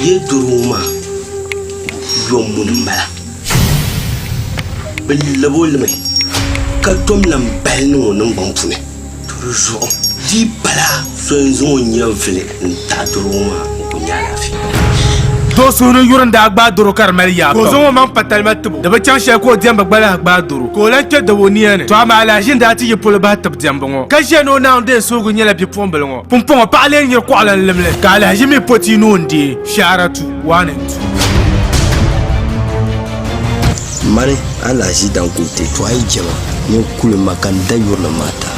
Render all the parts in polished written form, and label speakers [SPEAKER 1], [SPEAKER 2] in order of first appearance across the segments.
[SPEAKER 1] Yee doro ŋɔ maa yom muni m-bala. Bɛ lab o limi ka tom lan bahi niŋ o niŋgbuŋ puuni. To di zuɣu di yi pala so n-zaŋ o nyɛvili n-taɣi doro ŋɔ maa n-ku nya alaafee.
[SPEAKER 2] Doo suhu ni yuri n-daa gbaai doro ka di mali yaa pam, ka o zaŋ o maŋ pa talima tibu. Di bi chaŋ shɛli ka o diɛmbu gba lahi gbaai doro, ka o lan kpe dabo o nia ni. To amaa alahiʒi n-daa ti yi polo bahi tib diɛmbu ŋɔ, ka ʒiya ni o Naawuni deei suhigu nyɛla bipuɣimbila ŋɔ. Pumpɔŋɔ paɣa lee nyiri kɔɣila n-lim li, ka alahiʒi mi po tia ni o ni deei. Shɛhira tu, 1 and 2.
[SPEAKER 1] Mani alahiʒi Dangote to a yi jɛma nyin kuli ma ka n da yurilim maa ti a.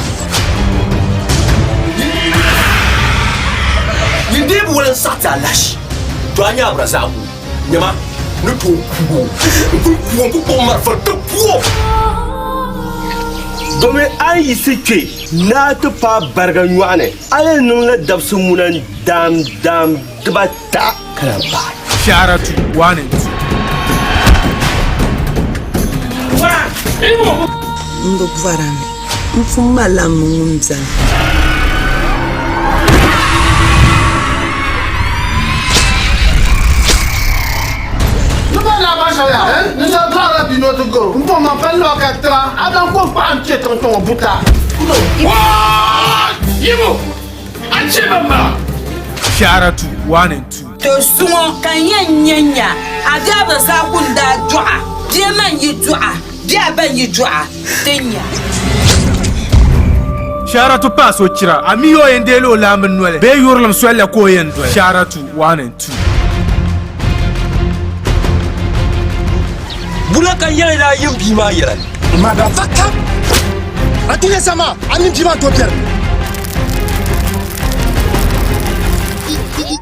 [SPEAKER 3] Nyin dii bi wali n-saɣi ti alahiʒi, to a nya Abdurazaku nyama ni tooi ku o. N kuli ku o, n ku kpuɣi marafa ti ku o.
[SPEAKER 1] Domi a yi yiɣisi kpe ni a ti paai bariga nyɔɣu ni, a yɛn niŋla dabisi muna n-daam daam dibata ka lahi paai.
[SPEAKER 2] Shɛhira tu, 1 and 2.
[SPEAKER 4] M bi bɔra ni m pun malila m mi ŋun beni.
[SPEAKER 2] Shɛhira tu, 1 and 2.
[SPEAKER 5] To suŋɔ ka n yɛn nya nya a bia bi zaa ku n-daa dɔɣa bia man yi dɔɣa bia ban yi dɔɣa ti nya.
[SPEAKER 2] Shɛhira tu paai so chira, a mi o yɛn deei o laamba noli bee yurilim soli la ka o yɛn doli. Shɛhira tu, 1 and 2.
[SPEAKER 3] Bula ka yɛli daa yim bia maa yɛla.
[SPEAKER 6] Motherfucker! A ti nyɛ sama, a mini bia maa to biɛri.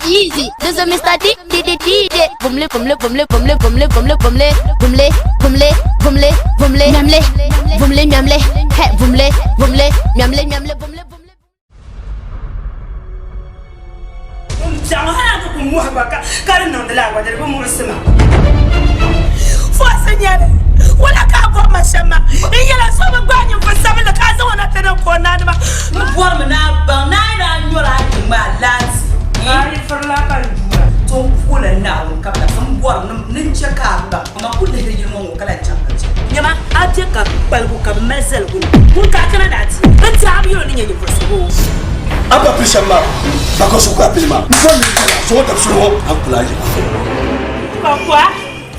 [SPEAKER 7] Easy, this is Mr. D D D D D. Vumle, vumle, vumle, vumle, vumle, vumle, vumle, vumle, vumle, vumle, vumle, miamle, vumle, miamle, hey, vumle, vumle, miamle, miamle, vumle, vumle.
[SPEAKER 8] N biɛɣu hali a ti ku mɔhi gba ka di niŋdi laa gba di bi muɣisi ma. Fɔɔsi nyɛli, wula ka a bɔri ma shɛm maa? N yɛla so bi gbaai ninvuɣ sabinli ka a zaŋ o na ti niŋ ka o naanima.
[SPEAKER 5] M bɔrimi ni a baŋ ni a yi daa nyɔri a yi ŋmaai laati.
[SPEAKER 8] A yi firila ka n duura.
[SPEAKER 5] To m puhila Naawuni ka bi lahi m bɔri ni n chɛ ka a baŋ. Amaa kul lihiri yili ŋɔ ŋɔ ka lahi chaŋ ka chɛ.
[SPEAKER 8] Nyama, a be ka kpaligu ka bɛ mali zaligu ni ŋun ka a kana ni a ti bɛ ti a bi yɛl o ni nyɛ ninvuɣ so boo?
[SPEAKER 3] A ba pili shɛm maa, ba ka so ka a pili maa. N bɔri ni n kali a zuɣu dabisili ŋɔ, a ni kuli a yiŋa.
[SPEAKER 8] Kɔkɔa,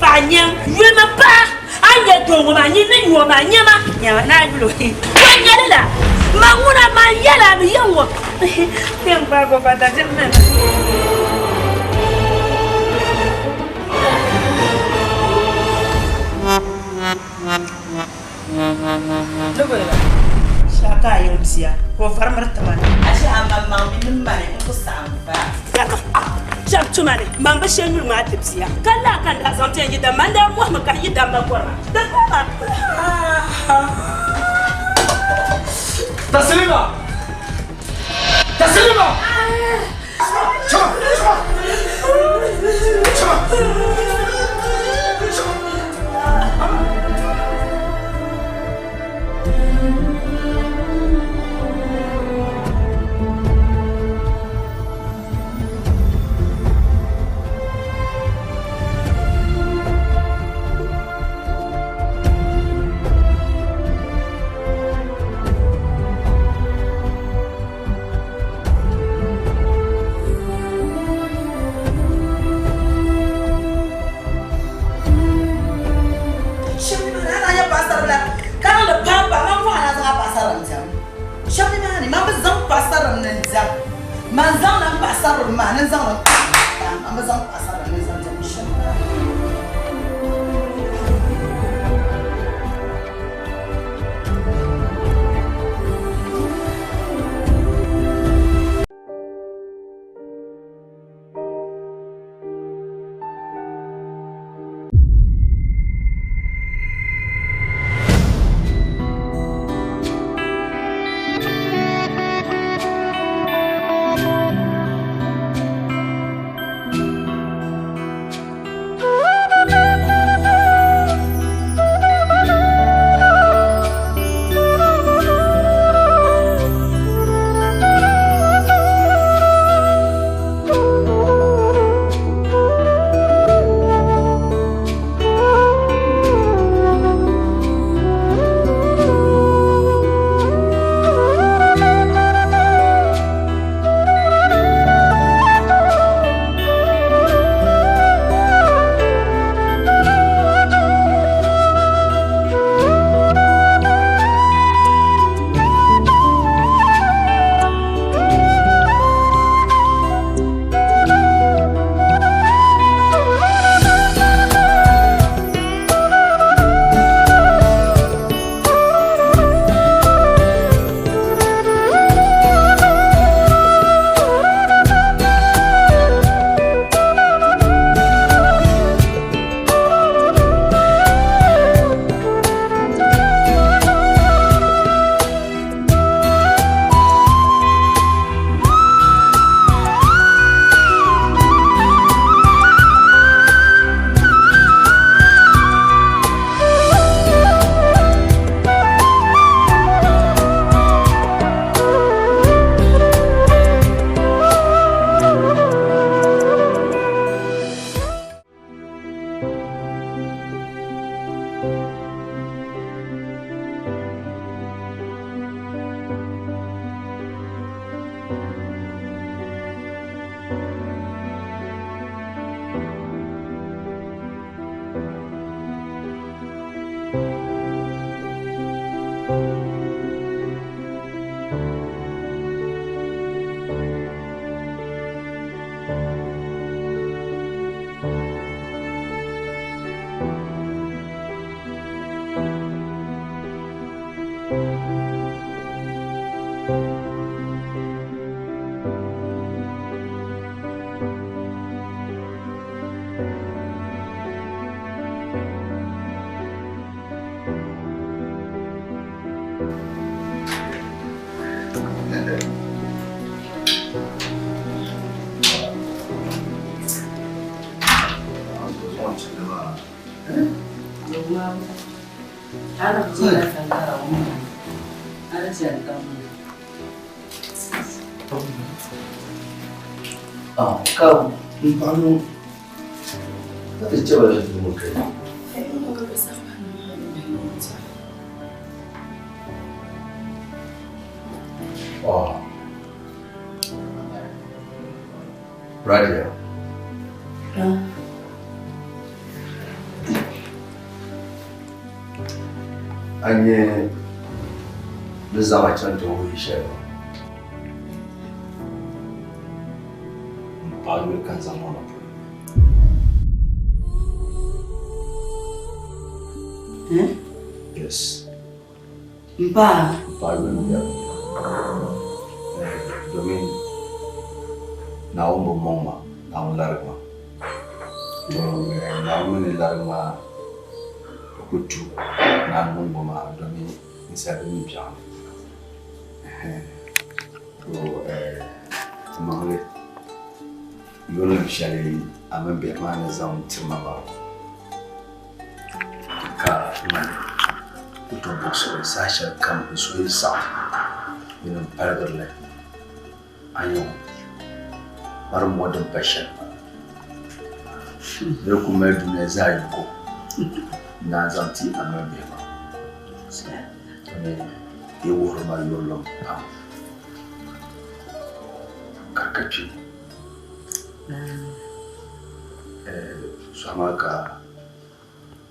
[SPEAKER 8] paɣa nyaŋ, yulima paɣa, a ni nyɛ doo ŋɔ maa, nyin ni nyu o maa, nyama, nyama, ni a yul o, o nyɛli la ma ŋuna, man yɛl a mi yɛn ŋɔ, kpɛm gbaag o ba dabiɛm ni na. Shɛha ka a yiŋ bia ka o vari miri tima ni.
[SPEAKER 5] Ashe a maŋmaŋ mi ni mani n ku saɣim va.
[SPEAKER 8] Shɛba tuma ni man bi she nyuli maa ti bia ka laa ka n daa zaŋ bɛn yi dam ma n daa mɔhimi ka yi dam ma gɔrima di gɔrima.
[SPEAKER 3] Taslima! Taslima!
[SPEAKER 1] Ka m paɣa ŋɔ ka ti chɛ ba la duu ŋɔ kai. Oh. Radio. A nyɛ ni zaŋ a chaŋ ti wuhi shɛli maa. M paɣa yuli ka n zaŋ ŋɔ na polo. Yes.
[SPEAKER 5] M paɣa?
[SPEAKER 1] M paɣa yuli m-bɛri. Domin Naawuni bi mɔŋ ma, Naawuni larigi ma. To Naawuni mi ni larigi ma di ku tu ni a niŋ ŋɔ maa domin ninsal bi mi biɛɣu ni. To ti maŋli yurilim shɛli a mini bihi maa ni zaŋ tiri ma maa ka mani ku tooi buɣisiri saha shɛli kam n suhu yi saɣim bee m paligiri li a nya o mari mɔɣu din pa shɛli bɛ ku mali dunia zaa yiko n-naan zaŋ ti a mini bihi maa. Domin yi wuhiri ma yurilim pam ka di ka kpee. Sɔhima ka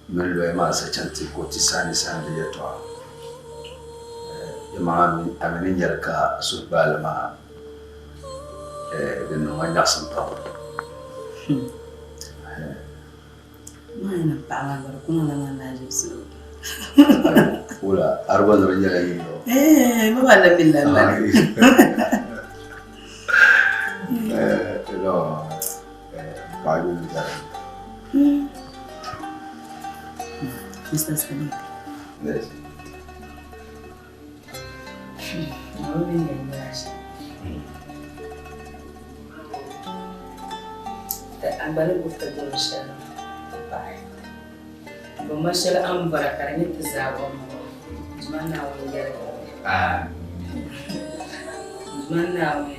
[SPEAKER 1] mini loya maa sa chaŋ ti ka o ti saani saani di yɛtɔɣa. Yimaŋa a mi ni nyari ka suhugbaali maa di niŋ ma nyaɣisim pam. Wula, a di gba ni di nyɛla yin doo. Paɣa yuli dari.
[SPEAKER 5] Mr. Sadiq.
[SPEAKER 1] Yes.
[SPEAKER 5] A gba ni gbubi ti gbubi shɛli ti pahi. Bɔmma shɛli a ni bɔra ka di nyɛ ti zaa bɔmma ŋɔ, Duuma Naawuni yɛligi li. Duuma Naawuni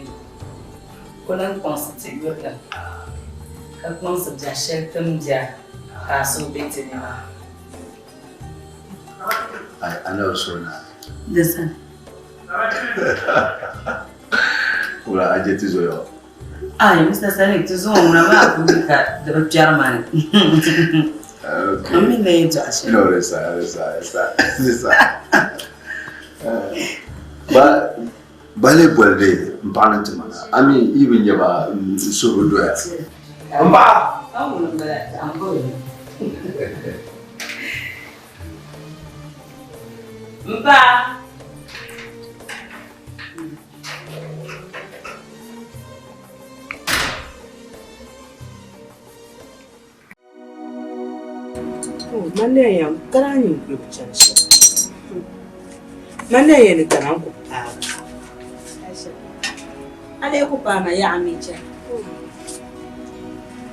[SPEAKER 5] ku lan kpaŋsi ti yurilim, ka kpaŋsi biɛhi shɛli ti ni bɛra ka a suhu be ti ni maa.
[SPEAKER 1] Ai, a na bi suhi naa.
[SPEAKER 5] Di sani.
[SPEAKER 1] Wula a je ti zoya o?
[SPEAKER 5] Ai, Mr. Sadiq, ti zuŋɔ ŋuna maa ku mi ka di bi kpɛri ma ni.
[SPEAKER 1] Okay.
[SPEAKER 5] N mi na yi dɔɣi shɛli.
[SPEAKER 1] No, di saha, di saha, di saha, di saha. Ba, ba lee boli di m paɣa ni ti ma na. A mi yi bi nya ba n suhu bi doya. M paɣa!
[SPEAKER 5] A ŋuni m-bala, a m-boli mi. M paɣa! A lee ku paai ma yaɣa mi chani.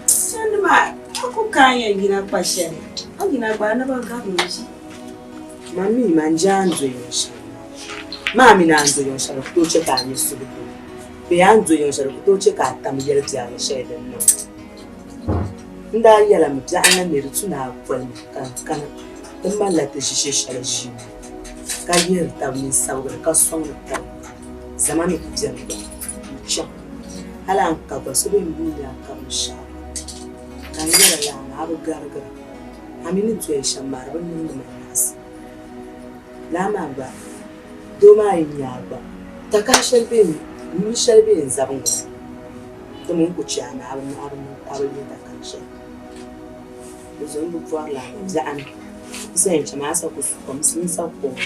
[SPEAKER 5] Chandi maa, a ku ka a yɛn yina kpa shɛli, a yina gba a naba gabimi ʒi.
[SPEAKER 4] Man mi man je a ni do yiŋ shɛli maa. Maa mi ni a ni do yiŋ shɛli ku tooi chɛ ka a nya suhudoo bee a ni do yiŋ shɛli ku tooi chɛ ka a tam yɛli biɛri ni shɛli din niŋ. N daa yɛlimi, Biɛɣu na mi di tu ni a boli ma ka n kana ti malila ti ʒiishee shɛli ʒiini ka yihiri tab ninsabigili ka sɔŋdi tab zama ni ku beni gba n-chaŋ. Hal a ni ka gba so bee m-booni a ka binshɛɣu ka n yɛli lala maa a bi garigira. A mi ni doya shɛm maa di bi niŋdi ma nyaɣisim. Lala maa gba doo maa yi nya a gba takahi shɛli bee yuli shɛli bee n-zabi ŋuna ti mi n-ku chɛ a ni a bi lihi takahi shɛli. Di zuɣu m bi bɔri lala biɛɣu ni n sa yɛn chami a sa ku su kom n sa ku o ni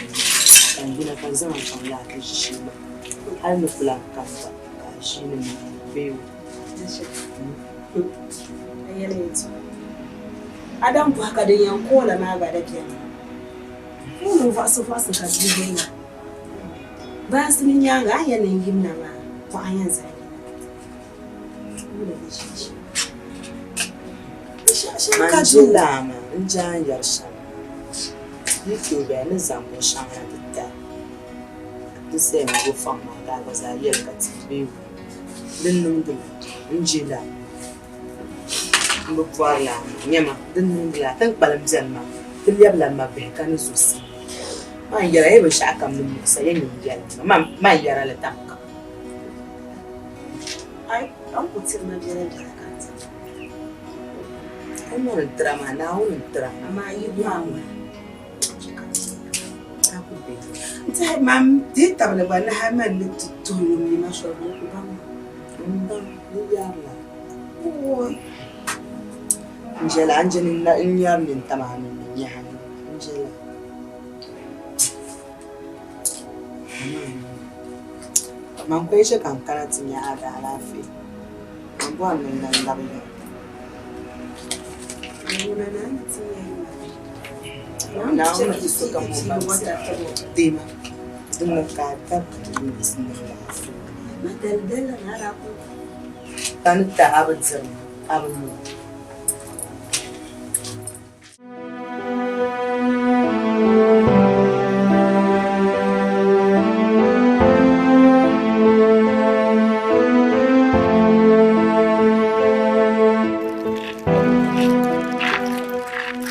[SPEAKER 4] ka n yina ka n zaŋ a chaŋ lala ti ʒishee maa hali ni ku lahi kani gba ka a ʒiini mi bee o.
[SPEAKER 9] Adam bɔhi ka din yɛn koola maa gba di beni. Foon n-vɔɣisi vɔɣisi ka bia yina. Baansi ni nyaaŋa a ni yɛn niŋ yimina maa pɔɣu n-yɛn zaŋ yina. Wula di ʒiishee. Binshɛɣu shɛli ka
[SPEAKER 4] Man
[SPEAKER 9] doo.
[SPEAKER 4] je laa maa n je a ni yɛri shɛm maa. Yi tooi bɛla ni zaŋ binshɛŋa na ti ti a, di saya ŋɔ bo faŋ maa ka a gba zaa yɛli ka ti bee wum. Din niŋdi la, n je la, m bi bɔri la amaa nyama, din niŋdi la, ti ni kpalim beni maa, ti lɛbila mabihi ka ni zuɣusim. Man yɛra ya binshɛɣu kam ni muɣisa ya nyin yɛlim ma, man yɛra li tam kam. Ai, a ni ku tiri ma biɛla biɛla ka n ti ma. O mɔri n-tira maa, Naawuni n-tira. Amaa yi bɔhi a ŋuna, a ku be.
[SPEAKER 9] N tɛhi man dihi tabili gba ni hali man ni ti tuhi ŋun mi ma shɛli o ku baŋ ma.
[SPEAKER 4] M baŋ di yaarila.
[SPEAKER 9] Ooi!
[SPEAKER 4] N jɛla a ni je ni n nyari nintama a ni ni nyahi a ni. N jɛla. Man kuli chɛ ka n kana ti nya a daalaafee, man bɔri ni n lan labi yiŋa. Naawuni ti sokam o baŋsim deema, din ni ka a tabi ka ti muɣisi niŋ laafee. Ka ni ti a bi diri ma, a bi nyura.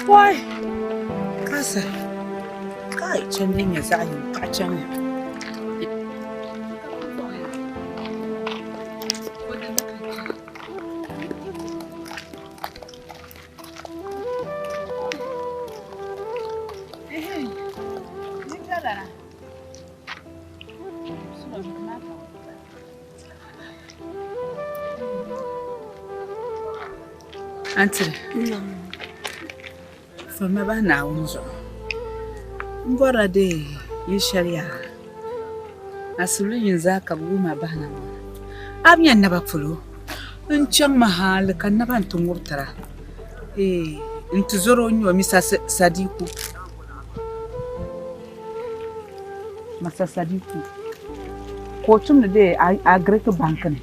[SPEAKER 5] Wai! Kasa! Kai, chandi nyɛ zaɣ yini paɣa chaŋ ya. Antiri fama bahi Naawuni zuɣu m bɔrila dee yili shɛli yaa asibili yini zaa ka bɛ wuhi ma bahi na ŋɔ a bi nya naba polo n chaŋmi hali ka naba n-ti ŋubitira n ti zɔri o n-nyɛ o Misa Sadiku Masa Sadiku ka o tumdi dee Agric Bank ni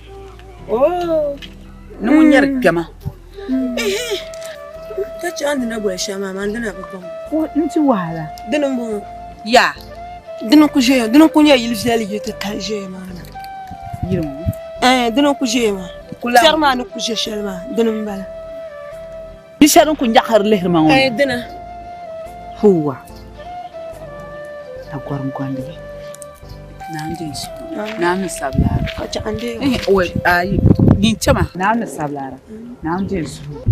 [SPEAKER 5] ni ŋun nyɛri kpɛma
[SPEAKER 9] Ka chɛ a ni na boli shɛli maa, man dina bi baŋ.
[SPEAKER 5] N ti wahala.
[SPEAKER 9] Dini m-bɔŋɔ.
[SPEAKER 5] Ya.
[SPEAKER 9] Dini n-ku ʒeya, dini n-ku nyɛ yili viɛlli yili titali ʒeya maa na.
[SPEAKER 5] Yili ŋɔ?
[SPEAKER 9] Ɛɛn, dini n-ku ʒeya maa. Piɛri maa ni ku ʒe shɛli maa, dini m-bala.
[SPEAKER 5] Yili shɛli din ku nyaɣisiri lihiri ma ŋɔ?
[SPEAKER 9] Ɛɛn, dina.
[SPEAKER 5] Huwa. A gɔrim gɔndi li. Naa n-deei suhu. Naa ni sabilaara.
[SPEAKER 9] Ka chɛ a ni deei
[SPEAKER 5] o. Ayi, nyin chama. Naa ni sabilaara. Naa n-deei suhu.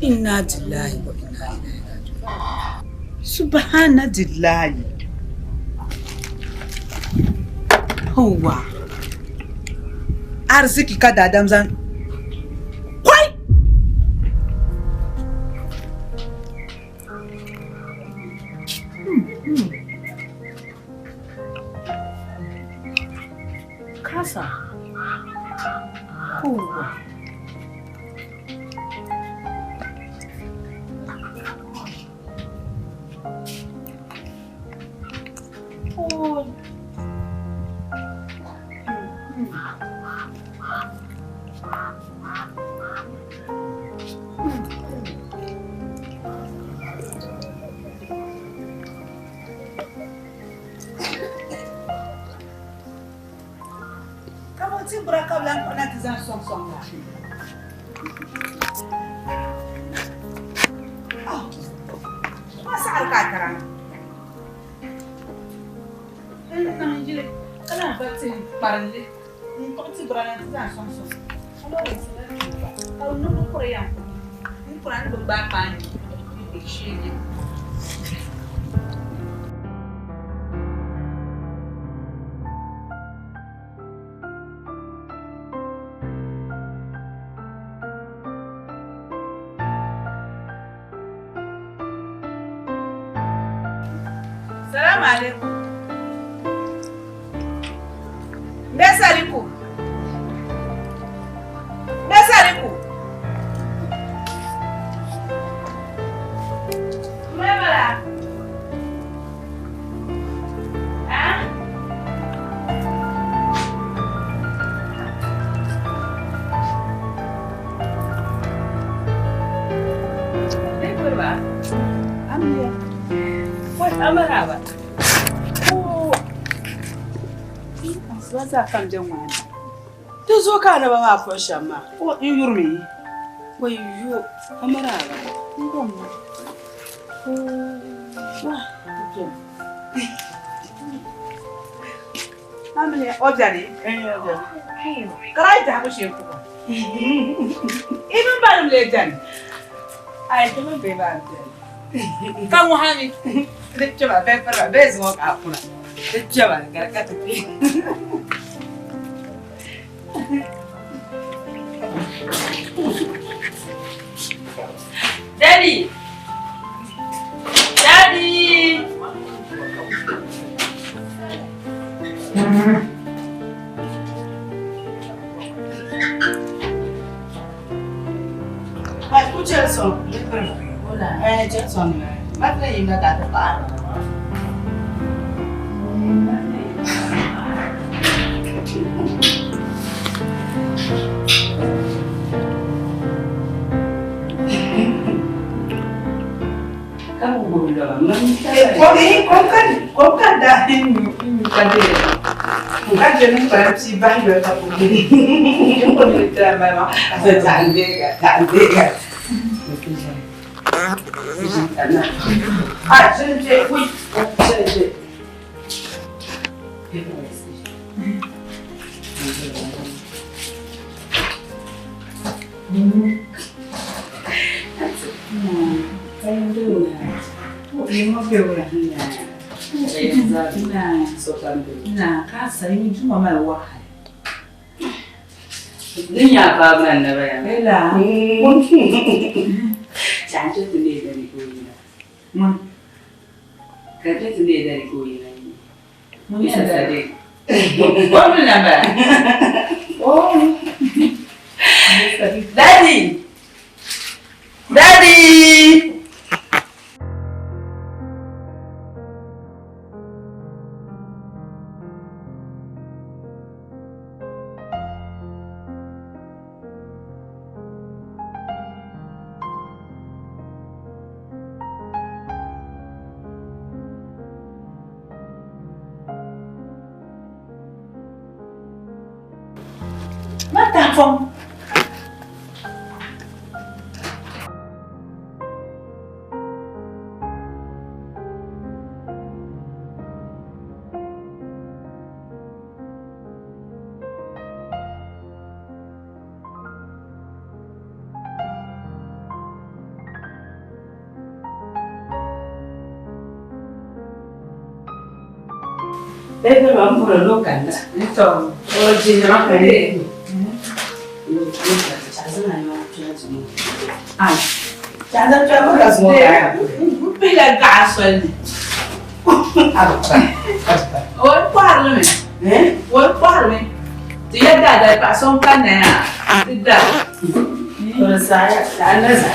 [SPEAKER 5] Inna lillahi wa inna ilaihi raji'un. Subhana lillahi. Huwa. Arziki ka daadam zaŋ kɔi. Kasa. Huwa. Ka bɔ ti bura ka bɛ lan kpuɣi na ti zaŋ sɔŋ sɔŋ la? Ma saɣiri ka a tara. N niŋ yili ka lan va tihi kparinli n-kpuɣi ti bura na ti zaŋ sɔŋ sɔŋ. Ka loori n-ti lan tuui ba ka bɛ niŋ kuri yɛm n kura ni bɛ gbaai paai n shee nyɛ. Salamu alaikum. Mbe Sadiku. Mbe Sadiku. Mbe bala. Ah? Amaraba.
[SPEAKER 4] Ti zo ka anaba maa puhi shɛm maa.
[SPEAKER 5] O n yurimi.
[SPEAKER 4] Wayyo, amaraba.
[SPEAKER 5] Amile, o bɛni? Kara yi dahibu shee kuba. Ibn banim lee bɛni. Ai, ti mini bihi maa bɛni. Ka ŋɔha mi di kpɛma bɛɛ piriba bɛɛ zuŋɔ ka a kuna di kpɛma ka di ka ti kpe.
[SPEAKER 8] Daddy! Daddy!
[SPEAKER 4] Ai, ku chɛli sɔŋ. Eh, chɛli sɔŋ. Ma ti yimna ka ti paɣa.
[SPEAKER 5] Kom ka daa nyu ka dee ka je ni kpalim tia bahi yoli ka ku
[SPEAKER 4] Daddy! Daddy!
[SPEAKER 5] Ma tahapɔŋ.
[SPEAKER 4] Bebe ma mbura lo kanda.
[SPEAKER 5] To.
[SPEAKER 4] O ji na ka ni.
[SPEAKER 5] Ai.
[SPEAKER 4] Chaza cha ko la so ka.
[SPEAKER 5] Pila gaɣa soli ni. O kɔhiri mi.
[SPEAKER 4] Eh?
[SPEAKER 5] O kɔhiri mi. Ti ya daadali paɣa so n kanna yaa ti da.
[SPEAKER 4] O sa ya ta na sa.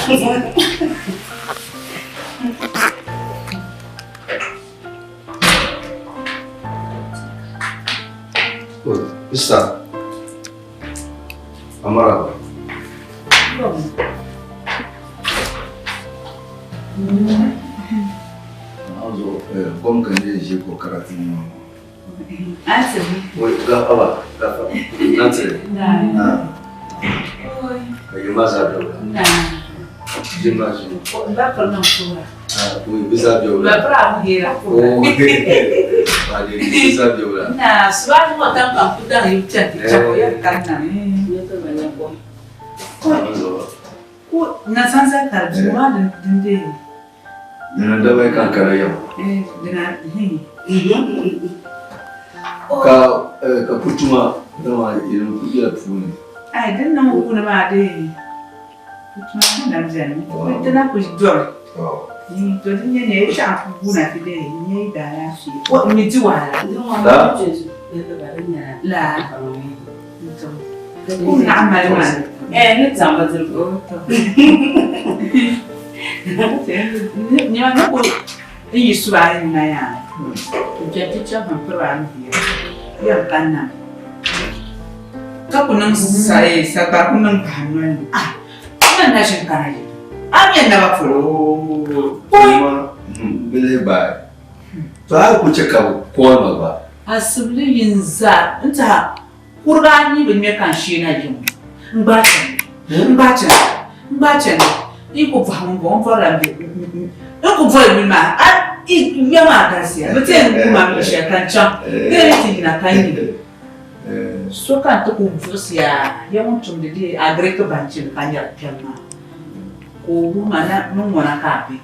[SPEAKER 1] Isa. Amaraba. Azo, kom kan je je ko karatu mu.
[SPEAKER 5] An tafi.
[SPEAKER 1] Wai ga aba, ga fa. Nan tare.
[SPEAKER 5] Na.
[SPEAKER 1] Ah. Ayi ma za da.
[SPEAKER 5] Na.
[SPEAKER 1] Jin ma shi.
[SPEAKER 5] Ba piri niŋ suura.
[SPEAKER 1] Ah, wai bisa biyo
[SPEAKER 5] Ba
[SPEAKER 1] la.
[SPEAKER 5] piri abu hira.
[SPEAKER 1] Oh. Ba de bisa biyo la.
[SPEAKER 5] Na suba ŋɔ tam ka ku daŋ yi chani ti chɛko ya kanna.
[SPEAKER 1] Azo.
[SPEAKER 5] Ko na sansa ka duu maa din din dee.
[SPEAKER 1] Nana da bai kan kare yau.
[SPEAKER 5] Eh, dina hin.
[SPEAKER 1] Ka ka kutuma dama irin kudi la puni.
[SPEAKER 5] Ai din niŋ puuni maa dee. Kutuma ku na bɛni. Ti na ku dɔri.
[SPEAKER 1] Oh.
[SPEAKER 5] To di nyɛ ni shɛŋa ku guuna ti dee n nyɛ yi daalaafee. O n mi di wahala. La. Kum naɣ mali maa.
[SPEAKER 10] Eh, ni zaŋ bindirigu.
[SPEAKER 5] Nyɛma ni ku n yi suba a yi na yaa. N kpɛ ti chaŋ n piriba a ni bia. Yɛm kanna. Ka ku niŋ sagbari ku niŋ pahi noli ni. Ah, man na ʒini kana yi. A mi naba polo.
[SPEAKER 1] Poi. Bili bai. To a ku che ka bi call ma gba.
[SPEAKER 5] Asibili yin zaa n tiha kuriga ayi bi ŋmɛ ka n shee na yiŋ n gbaai chani n gbaai chani n gbaai chani n ku bɔhi ŋun bɔŋɔ n bɔrila n bɛ n ku boli yuli maa a yuya maa galisiya bi ti yɛn gu ma mi shɛli ka n chaŋ di yɛn ti yina ka n yi so ka n ti ku buɣisiya ya ŋun tumdi di agiriki banchi ni ka nyɛri kpɛm maa ka o wuhi ma na ni ŋɔna ka a be.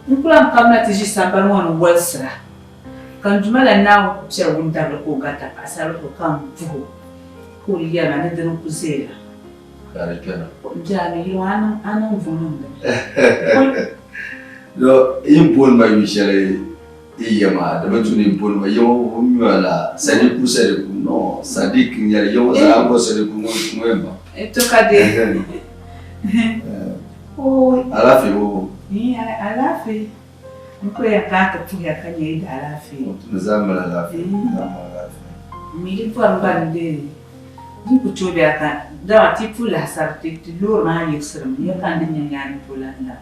[SPEAKER 5] N ku lan kamina ti ʒi sambani ŋɔ ni wolisira, ka n Duuma la Naawuni ku piɛri wuntabili ka o garita paɣisaribila ka m puh o, ka o yɛli ma ni dini n-ku zaya la.
[SPEAKER 1] Ka di kpɛna.
[SPEAKER 5] M bia, a mi yili ŋɔ, a niŋ vuŋ niŋ dini.
[SPEAKER 1] No, yi booni ma yu shɛli yi ya maa, di bi tu ni yi booni ma ya ŋɔ nyɔya la Sadiku Sadiku, no, Sadiq n-nyɛ li, ya ŋɔ zaa a ni bɔri Sadiku ŋɔ yɛn baŋ.
[SPEAKER 5] To ka dee.
[SPEAKER 1] Alaafee bo?
[SPEAKER 5] Alaafee. N ku yɛn kana ti puhiya ka nya yi daalaafee.
[SPEAKER 1] Ni zaa mali alaafee. Ni zaa mali alaafee.
[SPEAKER 5] M mi di bɔri gba ni dee di ku tooi bela ka dama ti pu lahisari ti ti loori maa yiɣisirimi ya ka n di nya nyaani polan la.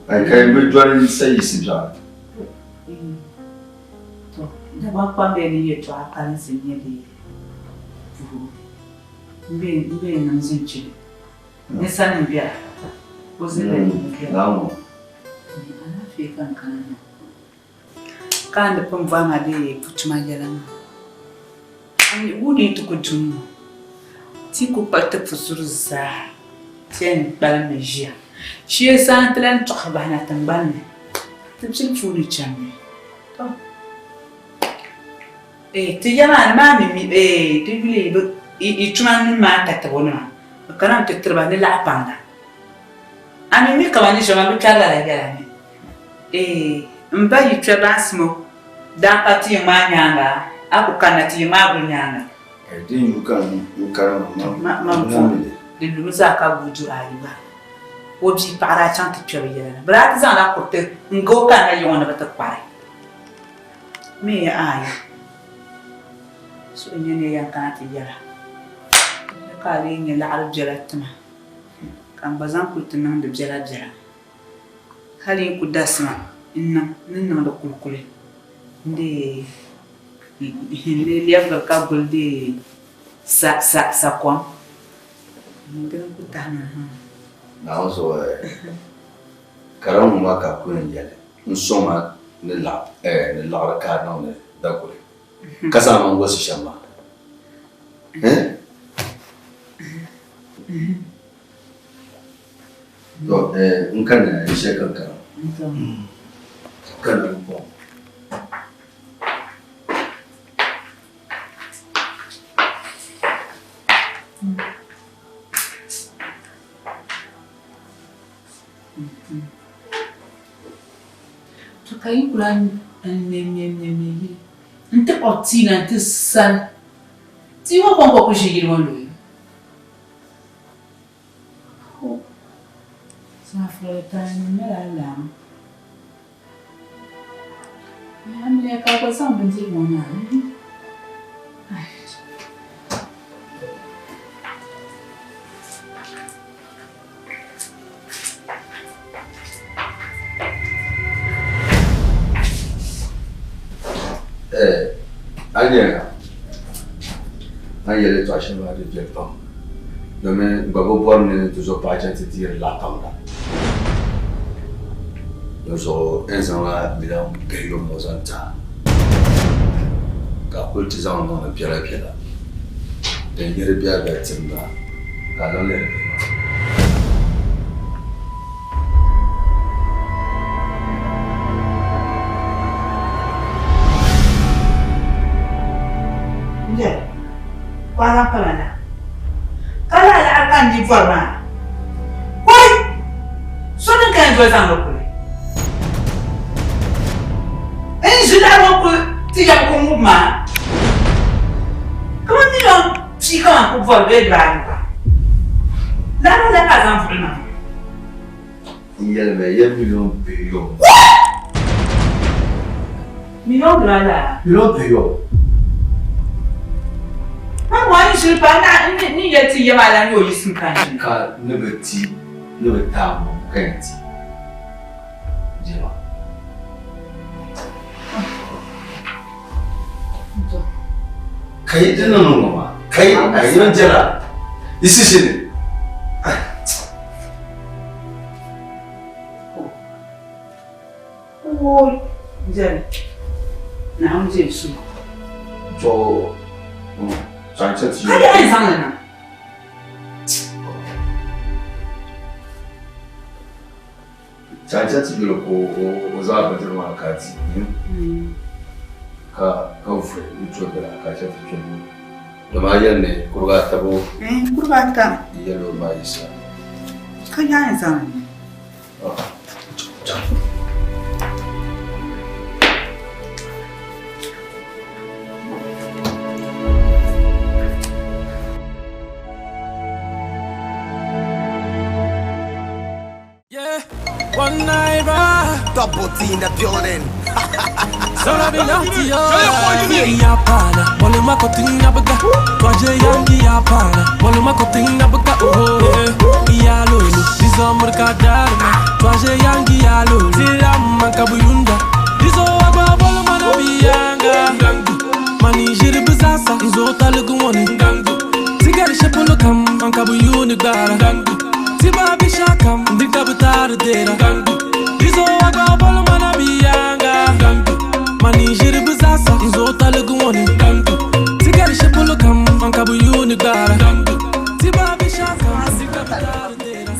[SPEAKER 1] Ai ka yi bi doli sayisi biɛɣu.
[SPEAKER 5] To Dagbaŋ kpambiya ni yɛltɔɣa kalinsi n-nyɛ di puhibu. M be n-niŋ zinchili. Ni sani n-bɛra, o zilla ni n-bɛra. Alaafee ka n kana na. Ka a ni pun bɔhi ma di putuma yɛla maa, a mi wuhi ni ti ku du ŋ-ŋɔ, ti ku kpuɣi ti puzuri zaa ti yɛn kpalimmi ʒiya. Shee zaa nti lan tɔɣiri bahina tiŋgbani ni, ti pili puuni chanimi. Tɔ! Ti ya maa ni maa mi mi di yuli yi tuma nim maa tatabo nima bi kana n ti tiriba ni laɣa paŋda a mi mi kamani ni shɛŋa bi kpɛri lala yɛla ni n ba yi kpɛri baansi ŋɔ daa pa ti yiŋ maa nyaanga a ku kanna ti yiŋ maa guli nyaanga.
[SPEAKER 1] Din yu ka n karim
[SPEAKER 5] ma di lumi zaa ka guui duri ayi gba ka o bia paɣa daa chaŋ ti kpɛ bi yɛla ni bi daa ti zaŋla kuriti n ga o kanna yiŋ ŋɔ ni bi ti kpari. Mi ya ayi, suhu nyɛ ni yɛn kana ti yɛla, ka a lee nyɛ laɣiri biɛla ti ma, ka n gba zaŋ kuli ti niŋdi biɛla biɛla. Hali yi ku dasima n-niŋ ni niŋdi kulikuli n-dee n-lee lɛbigiri ka guli dee sa sa sakom. Dini n-ku tahi ma ha.
[SPEAKER 1] Naawuni zuɣu karimbu maa ka a ku yɛn yɛli. N sɔŋ a ni laɣiri ka a niŋdi daguli, ka zaŋ ma n-wolisi shɛm maa. To, n kanna n shɛli ka n kana. N kanna m-bɔŋɔ.
[SPEAKER 5] To ka yi kula n-ŋmɛŋmɛŋmɛ yili nti kpuɣi tia na nti sali tia ŋɔ kɔŋko ku ʒi yili ŋɔ luɣili. Ho! Saafurili taali mali alaama. Amiliya ka a gba zaŋ bindirigu ŋɔ maa.
[SPEAKER 1] A nyɛla a ni yɛli yɛltɔɣa shɛli maa di viɛli pam domin n gba bi bɔri ni ti zo paɣa chani ti deeri laɣipaŋda. Dinzuɣu n zaŋla miliɔn pihiyɔbu ŋɔ zaŋ ti a ka a kuli ti zaŋ niŋdi biɛlabiɛla din yiri biɛlabiɛla tiri ma ka a lan lihiri bihi maa.
[SPEAKER 5] N-yɛli, Ka a zaŋ pa ma na, ka lala laɣiri ka n di bɔri maa. Kɔi! So din ka yɛn doli zaŋ li kuli. N ʒi lari ŋɔ kuli ti yɛm ku ŋubi maa kaman miliɔn pia kaman ku bɔri bee dibaanu gba. Lari ŋɔ la ka a zaŋ vuɣili ma.
[SPEAKER 1] N yɛlimi ya miliɔn pihiyɔbu.
[SPEAKER 5] Miliɔn dibaala?
[SPEAKER 1] Miliɔn pihiyɔbu.
[SPEAKER 5] Man ŋɔ a yi ʒili paai na n ni yɛli ti yɛm a la ni o yiɣisim ka n ʒini.
[SPEAKER 1] Ka ni bi ti ni bi taai ŋɔ ka yɛn ti. Jɛma. Kai din nan ŋɔ maa kai a yi niŋ jɛra yi si shini.
[SPEAKER 5] Woi jɛri Naawuni je su.
[SPEAKER 1] To chaŋ chɛ ti
[SPEAKER 5] Ka di a yi zaŋ li na.
[SPEAKER 1] Chaŋ chɛ ti yuli ka o zaŋ bindirigu maa ka a di ka ka vuhi n to bila ka a chɛ ti kpe nuu. Dama a yɛli ni kuriga ata bo
[SPEAKER 5] Kuriga ata.
[SPEAKER 1] Yɛli o ma Yisa.
[SPEAKER 5] Ka yaa zaŋ li.
[SPEAKER 11] Yeah, one naira.
[SPEAKER 6] Double T in the building.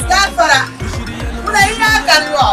[SPEAKER 4] Gafara. Kuna ina kallo.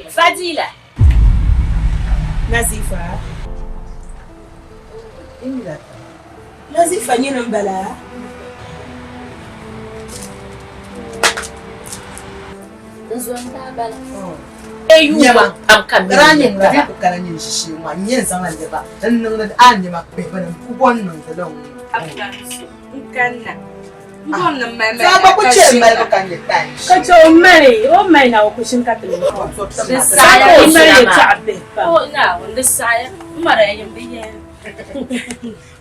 [SPEAKER 8] Fadila.
[SPEAKER 9] Nazifa. Nazifa nyini m-bala.
[SPEAKER 8] Ka che o mali, o mali na o ku shini ka ti niŋ. O mali yɛltɔɣa bihi pam.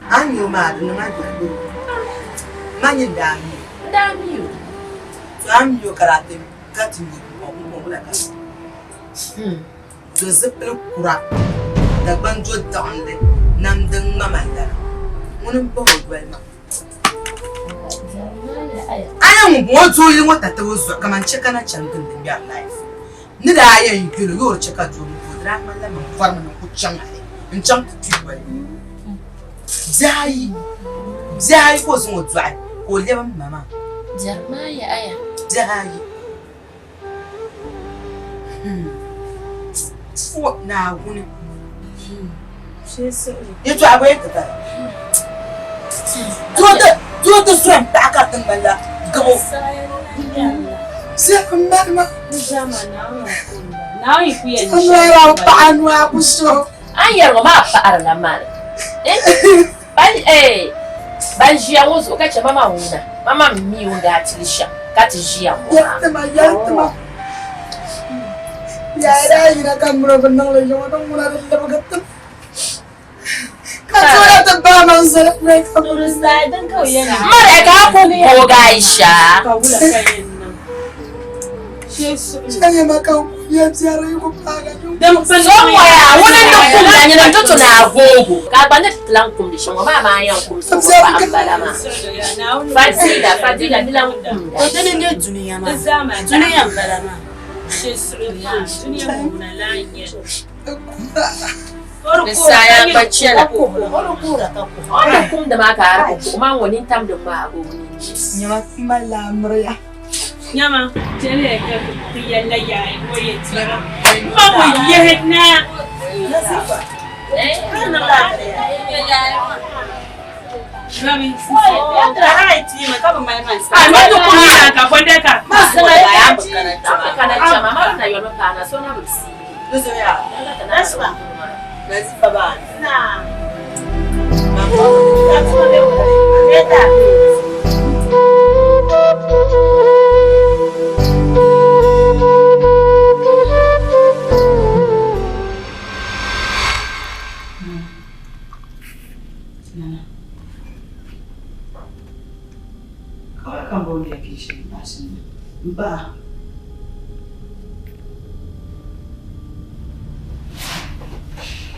[SPEAKER 4] Anyo maa di niŋ a biɛhigu ma nyɛ daamiyo.
[SPEAKER 8] Daamiyo.
[SPEAKER 4] To a miyo ka daa ti ka ti nyɛ ŋun la ka do zipili kura Dagbaŋ do daɣindi namdi ŋmama lana ŋuni m-pahi o doli ma. A yɛn ŋun bɔŋɔ dooyili ŋɔ tatabo zuɣu kaman chɛ ka na chani gindi ŋmɛri live. Ni daa yɛn yuli o yoori chɛ ka doo ŋun ka o di daa ŋmanila man bɔrimi ni n ku chaŋ hali n-chaŋ ti tuhi doli. Bihi ayi, bihi ayi ka o zaŋ o dɔɣi ka o lɛbi m ma maa. Bihi ayi. O Naawuni. Yɛltɔɣa bɔ yɛn ti bala. Doo ti zɔri m-paɣa ka di ti ŋmanila gabo. Zɛhim m-mali ma. N paɣa nua ku so.
[SPEAKER 10] A ni yɛri ŋɔ maa paɣirila mani. Ban eh, ban ʒiya ŋɔ zuɣu ka chɛ ma maa ŋuna, ma maa mi o ni daa ti li shɛm ka ti ʒiya ŋɔ maa.
[SPEAKER 12] Yɛlitima, yɛlitima. Yaa daa yina ka m mini o bi niŋ li yiŋɔ ni ŋuna di libigi tim. Ka tooi ti ba ma zali ka
[SPEAKER 10] Mara ka a ku goog Aisha. So ŋɔya ŋuni n-ni kumda nyini n-ti ti ni a googu ka a gba ni ti lan kumdi shɛm ŋɔ maa maa yɛn kumsi ŋɔ paɣa m-bala maa. Fadila, Fadila di lan kumda. Di saaya gba chɛla. O ni kumdi maa ka a di bi kuhi maa ŋɔ nintam di ŋmaagi o nini.
[SPEAKER 12] Nyama malila amiriya.
[SPEAKER 8] Nyama chɛliya ka ti yɛlila yaai o yɛtɔɣa. Ma o yihi na.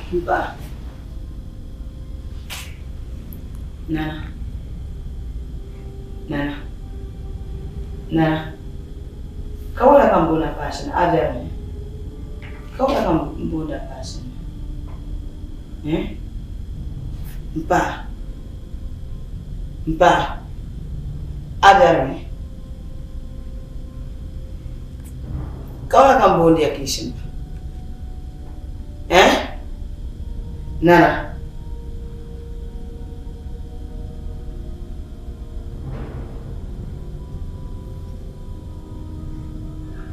[SPEAKER 4] M-paɣa. Nana. Nana. Nana. Ka wula ka m booni a paɣa shini? A bɛrimi? Ka wula ka m booni a paɣa shini? Eh? M-paɣa. M-paɣa. A bɛrimi? Ka wula ka m booni ya kiishin? Eh? Nana.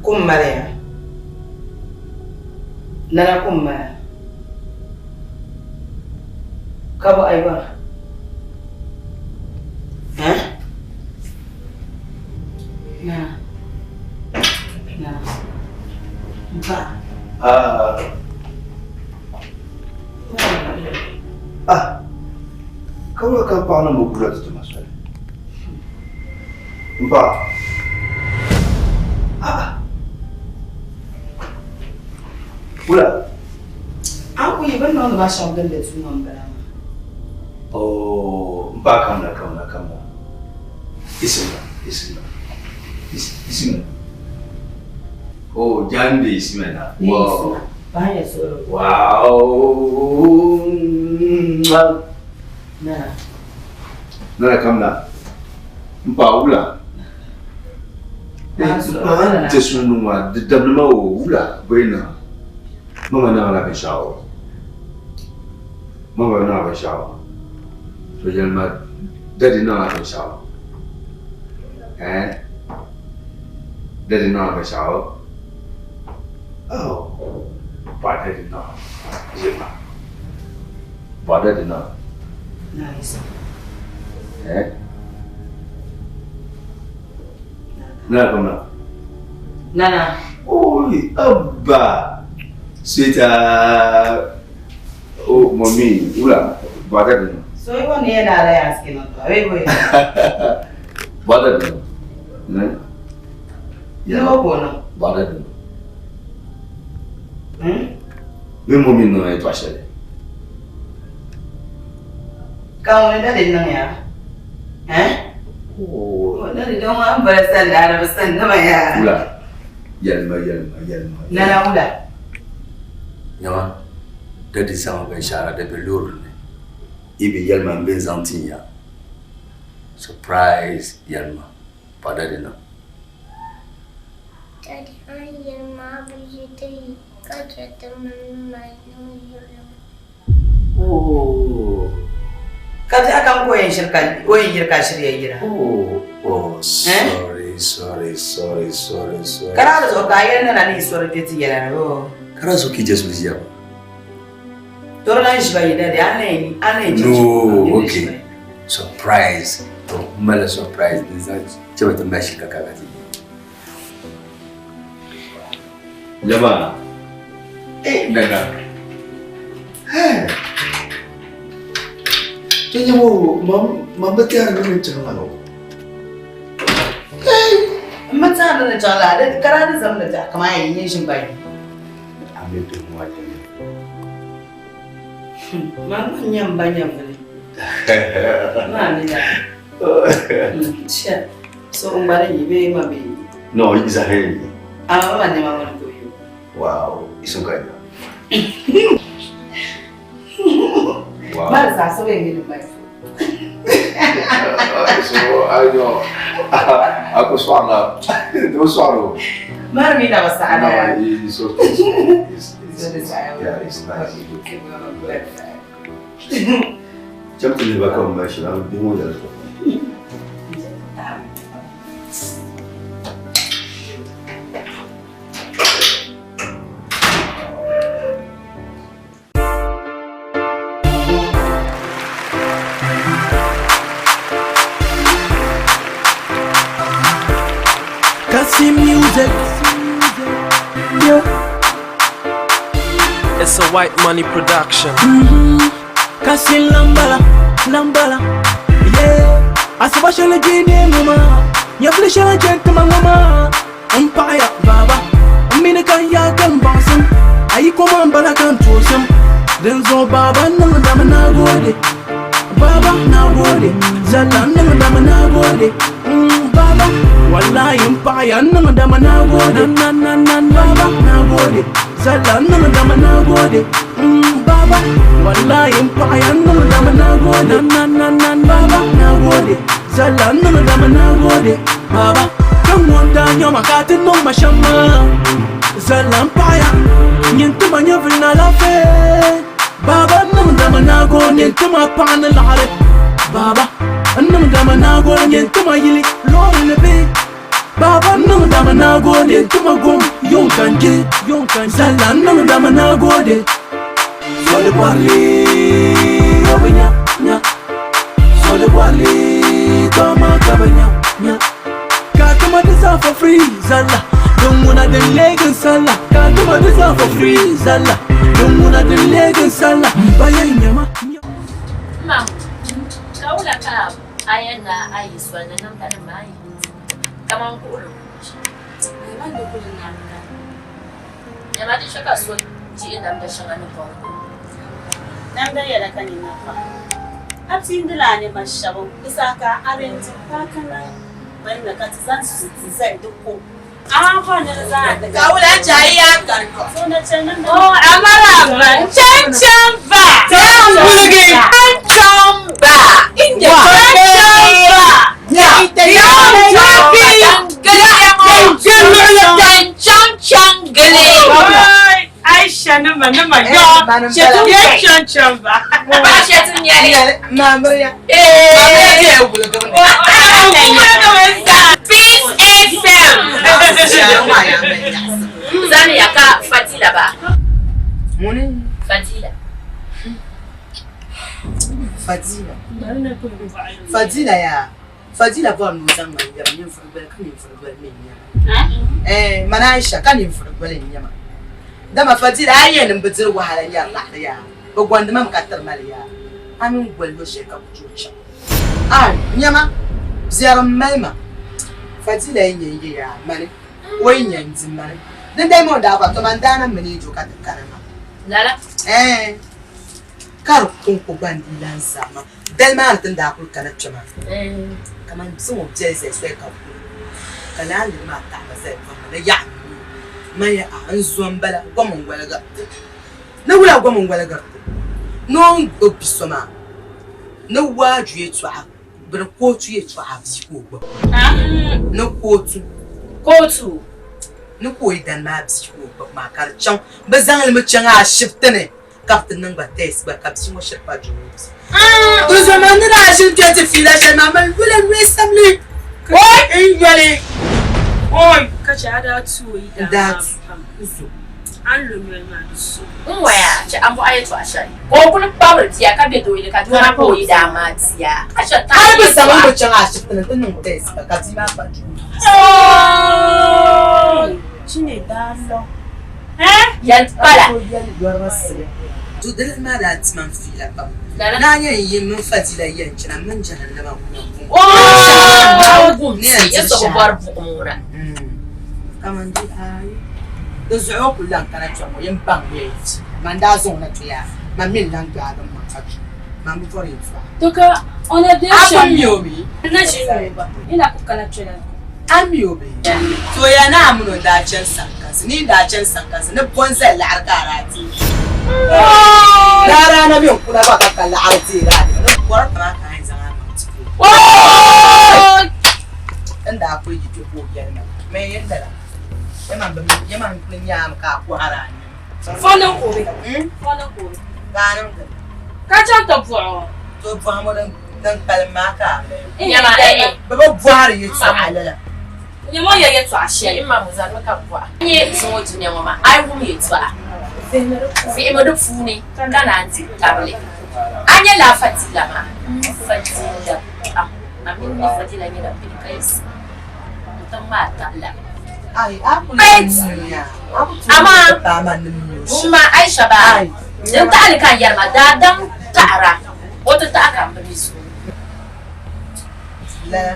[SPEAKER 4] Kum mali ya. Nana kum mali. Ka bo ayi bɔra? Eh? Nana. Nana. Mpa.
[SPEAKER 1] Ah. Ah. Ka wula ka paɣa niŋ bi gula ti tuma soli? M paɣa. Ah. Wula?
[SPEAKER 4] A ku yi bɛ niŋdi ba shɛm gindi duu ŋɔ m-bala maa.
[SPEAKER 1] Oh, m paɣa kamina, kamina, kamina. Isimla, isimla. Isimla. Oh, jandi isimla. Wow. Wow.
[SPEAKER 4] Nana.
[SPEAKER 1] Nana kamina. M paɣa wula? M paɣa n-ti suli niŋ maa, di dabili ma o wula bee na? Mama niŋla binshɛɣu. Mama bi niŋla binshɛɣu. To yɛlima daddy niŋla binshɛɣu. Eh? Daddy niŋla binshɛɣu. Oh, ba daddy niŋ. Ʒima. Ba daddy niŋ.
[SPEAKER 4] Nice.
[SPEAKER 1] Eh? Nana come now.
[SPEAKER 4] Nana.
[SPEAKER 1] Oi, abba. Sweetheart. Oh, mommy, wula, ba daddy niŋ.
[SPEAKER 4] So yi wani yana ala ya suke nan to, abe boy.
[SPEAKER 1] Ba daddy niŋ. Ne?
[SPEAKER 4] No bono.
[SPEAKER 1] Ba daddy niŋ. Hmm? Mi mommy niŋ ya tɔɣa shɛli.
[SPEAKER 4] Ka ŋuni daddy niŋ ya? Eh? Oh. Daddy don an bala sanda da sanda ma ya.
[SPEAKER 1] Wula. Yɛlima, yɛlima, yɛlima.
[SPEAKER 4] Nana wula.
[SPEAKER 1] Nyama, daddy zaŋ binshɛra di be loori ni. Yi bi yɛlima m bɛ zaŋ tin ya. Surprise yɛlima pa daddy niŋ.
[SPEAKER 13] Daddy, a ni yɛli ma a bi ʒi ti yi ka chɛ ti mini mali niŋ yuli maa.
[SPEAKER 1] Oh.
[SPEAKER 4] Ka biɛɣu kam ka o yɛn shiri ka o yɛn yiri ka shiri ya yira.
[SPEAKER 1] Oh, oh, sorry, sorry, sorry, sorry, sorry.
[SPEAKER 4] Ka daa zuɣu ka a yɛli nana ni yi sori kpe ti yɛla ni o.
[SPEAKER 1] Ka daa zuɣu ka yi je suli ʒiya ba.
[SPEAKER 4] To di lan ʒi ba yɛda di a ni yɛn chɛ
[SPEAKER 1] No, okay. Surprise. To mali surprise din zaŋ chɛ ba ti mali shikaka ka ti yi. Jama. Eh, nana.
[SPEAKER 14] Hey. Kenya mo, mam, mam ba tiara ni chaŋ la o.
[SPEAKER 4] M bi tiɛhiri ni chaŋ la, ka daa di zam ni tiɛha kaman a yɛn nyɛ ʒini ba yi.
[SPEAKER 1] A mi bihi ŋɔ a jɛmdi.
[SPEAKER 4] Man gba n-nyɛ m ba nyɛvili. Maa mi la. Shɛ, so n gba di yi bee ma bee?
[SPEAKER 1] No, yi zahi yi.
[SPEAKER 4] Ama ma nɛma ŋɔ ni tooi yi.
[SPEAKER 1] Wow, iso ka nya. Wow.
[SPEAKER 4] Ma di zaa so bee mi ni mali so.
[SPEAKER 1] So, I know. Ako sɔɣila. Do sɔɣiri o.
[SPEAKER 4] Ma di mi na bi saɣi
[SPEAKER 1] No,
[SPEAKER 4] na.
[SPEAKER 1] it's okay. It's, yeah, it's nice. Cham ti lihi ba ka bɛ mali shɛli, a bihi ŋɔ yɛli to.
[SPEAKER 11] Kasi music. Yeah.
[SPEAKER 15] It's a white money production.
[SPEAKER 11] Kasi lambala, lambala. Yeah. Asabashale jini ngoma. Nyaflishala jentama ngoma. Mpaya baba. Mini kan ya kan bangsam. Ayi koma mbala kan tosam. Denzo baba nang dama na gode. Baba na gode. Zalla nang dama na gode. Baba wallahi mpaya nang dama na gode. Na na na baba na gode. Zalla nang dama na gode. Baba wallahi mpaya nang dama na gode. Na na na baba na gode. Zalla nang dama na gode. Baba kan wanda nyoma ka ti niŋ ma shɛm maa Zalla m-paɣiya nyin ti ma nyɛvili ni alaafee Baba n niŋ dama naago nyin ti ma paɣa ni laɣiri Baba n niŋ dama naago nyin ti ma yili loori ni bihi Baba n niŋ dama naago nyin ti ma gom yuŋ ka n je Zalla n niŋ dama naago de Soli bɔrili o bi nya nya Soli bɔrili to amaa ka bi nya nya Ka tuma di zaa for free zalla Din ŋuna din leegi n salla Ka tuma di zaa for free zalla Din ŋuna din leegi n salla M ba yɛn nyɛma
[SPEAKER 10] Ma, ka wula ka a yɛn na a yi soli ni namda nim maa yi kaman kuɣili Nyama di chɛ ka so dihi namda shɛŋa ni kɔŋko.
[SPEAKER 8] Namda yɛla ka nina fa. A piindila a nɛma shɛbu di saha ka a arrange paaki niŋ bini ni ka ti zaŋ ti zali di ko. A bɔri ni di zaŋ a ti
[SPEAKER 4] Ka wula n-chɛ a yi yaa kari dɔɣi.
[SPEAKER 8] So na chɛ namda
[SPEAKER 10] Oh, amara ba, n-chaŋ chaŋ ba.
[SPEAKER 4] Chaŋ wuligi.
[SPEAKER 10] Chaŋ chaŋ ba. Chaŋ chaŋ ba.
[SPEAKER 8] Aisha nima nima yɔ ye chaŋ chaŋ ba.
[SPEAKER 10] Peace FM. Zani ya ka Fadila ba. Fadila.
[SPEAKER 4] Fadila. Fadila ya. Fadila bɔri ni o zaŋ ma n-lɛbi ninvuɣ gbali ka ninvuɣ gbali mi n-nyɛ ma. Eh, man Aisha ka ninvuɣ gbali n-nyɛ ma. Dama Fadila a yi yɛn ni bi diri wahala nyari laɣiri yaa, bɛ gɔndi ma mi ka tiri ma li yaa. A mini goli luɣ shɛli ka bɛ tooi chaŋ. Ai, nyama, biɛri m-mali ma. Fadila yi nya n-ye yaa, mani, o yi nya n-di mani. Dindali maa o ni daa gba, tɔ man daa na mini Ejo ka ti kana maa.
[SPEAKER 10] Lala?
[SPEAKER 4] Eh, ka di kɔŋko gba n-dii lan zab ma. Dali maa ni ti ni daa kuli kana kpe maa, kaman zaŋ o biɛli zali soli ka bɛ kuli, ka naan liri maa taɣi ba zali pɔhima ni yaɣi n-nyu man ya a n zo m-bala gom n-waligiri ti. Ni wula gom n-waligiri ti? Ni o ni gbubi bi so maa ni waaju yɛtɔɣa bini kootu yɛtɔɣa bia ka o gbubi ni kootu.
[SPEAKER 10] Kootu?
[SPEAKER 4] Ni ka o yidana maa bia ka o gbubi maa ka di chaŋ bɛ zaŋ li mi chaŋ ashibiti ni. ka bɛ ti niŋ ba test gba ka bia ŋɔ shiri pa drugs. Dinzuɣu maa ni daa ʒini kpe ti fiila shɛli maa man yoli n samli n yoli
[SPEAKER 8] Oi! Ka chɛ a daa tu o yi
[SPEAKER 4] n daa tu n zo.
[SPEAKER 8] A ni lo noli maa di so.
[SPEAKER 10] N waya chɛ a bɔɣa yɛtɔɣa shɛli. Ka o kuli kpabiri bia ka be dooyili ka doo na pa o yidaan maa tia. Ka chɛ taɣi
[SPEAKER 4] Hali bɛ zaŋ
[SPEAKER 10] yɛtɔɣa.
[SPEAKER 4] n bi chaŋ ashibiti ni ti niŋ test ka bia maa kpa duu. Chine daa lɔ.
[SPEAKER 10] Yɛli pala.
[SPEAKER 4] To di lihi maa daa ti ma n fiila pam. Naa yɛn yi mini Fadila yɛn chana m mini jahannama kuna kum. Ni yɛn diri shɛhi. Kaman di ayi. Di zuɣu o kuli lan kana kpɛŋ ŋɔ yin baŋ ya yi ti. Man daa zaŋ o na ti yaa man mi n-lan gbaagi m maŋ ka kpi. Man bi bɔri yɛltɔɣa.
[SPEAKER 8] To ka o na deei
[SPEAKER 4] A
[SPEAKER 8] shɛm
[SPEAKER 4] kuli mi o mi?
[SPEAKER 8] N na ʒi n mi o gba. Yi na ku kana kpɛla.
[SPEAKER 4] A mi o bee? To ya ni a mini o daa chani sankansi, ni yi daa chani sankansi ni bɔ n-zali laɣiri ka a daa deei? Daa daa na be n-kuna gba ka ka laɣiri deeri a nima ni bɔri ti maa ka a yɛn zaŋ a maŋ ti o. N daa kuli yi kpe ka o yɛli ma, Mɛ yɛn lala, yɛman kuli nyaami ka a kɔhiri a nɛma.
[SPEAKER 8] Fɔndi n-ku o bee? Fɔndi n-ku o bee?
[SPEAKER 4] Ka a niŋdi li.
[SPEAKER 8] Ka chaŋ ti bɔh o.
[SPEAKER 4] To bɔhimbu din din kpalim maa ka a mali.
[SPEAKER 10] Nyama, eh.
[SPEAKER 4] Bɛ bi bɔhiri yɛltɔɣa lala.
[SPEAKER 10] Nyama o yɛli yɛltɔɣa shɛli. M ma mu zanimi ka bɔha. N nyɛ zuŋɔ dunia ŋɔ maa, a yi wum yɛltɔɣa, vihimi di puuni ka naan di tabili. A nya lala fatila maa? M mi fatila pam. A mini ni fatila nyɛla bihi ka yi su n-ti ŋmaai tabila. Amaa m ma Aisha baa, din taɣili ka n yɛri ma, daadam taɣira. O ti taɣi ka m bi mi zuɣu.
[SPEAKER 4] Lala,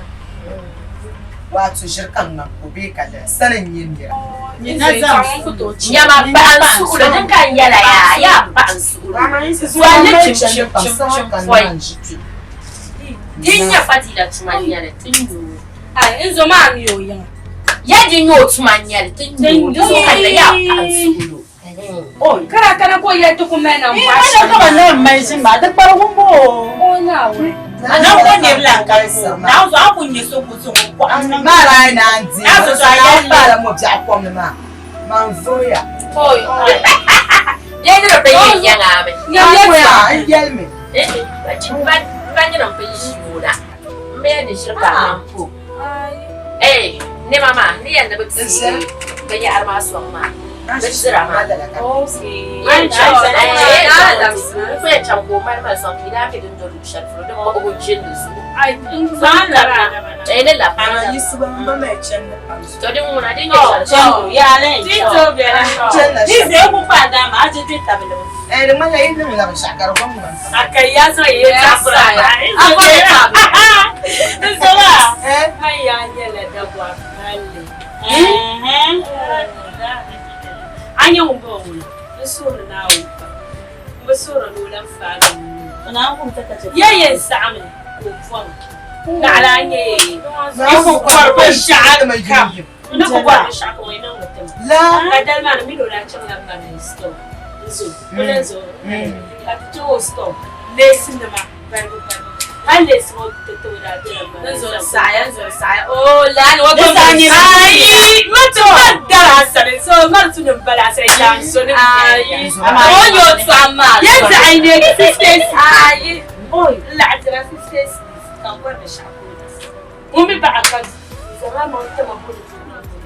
[SPEAKER 4] wato ʒiri ka ŋmaŋ o bee ka lala sani n-nyɛ nira.
[SPEAKER 10] Nyama paɣa n suhuri din ka n yɛla yaa, yaa paɣa n suhuri Dolli chim chim chim chim pɔi Di nyɛ Fadila tuma n-nyɛli ti nyu
[SPEAKER 8] Ai, n zo maa mi o yiŋa.
[SPEAKER 10] Ya di nyɛ o tuma n-nyɛli ti nyu di zuɣu ka n yɛla yaa paɣa n suhuri
[SPEAKER 8] Kara kana ko yɛli ti ku mali na n-bɔhi
[SPEAKER 16] Ii, ka ba na mali ʒini maa, di kparigu m-bɔ o.
[SPEAKER 8] O Naawuni.
[SPEAKER 16] Na ko niri la n-kali so. Naawuni zuɣu a ku nya so ka o zaŋ o kɔɣa niŋ.
[SPEAKER 4] Maa daa yi naan di,
[SPEAKER 16] Na so so a
[SPEAKER 4] Naawuni
[SPEAKER 16] yɛli
[SPEAKER 4] paala mɔ biɛɣu kom ni maa, man zooya.
[SPEAKER 10] Oi, bɛ niriba bɛ yɛn yaŋ a mi.
[SPEAKER 4] N yɛli mi.
[SPEAKER 10] Ba nyini m-pun ʒi o na. M bɛ ni ʒiri ka a man po. Ee, nɛma maa ni yɛn ni bɛ ti binyahari maa sɔŋ maa, bɛ dira maa. Yɛn chaŋ n ku yɛn chaŋ ka o mali mali sɔŋ ka yi daa mi din do luɣ shɛli polo di kpuɣibu jilli zuɣu. Ee, ni labina. To din ŋuna din nyɛ shɛli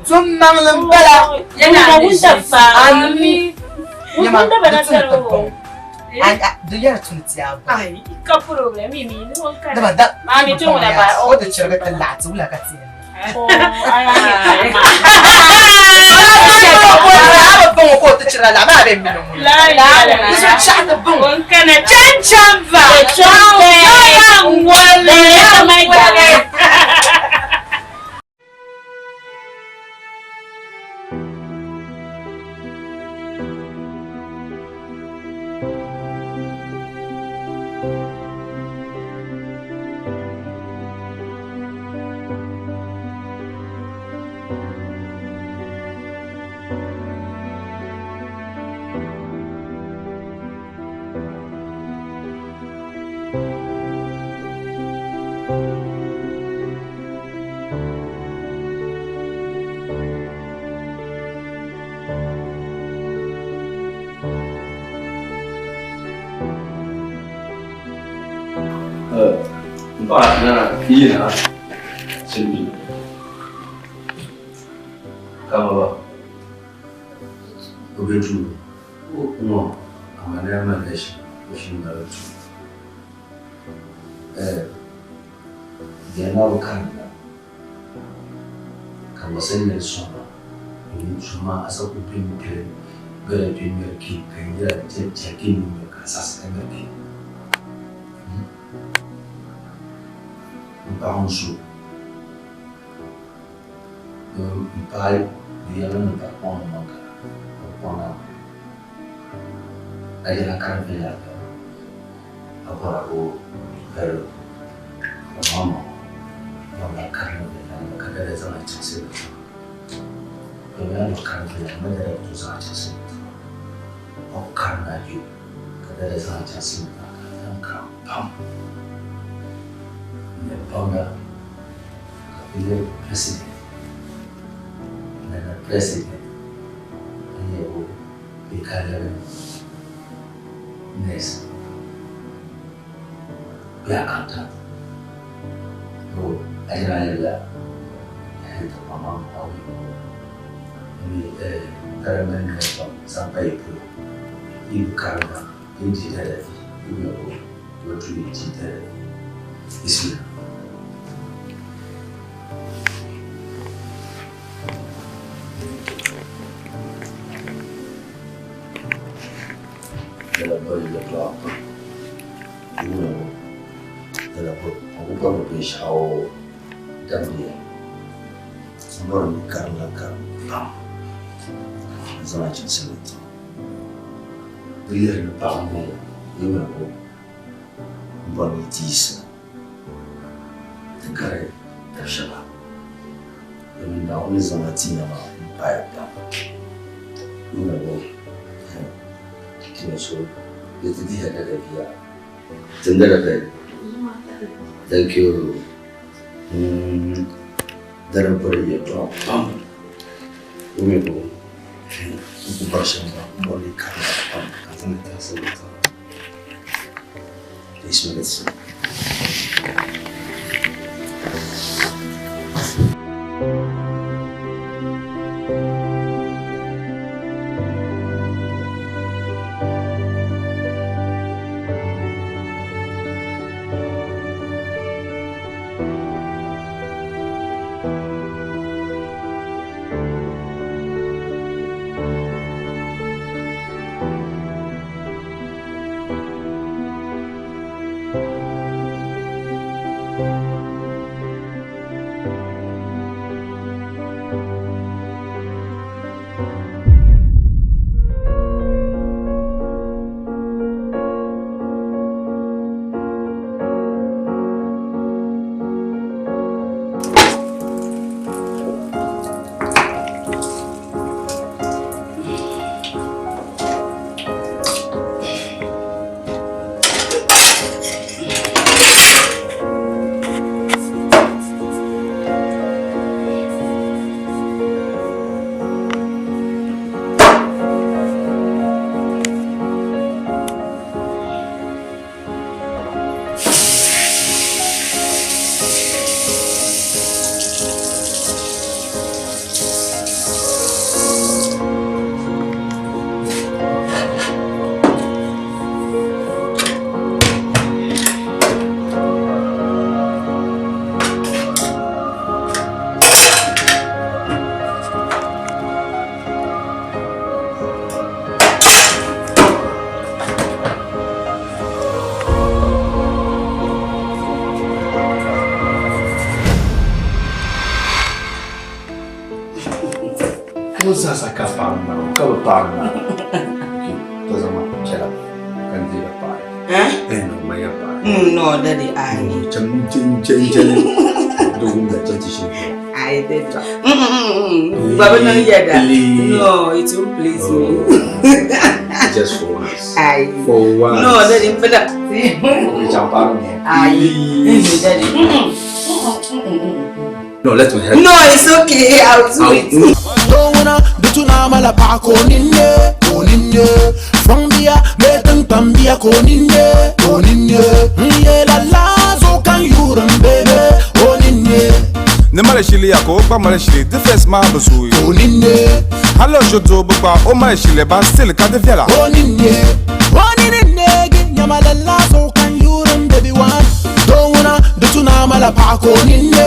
[SPEAKER 4] Tum maŋli m-bala. Ami. Nyama, di tuni ti bɔŋ. Di yɛri tuni ti a bɔŋ. Dama da o ti chirigi ti laɣi ti wula ka ti yɛn niŋ. A bi bɔŋ o ka o ti chirila laɣi maa bɛ mini ŋun. Di so chaɣi ti bɔŋ.
[SPEAKER 1] M paɣa nana yi na silimiin kama ba. O be duu ŋɔ amaa nira malila shim o shim mali duu. Bia maa bi karinda ka wasa ŋmɛri sɔŋ ma domin sɔŋ maa a sa ku bemi pili bela kpe ŋmɛri kpe ka yi yɛla chɛ kpe mi ŋmɛri ka a saɣisi ka ŋmɛri kpe. M paɣa n-so m paai di yɛlimi ni m paɣa kpaŋ o maŋ ka o kpaŋ na a yɛla karim viɛnyɛliŋga a bɔra o balibu ka maŋmaŋ bɔrila karim viɛnyɛliŋga ka dala zaŋ a chaŋsi ni tiŋa domin a ni karim viɛnyɛliŋga ma dala bi tooi zaŋ a chaŋsi ni tiŋa a ku karim a kpe ka dala zaŋ a chaŋsi ni tiŋa ka a ti lahi karim pam n-nyɛ baŋda ka bɛ leei president nana president n-nyɛ o bɛ ka lɛbi nurse bee accountant to a jira yɛli la to mama awi mi dara mali nurse pam zaŋ pa yi polo yi bi karinda yi di dala vi yi mi o o tu yi di dala vi bismillah. Lala boli yɛltɔɣa pam yuuni ŋɔ lala o ku bɔri binshɛɣu damdiya m bɔri ni karimla karim pam n-zaŋ a chaŋ silimiintiŋ di lihiri ni paɣa m-bɔŋɔ yuuni ŋɔ m bɔri ni ti yiɣisi ti gari tab shɛba domin Naawuni ni zaŋ a ti na maa m-paai pam yuuni ŋɔ So di ti dihi dada bia. Tin dada bɛ. Thank you. Dada bɔri yɛltɔɣa pam. O mi bo n ku bɔri shɛm maa n bɔri li karimba pam ka zaŋ li taɣisi li zaŋ. Bismillah. Ŋɔ zaasa ka paɣiri ŋmari o ka bi paɣiri ŋmari. Okay, to zaŋma piɛla ka n deei ba paɣiri. Eh? No, ma ya paɣiri.
[SPEAKER 4] No, daddy, I.
[SPEAKER 1] Cham chen chen chen. Do wumda chen ti shiri.
[SPEAKER 4] I did. Baba no yada. No, it won't please me.
[SPEAKER 1] Just for once.
[SPEAKER 4] I.
[SPEAKER 1] For once.
[SPEAKER 4] No, daddy, but
[SPEAKER 1] Okay, cham paɣiri ŋɔ.
[SPEAKER 4] I. Daddy.
[SPEAKER 1] No, let me help.
[SPEAKER 4] No, it's okay. I'll do it.
[SPEAKER 11] Dowuna dutuna mala paɣa ka o ninne ka o ninne Fɔŋ bia bee tiŋkpaŋ bia ka o ninne ka o ninne N ye lala zuɣu ka n yuuri n bebe o ninne.
[SPEAKER 17] Ni mali shili ya ka o gba mali shili defense maa bi zooi. Ka o ninni. Hali o ʒi doo bi gba o mali shili ba still ka di viɛla.
[SPEAKER 11] Ka o ninni. O nini neegi nyama lala zuɣu ka n yuuri m baby one. Doo ŋuna di tu ni a mala paɣa ka o ninni.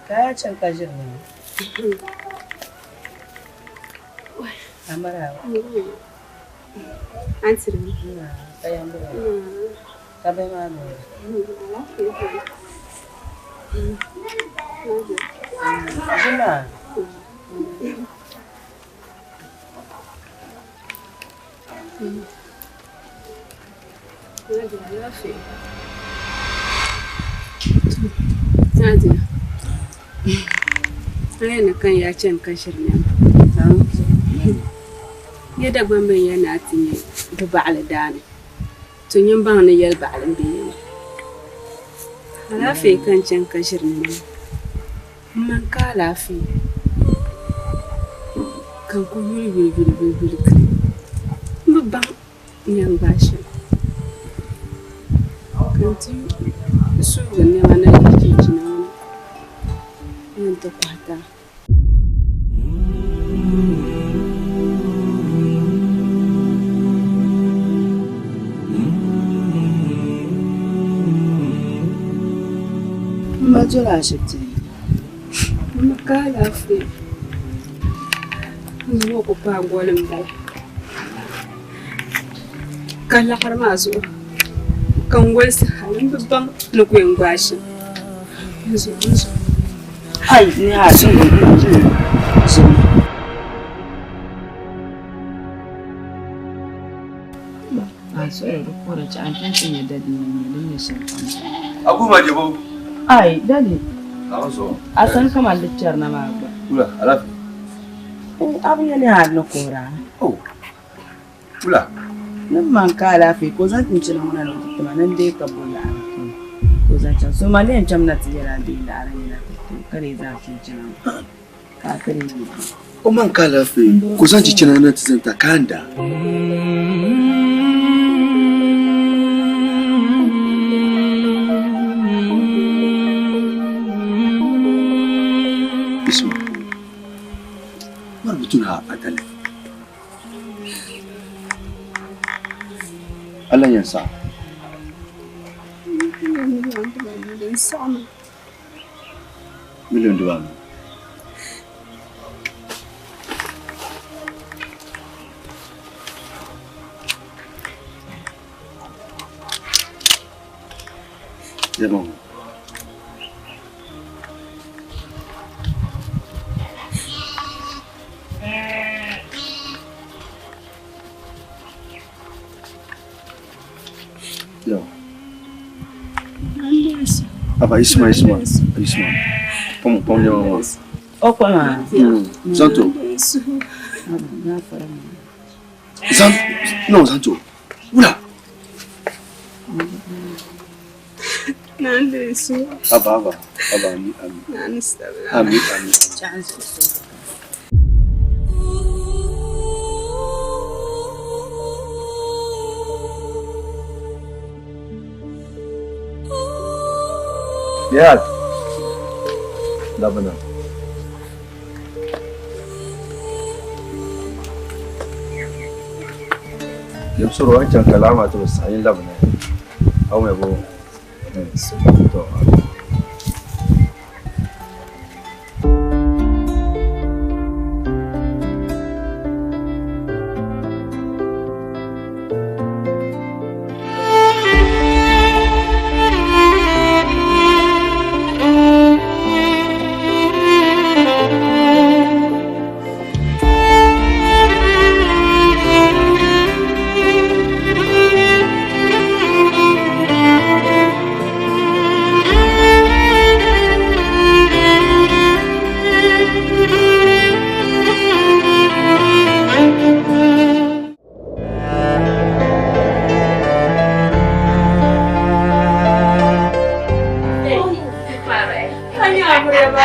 [SPEAKER 4] Kaya chan ka ʒiri nɛma. Amara.
[SPEAKER 9] Aunty.
[SPEAKER 4] Ka yamba. Ka bɛ maa mi. Jima.
[SPEAKER 9] Nadia. A ni kan ya chani ka ʒiri nɛma. Ya Dagbamba n-yɛli ni a ti nya du baɣili daa ni. To nyin baŋ ni yɛli baɣili m-be ya ni. Alaafee ka n chani ka ʒiri nɛma maa. M man ka alaafee ka n kuli yuli yuli yuli yuli yuli gili. M bi baŋ n yɛn gbaai shɛm. Ka n ti suugi nɛma na yihi chinchina ŋɔ na ni n ti kɔhi ti a.
[SPEAKER 4] M ba doli ashibiti.
[SPEAKER 9] M bi ka alaafee. N zuɣu ku paai goli m-bala. Ka laɣiri maa zuɣu ka n wolisi hali m bi baŋ ni ku yɛn gbaai shɛm. N zuɣu n zuɣu.
[SPEAKER 4] Hai ni a zuɣu zuɣu. A suhu di kɔri chɛ a ni ti nyɛ dadi ni nyɛ din nyɛ shɛli pam.
[SPEAKER 1] Agu ma jebo.
[SPEAKER 4] Ai dadi.
[SPEAKER 1] Ka so.
[SPEAKER 4] A sani kaman di chɛri na maa gba.
[SPEAKER 1] Wula alaafee.
[SPEAKER 4] A bi nya ni a ni kuhira.
[SPEAKER 1] Oh. Wula.
[SPEAKER 4] Ni man ka alaafee ka o zaŋ chinchina ŋɔ na ni o ti tima ni n deei ka bo laɣiri ka o zaŋ chaŋ. So man yɛn cham na ti yɛli a deei laɣiri nyina ti ti o ka dii zaŋ chinchina ŋɔ ka a ti dii yi.
[SPEAKER 1] O man ka alaafee ka o zaŋ chinchina na ti zaŋ ti a ka a ni daa. Isma, mari bi tuni a dali. Allah yɛn saɣi. Miliyon dibaanu. Jama ŋɔ. Aba Isma Isma Isma. Pom pom nyɛma maa.
[SPEAKER 4] O kpa maa.
[SPEAKER 1] Zanto. Zan no Zanto. Wula. Aba aba aba ami ami. Ami ami. Nihat. Labana. Yam soro an chaŋ ka laa maa ti bi saɣi yin labina. A wumya bɔ? To.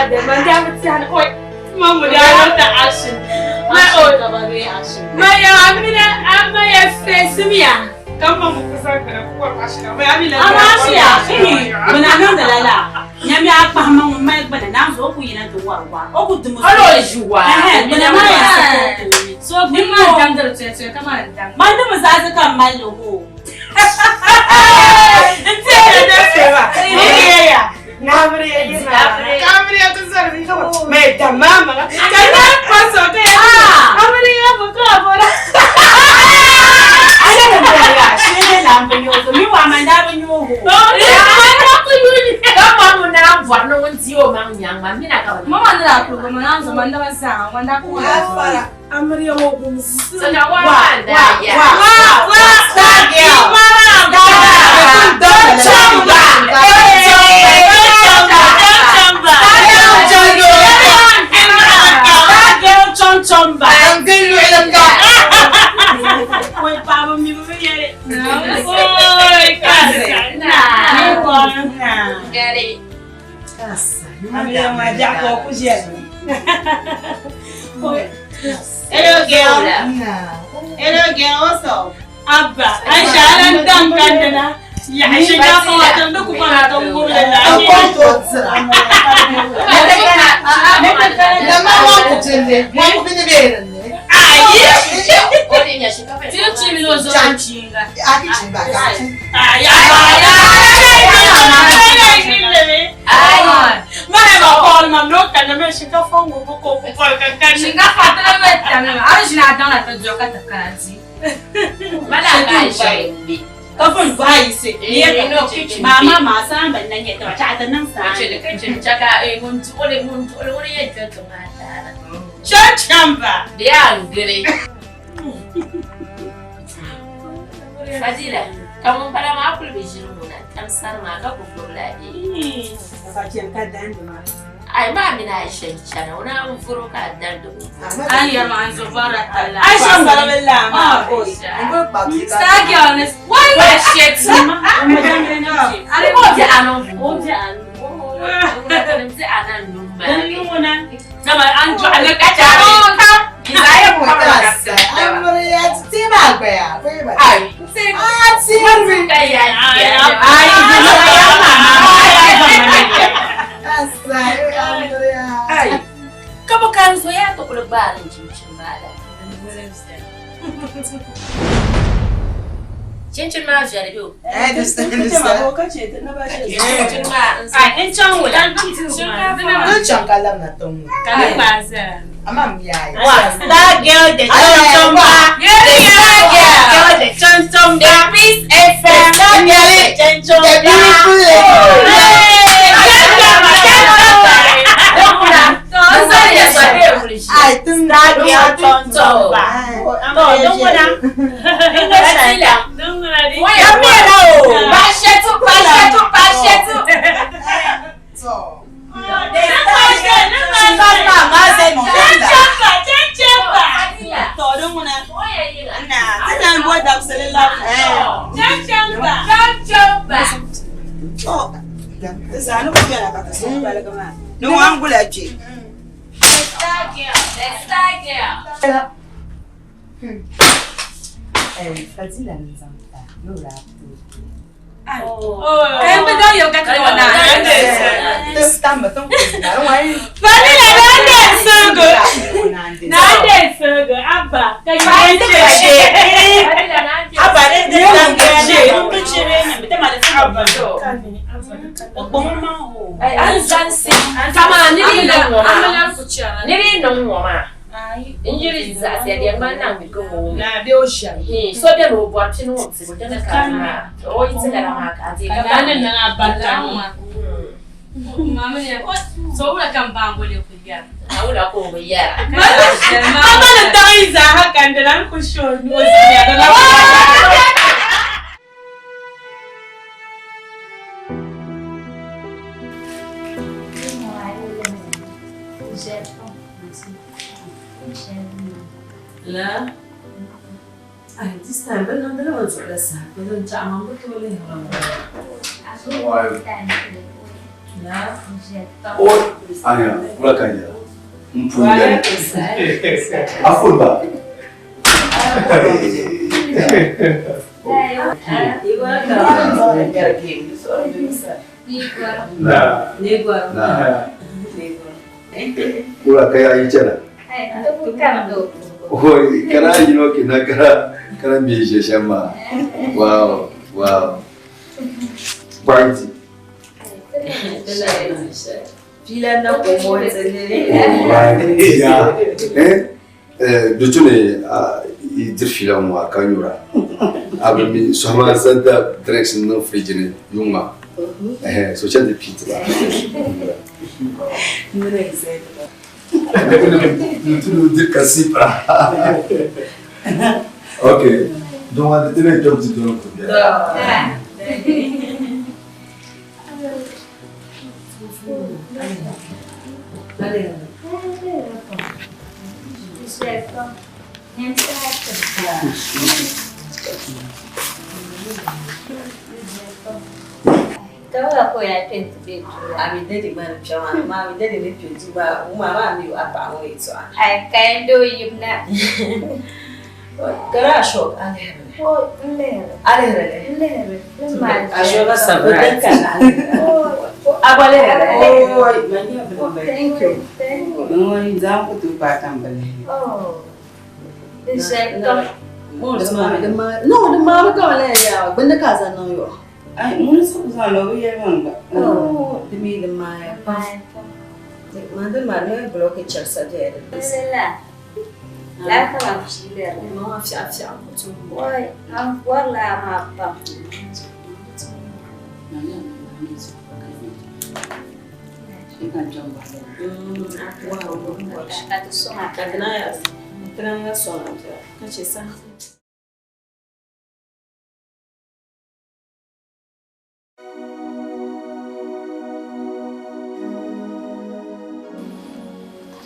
[SPEAKER 18] daa man daa bi tiɛhi oi ma mu daa niŋ action. Ma oi ma ya amina ama ya fesimiya. Kama mu kusa kana kuwa action. Ma amina.
[SPEAKER 8] Ama asiya mana niŋdi lala nyami a kpahima ŋun mali gbana naan zuɣu o ku yina ti wari waa o ku dimi
[SPEAKER 10] Hali o ʒi waa.
[SPEAKER 8] Gbana maa yaa sa
[SPEAKER 18] So ni ma damdiri tuya tuya ka ma dam.
[SPEAKER 8] Man dimi zaɣisi ka m mali li hoo.
[SPEAKER 18] Mama ni la kurugu ma naan zuɣu man daba zaa man daa ku
[SPEAKER 9] Amriya wo gumsi.
[SPEAKER 10] Wa wa
[SPEAKER 9] wa wa star girl.
[SPEAKER 8] Hello, girl. Hello, girl. What's up?
[SPEAKER 18] Abba, Aisha, alan dan kandana. Ya shinkafa watan duk kuma kan gurin da ake. Shinkafa tana mai tana, arjina dan ta joka ta karaji.
[SPEAKER 8] Kafin bayi se. Mama ma san ban nan ya ta ta nan sa.
[SPEAKER 18] Chachamba.
[SPEAKER 10] Fadila, kamun fara ma kul bi ʒiri ŋuna tam sani maa ka ku gbubila Ai ma mina Aisha chana una n vuri ka dandi o.
[SPEAKER 18] Ai ya ma an zo fara talla.
[SPEAKER 8] Aisha barabella ma.
[SPEAKER 18] Star girl ne. Wai
[SPEAKER 10] Wa shit.
[SPEAKER 18] Are
[SPEAKER 10] ko bi anu. Ko bi anu. Bi anan numba.
[SPEAKER 18] Nama an jo ala
[SPEAKER 10] ka ta. Ai. Kaba kan so ya to kula barin cincin ba da. Cincin ma jarabe.
[SPEAKER 4] Eh,
[SPEAKER 10] Cincin ma
[SPEAKER 18] Ai in can wula.
[SPEAKER 8] Star girl the chonchomba. Star girl the chonchomba.
[SPEAKER 10] Peace FM.
[SPEAKER 8] Star girl the chonchomba. Star girl chonchomba. To don wana. So bɛ o bɔri pini o tibu dini ka o yi ti lala maa ka a deei ka
[SPEAKER 18] So wula kan bango le ku yara.
[SPEAKER 10] A wula ko bi yara.
[SPEAKER 18] Amma da tayi za hakan da nan ku sho no ya da na.
[SPEAKER 19] La. Ay, this time ban nan da lawan zuwa sa. Ba zan ci amma ba to le.
[SPEAKER 1] O, anya, wula ka nyɛla. N pun yɛli. A phone ba? Na. Na. Wula ka yaa yi chana? Oi, kana yino kenan kana kana me ʒe shɛm maa. Wow, wow. Party. Ya. Eh? Eh, do tuni i diri fiila ŋɔ a ka nyura. A bi mi sɔhima santa drinks niŋ fridge ni yuŋ maa. Eh, so chani ti pii ti ba. Okay. Don't want to take job to do.
[SPEAKER 9] Ami daddy man kpɛma maa mi daddy ni kpɛ duu maa maa maa mi a paɣa ŋɔ yɛltɔɣa.
[SPEAKER 13] Ai ka n doo yimna.
[SPEAKER 9] Kara Ashok alihiri.
[SPEAKER 13] O n lihiri.
[SPEAKER 9] Alihiri li.
[SPEAKER 13] N lihiri. Ni maa
[SPEAKER 9] Ashoka sabira. Aba lihiri.
[SPEAKER 13] Thank you. Thank you.
[SPEAKER 5] Ŋun zaŋ ku tooi paai ka n bi lihi.
[SPEAKER 13] Oh. Di shɛli kam.
[SPEAKER 9] No, di maami ka bi lahi yaa gbunni ka a zaŋ niŋ yɔ.
[SPEAKER 5] Ai, ŋun sa ku zaŋ o bi yɛli man gba.
[SPEAKER 9] Oh, di mi di maaya pam. Maa di maa di bloki chɛrisa bɛla di
[SPEAKER 13] ni. La. Laa ka ban fiili li.
[SPEAKER 9] Maa fiɛɣu fiɛɣu ku tooi.
[SPEAKER 13] Oi, an bɔrila a maa pam. Ka ti sɔŋ a.
[SPEAKER 9] Ka ti naan ya sɔŋ a ka chɛ saha.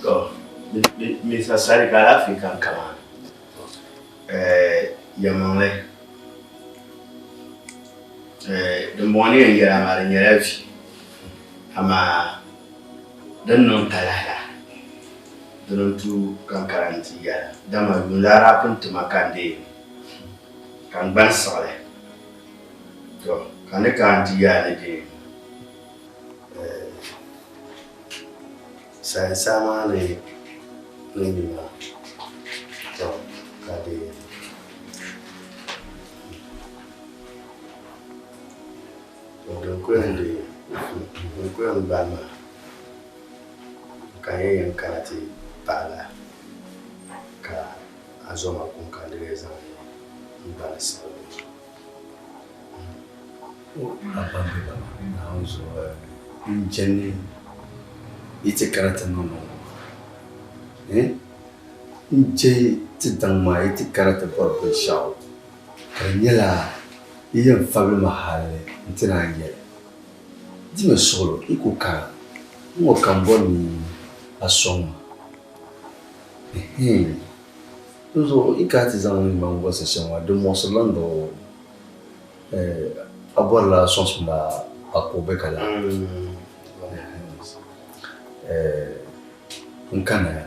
[SPEAKER 20] To, Mr. Sadiq alaafee ka n kama. Yɛlimaŋli din bɔŋɔ ni yɛn yɛla maa di nyɛla vi amaa din niŋ talahi la dini n-tu ka n kana nti yɛli dama yuun daa pun ti ma ka n deei ka n gbani siɣili to ka n ni kana nti yɛli ni deei salinsa maa ni ni yi maa to ka deei to din ku yɛn deei din ku yɛn gbali maa ka n yɛn kana ti paɣi la ka a zoma kum ka n di lee zaŋ n gbali siɣili.
[SPEAKER 1] A bambi baba Naawuni zuɣu n chani yi ti kana ti niŋ ŋɔ eh n chɛ ti daŋ maa yi ti kana ti bɔri binshɛɣu ka di nyɛla yi yɛn fabili ma hali n ti naan yɛli dimi suɣulo yi ku kana n ŋɔ ka m bɔri ni a sɔŋ ma ɛhɛn dinzuɣu yi kana ti zaŋ ma n-gɔsi shɛm maa di muɣisirila n doo a bɔrila sɔŋsim la a ko bɛ ka la n kana ya.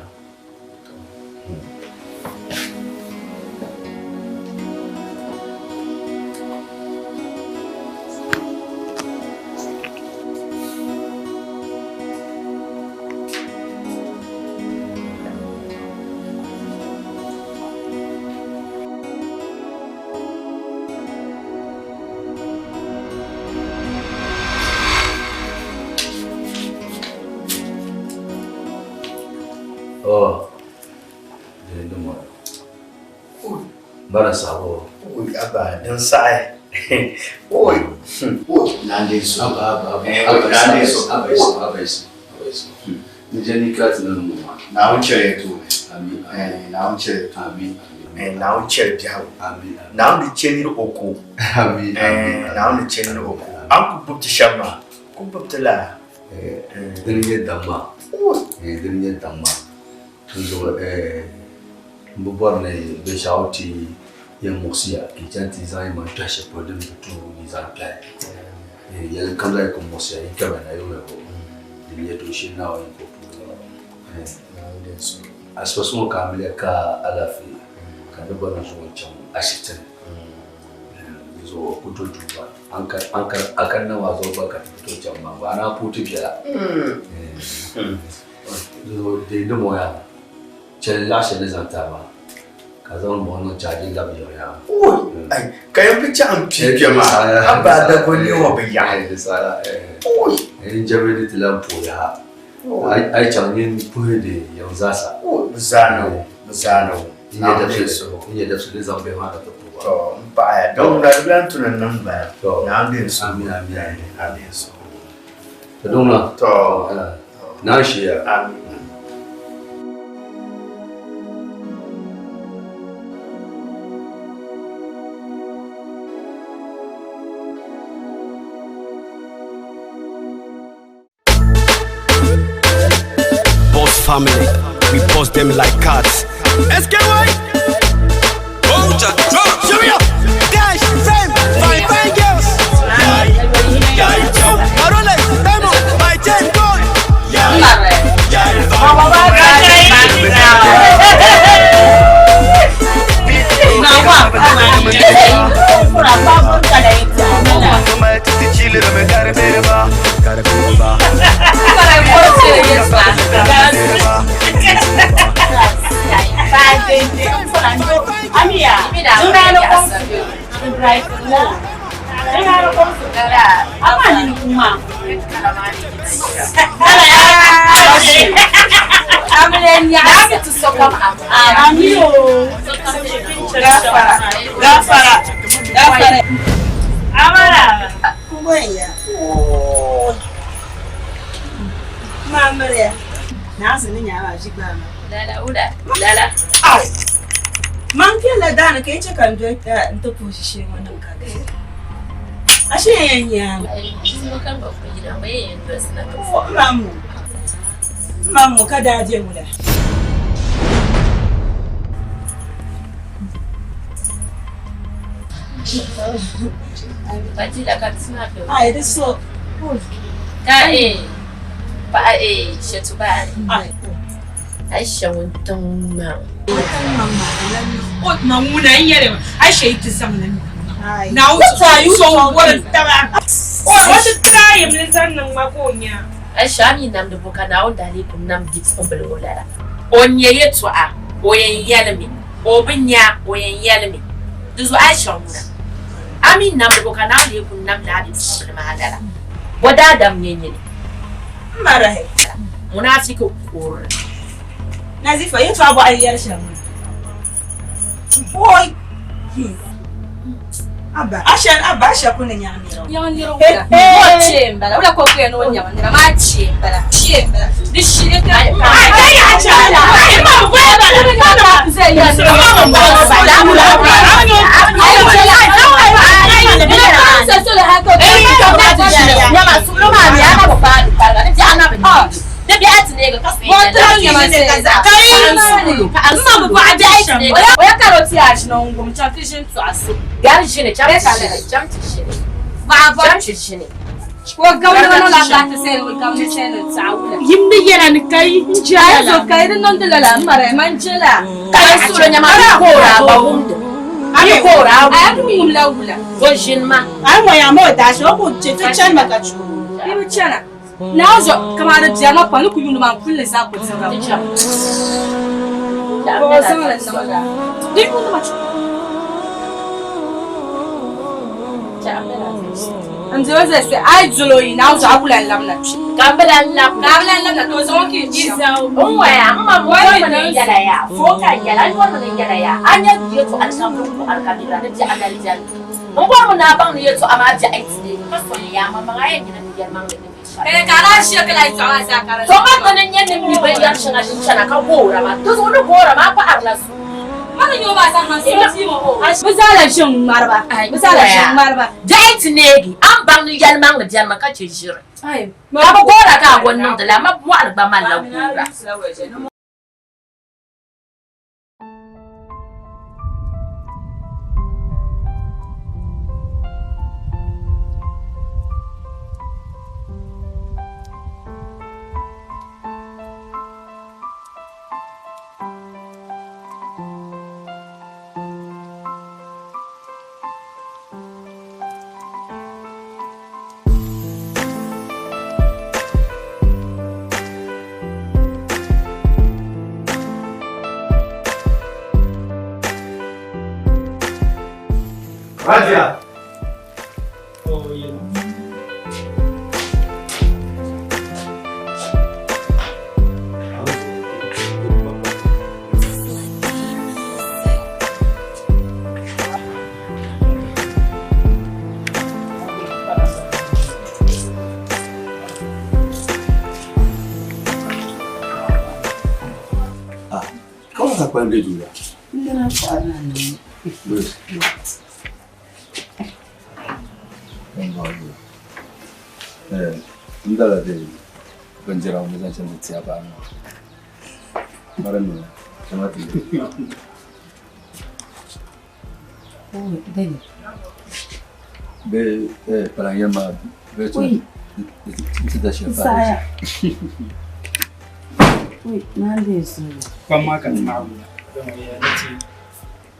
[SPEAKER 1] Oh, dini di mɔri. Bara sabo.
[SPEAKER 20] Oi, abba, din saɣi. Oi, naan so.
[SPEAKER 1] Abba, abba, abba.
[SPEAKER 20] Eh,
[SPEAKER 1] Abba,
[SPEAKER 20] naan so.
[SPEAKER 1] Abba, abba, abba, abba. Ni jani ka ti nan mu ma.
[SPEAKER 20] Naawuni chɛri ya tooni.
[SPEAKER 1] Amin.
[SPEAKER 20] Eh, Naawuni chɛri ya tooni.
[SPEAKER 1] Amin.
[SPEAKER 20] Eh, Naawuni chɛri biɛhigu.
[SPEAKER 1] Amin.
[SPEAKER 20] Naawuni di chɛ niri o ko.
[SPEAKER 1] Amin.
[SPEAKER 20] Eh, Naawuni di chɛ niri o ko. An ku gbubi ti shɛba maa, ku gbubi ti lala.
[SPEAKER 1] Eh, dini nyɛ daŋ maa. Eh, dini nyɛ daŋ maa. Dinzuɣu eh, n bi bɔri ni binshɛɣu ti yɛn muɣisi ya ka yi chani ti zaŋ yi maŋ kpɛhi shɛli polo din bi tuui yi zaŋ kpɛhi. Yɛli kam zaa yi ku muɣisiya yi kama na yɔŋ ko di nyɛ to shee Naawuni ko puuni. Asibiti ŋɔ ka a miliya ka alaafee ka di gba ni zuɣu chaŋ ashibiti ni. Di zuɣu ku to duu gba a kanna maa zuɣu gba ka ti ku tooi chaŋ maa gba a naan puhi ti biɛla. Di zuɣu deei ni ŋɔ yaa chɛli laɣ shɛli ni zaŋ ti a maa ka zaŋ bɔŋ niŋ chaaji labi yiŋ yaa.
[SPEAKER 20] Ka yɛn bi chaɣ n pii kpɛ maa a ba dagbo nɛma bi yaɣi.
[SPEAKER 1] Di saha n jɛbi ni ti lan puhi yaha a yi chaŋ nyin puhi di yiŋ zaasa.
[SPEAKER 20] Bi zaa ni o, bi zaa ni o.
[SPEAKER 1] N nyɛ dabisili ni zaŋ bihi maa na ti puhi ba.
[SPEAKER 20] To n paɣaya don ŋuna di lan tuni n niŋ bala. Naa n bɛ n suhu.
[SPEAKER 1] Amin amin
[SPEAKER 20] amin amin n suhu.
[SPEAKER 1] To don ŋuna.
[SPEAKER 20] To.
[SPEAKER 1] Naa n shiya.
[SPEAKER 20] Amin.
[SPEAKER 3] Boss family, we boss them like cats.
[SPEAKER 11] SKY! Show me up! Dash, fame, fine, fine girls! Yeah, yeah, my Rolex, diamond, my chain, gold! Yeah, yeah,
[SPEAKER 9] Man kpɛla daani ka yi chɛ ka n doli n ti puhi shee ŋɔ nim ka gaya ashe yɛn nyaami mamu ka daa bɛ wula. Ai di so.
[SPEAKER 10] Ka paɣa shɛtu baani. Aisha ŋun tiŋ maŋ.
[SPEAKER 18] O ma ŋuna n yɛli Aisha yi ti zaŋ li na o so wari taba. O o ti try mi zaŋ niŋ ma ka o nya.
[SPEAKER 10] Aisha a mi namdi bo ka Naawuni daa lee ku nam bipuɣimbila ŋɔ lala. O nya yɛtɔɣa o yɛn yɛlimi, o bi nya o yɛn yɛlimi. Di zuɣu Aisha ŋuna a mi namdi bo ka Naawuni lee ku nam lala bipuɣimbila maa lala. Bɔ daadam nyɛ nyini?
[SPEAKER 9] M ma rahi.
[SPEAKER 10] Munafiki kurili.
[SPEAKER 9] Nazifa yɛtɔɣa bɔɣiri yɛri shɛm maa. Oi! Abba, Asha, Abba, Asha ku ni nyaŋ nira.
[SPEAKER 19] Nyaŋ nira wula. Mo chɛ m-bala. Wula ka o ku yɛn ni o nyaŋ nira maa chɛ m-bala. Chɛ m-bala. Di shiri ka.
[SPEAKER 18] Ai, ka ya chɛ la. Ai, ma bu gba bala. Yimdi yɛla ni ka yi jɛla.
[SPEAKER 10] Ka bi goora ka a go niŋdi la, ma mɔɣili gba malila goora.
[SPEAKER 14] Hajiya.
[SPEAKER 11] Oh, yeah.
[SPEAKER 1] Kawai ka kpalim be duu la.
[SPEAKER 4] N dina kɔhi na ni.
[SPEAKER 1] N dala de bindira ŋɔ zaŋ chaŋ ti ti a paɣa maa. Mara mi chama ti Be palan yɛn maa bɛ ti ti da shɛli paɣa.
[SPEAKER 11] Kpam maa ka ti maɣi wula dama ya ni ti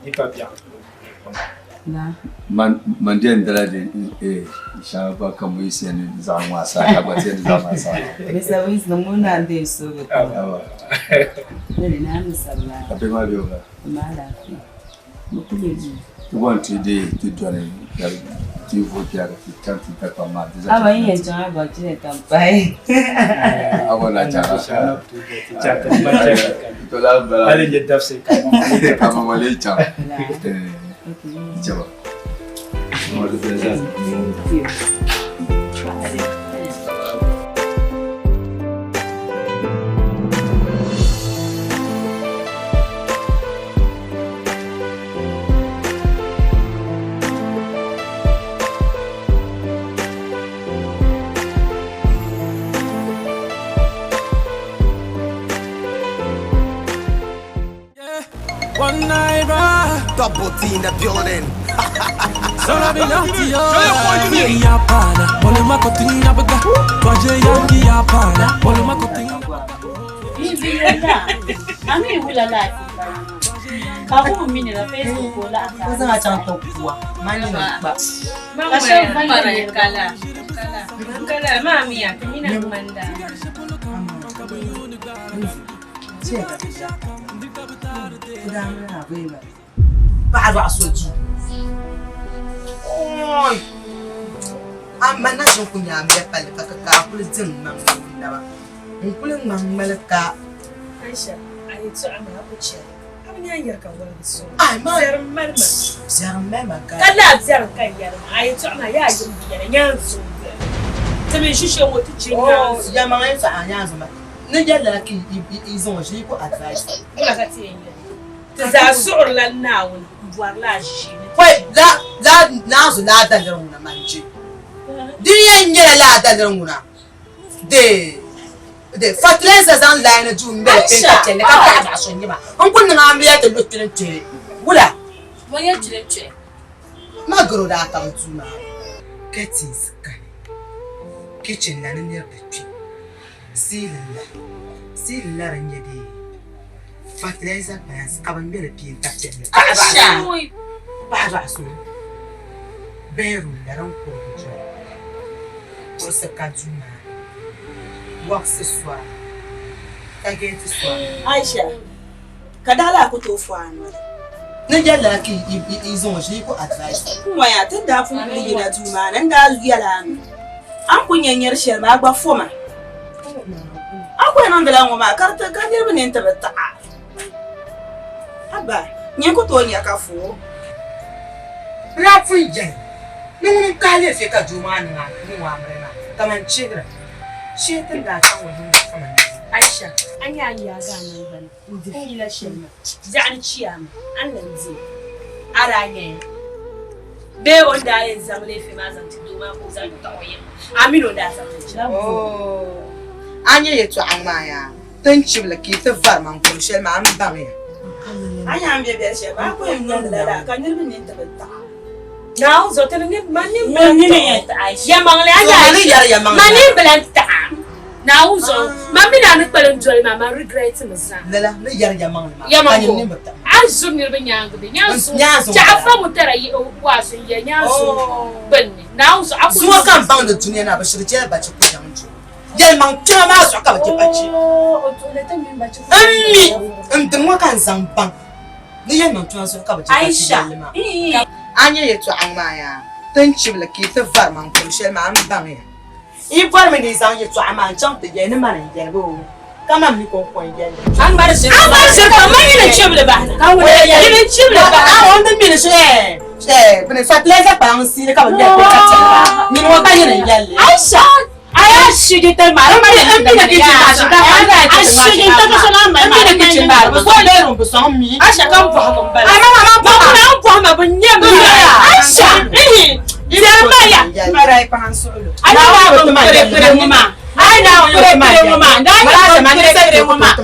[SPEAKER 11] di pa biɛɣu.
[SPEAKER 1] Man den dala de shɛŋa gba ka mu yisi ni zaɣ ŋmaa saa ka gba ti yɛn zaɣ ŋmaa saa.
[SPEAKER 4] Mr. Winston ŋun na n-deei suugi pam. Dini naa mi sabila.
[SPEAKER 1] Ka bihi maa be o ba.
[SPEAKER 4] Ma alaafee. Bɛ kuli be duu.
[SPEAKER 1] Ti bɔri ti deei ti dɔni ka ti vooi piɛla ka ti chaŋ ti da kpam maa.
[SPEAKER 4] A ba yi yɛn chaŋ a ba chɛ ka m pahi.
[SPEAKER 1] A bɔri ni a chaŋ a. To la bala.
[SPEAKER 11] Hali n-nyɛ dabisili
[SPEAKER 1] ka ma lee chaŋ. Chaba.
[SPEAKER 4] Thank you.
[SPEAKER 15] One naira.
[SPEAKER 6] Double T in the building.
[SPEAKER 16] Ko zaŋ a chaŋ ti kuwa mani ni kpa. Paɣa dɔɣi so bia. Oi! Amma na ʒin ku nya amiliya palli ka kikaa kuli di n maŋ n naba. N kuli ŋma ŋmali ka.
[SPEAKER 18] Aisha, a yɛltɔɣa maa ku chɛli. A bi nya n yɛri ka woligi so.
[SPEAKER 16] Ai ma.
[SPEAKER 18] Biɛri m-mali ma.
[SPEAKER 16] Biɛri m-mali ma ka.
[SPEAKER 18] Ka laa biɛri ka n yɛri maa. A yɛltɔɣa maa yaa yim biɛla nyaanzuŋ biɛla. Ti mi ʒi shɛli ŋɔ ti chɛ nyaanzuŋ.
[SPEAKER 16] Yɛlimaŋli yɛltɔɣa nyaanzuŋ maa. Ni yɛli lala ka yi zaŋ o ʒili yi ku advice.
[SPEAKER 18] Wula ka ti yɛn yɛli? Ti zaa suɣirila Naawuni m-bɔrila a ʒiishee ni.
[SPEAKER 16] Pɔi la la naanzu laa daliri ŋuna man je. Di yɛn nyɛla laa daliri ŋuna de de fertilizer zaŋ line duu m-beli penta piɛlli ka paɣi zaɣ so n-nyɛ ma. N ku niŋ amiliya ti lu kpini n-kpe wula?
[SPEAKER 19] Ŋɔ nyɛ kpini n-kpe.
[SPEAKER 16] Ma garo daa ka bɛ duu maa ni. Curtains kani, kitchen la ni niri di kpe. Siilin la, siilin la din nyɛ dee fertilizer plants ka bɛ ŋmɛ li peenta piɛlli paɣa dɔɣi so bedroom la din kurigi doli kuɣusi ka duu maa ni waɣisi sɔra ka geeti sɔra.
[SPEAKER 9] Aisha, ka daa lahi ku tooi fo a noli.
[SPEAKER 16] Ni yɛli lala ka yi zaŋ o ʒili yi ku advice o.
[SPEAKER 9] N waya, ti ni daa pun kuli yina duu maa ni, n daa yɛl a mi, a ni kul nya nyari shɛli maa, a gba fo ma. A ku yɛn niŋdila ŋɔ maa ka niriba nini ti bi taɣ a. Abba, nyini ku tooi nya ka fo o.
[SPEAKER 16] N daa pun yɛli ni ŋuni n-kahi leefe ka doo maa niŋ o amiliya maa kaman chihira shee ti ni daa chaŋ o yiŋ kaman
[SPEAKER 18] Aisha, a nya a ni yaagi a naŋgbani n-di fiila shɛli maa, biɛɣuni chiyaama a ni lan di li. A daa nyaya bee o ni daa yɛn zaŋ leefe maa zaŋ ti doo maa ka o zaŋ taɣ o yiŋa, a mi ni o daa zaŋ li chaŋ.
[SPEAKER 16] Oo, a nya yɛtɔɣa ŋɔ maa yaa, ti ni chibili ka yi ti vari ma n-kum shɛli maa, m baŋ ya.
[SPEAKER 9] A nya a ni be biɛli shɛli maa, a ku yɛn niŋdi lala ka niriba nini ti bi taɣ a.
[SPEAKER 18] Naawuni zuɣu ti ni ma nini bi lan taɣ o. Yɛlimaŋli a nya ma nini bi lan taɣ a. Naawuni zuɣu ma mini a ni kpalim doli maa, man regret mi zaa.
[SPEAKER 16] Lala ni yɛri yɛlimaŋli maa, ka nyini nini bi taɣ
[SPEAKER 18] a. A ni zuri niriba nyaaŋa bee? Nyaanzuŋ Chaɣ fa mu tara waazu n-yɛ nyaanzuŋ gbunni. Naawuni zuɣu a ku
[SPEAKER 16] Zuŋɔ ka m baŋdi dunia ni a bi shiri jɛla bachi ku nyaŋ du. Yɛlimaŋ kpɛma maa zuɣu ka bɛ je bachi. M mi n dini ŋɔ ka n zaŋ baŋ ni yɛlimaŋ kpɛma zuɣu ka bɛ je bachi yɛlli maa. A nya yɛtɔɣa ŋɔ maa yaa, ti ni chibili ka yi ti vari ma n-kum shɛli maa, m baŋ ya. Yi bɔrimi ni yi zaŋ yɛtɔɣa maa n-chaŋ ti yɛli ni mani n-yɛli ba o, ka man mi kɔŋko n-yɛli li.
[SPEAKER 18] A ŋmari ʒiri A ŋmari ʒiri pam, man yi ni chibili bahi na. Ka ŋuna yɛli? Yi ni chibili bahi na.
[SPEAKER 16] A o ni mi ni shɛli, ɛɛ, bini fertilizer kpalaŋ n-siili ka bɛ ŋmɛri ka o ka chɛli ba. Nyini ŋɔ ka yi ni yɛli li.
[SPEAKER 18] Aisha! Aya shigi te ma.
[SPEAKER 16] N mi ni kitchen maa shinkafa n daa
[SPEAKER 18] A shigi te ka so na mali
[SPEAKER 16] N mi ni kitchen maa bi sɔŋ bedroom bi sɔŋ mi.
[SPEAKER 18] Aisha ka n bɔhigi n bala.
[SPEAKER 16] A ma ma
[SPEAKER 18] Ba ŋuna n bɔhi ma bi nyɛ mi. Aisha! Ihi! Yɛli ma ya. A na daa bi pere pere ŋɔ maa. A na pere pere ŋɔ maa. Daa nyɛ bi pere pere ŋɔ maa. Ka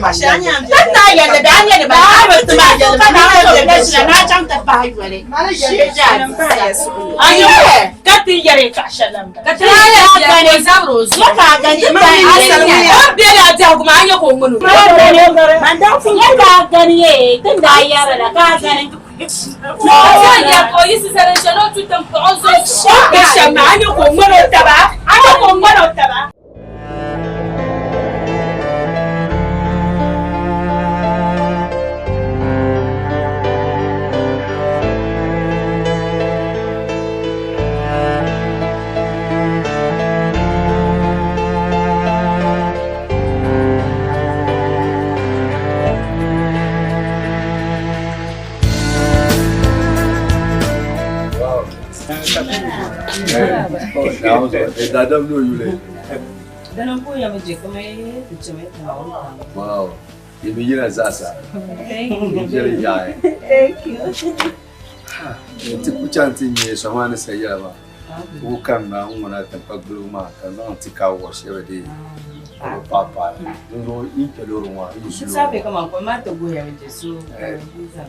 [SPEAKER 18] na yɛli bɛ a nyɛ ni ba. A bi ti ma yɛli ka na yɛli bɛ shina na chaŋ ti pahi yoli. Ayo! Ka ti yɛri yɛtɔɣa shɛli la m-bala. Ka ti yɛri o zabiri o zuɣu. Ka a gani O bela a biɛhigu maa, a nya ka o ŋmani o. Ya ka a gani ye, ti ni daa yɛri la ka a gani. O be shɛm maa, a nya ka o ŋmani o taba. A nya ka o ŋmani o taba.
[SPEAKER 1] Daadam n'o yuli.
[SPEAKER 4] Dana n puhi yɛmi je kama ti chɛmi
[SPEAKER 1] Wow. Yi mi yina zaasa.
[SPEAKER 4] Thank you.
[SPEAKER 1] Viɛli yaɣi.
[SPEAKER 4] Thank you.
[SPEAKER 1] Ti ku chaŋ ti nyɛ sɔŋ ni sa yɛla maa. Ku kanna n ŋuna tinkpa gbuligu maa ka zaŋ ti ka wɔ shɛba dee ka bi paai paai. Dinzuɣu yi kpɛ loori ŋɔ yi ʒi loori
[SPEAKER 4] Sabe kaman kom maa ti guhi yɛmi je so.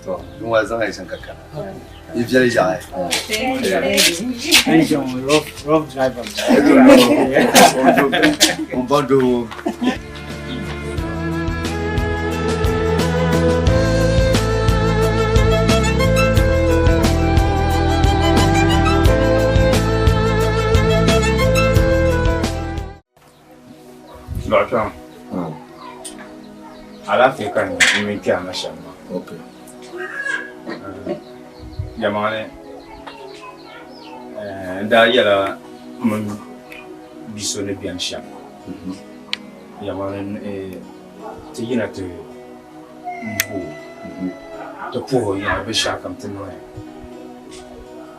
[SPEAKER 1] To din waa zaŋ ayi ka kana. Yi viɛli yaɣi.
[SPEAKER 4] Thank you.
[SPEAKER 1] Rough, rough driver. N ba doo.
[SPEAKER 20] Dɔɣitɔŋ, alaafee ka n mini kpɛha na shɛm maa.
[SPEAKER 1] Okay.
[SPEAKER 20] Yɛlimaŋli n daa yɛla m mini bia so ni beni shɛm. Yɛlimaŋli ti yina ti bo ti puhi o yiŋa binshɛɣukam ti niŋya.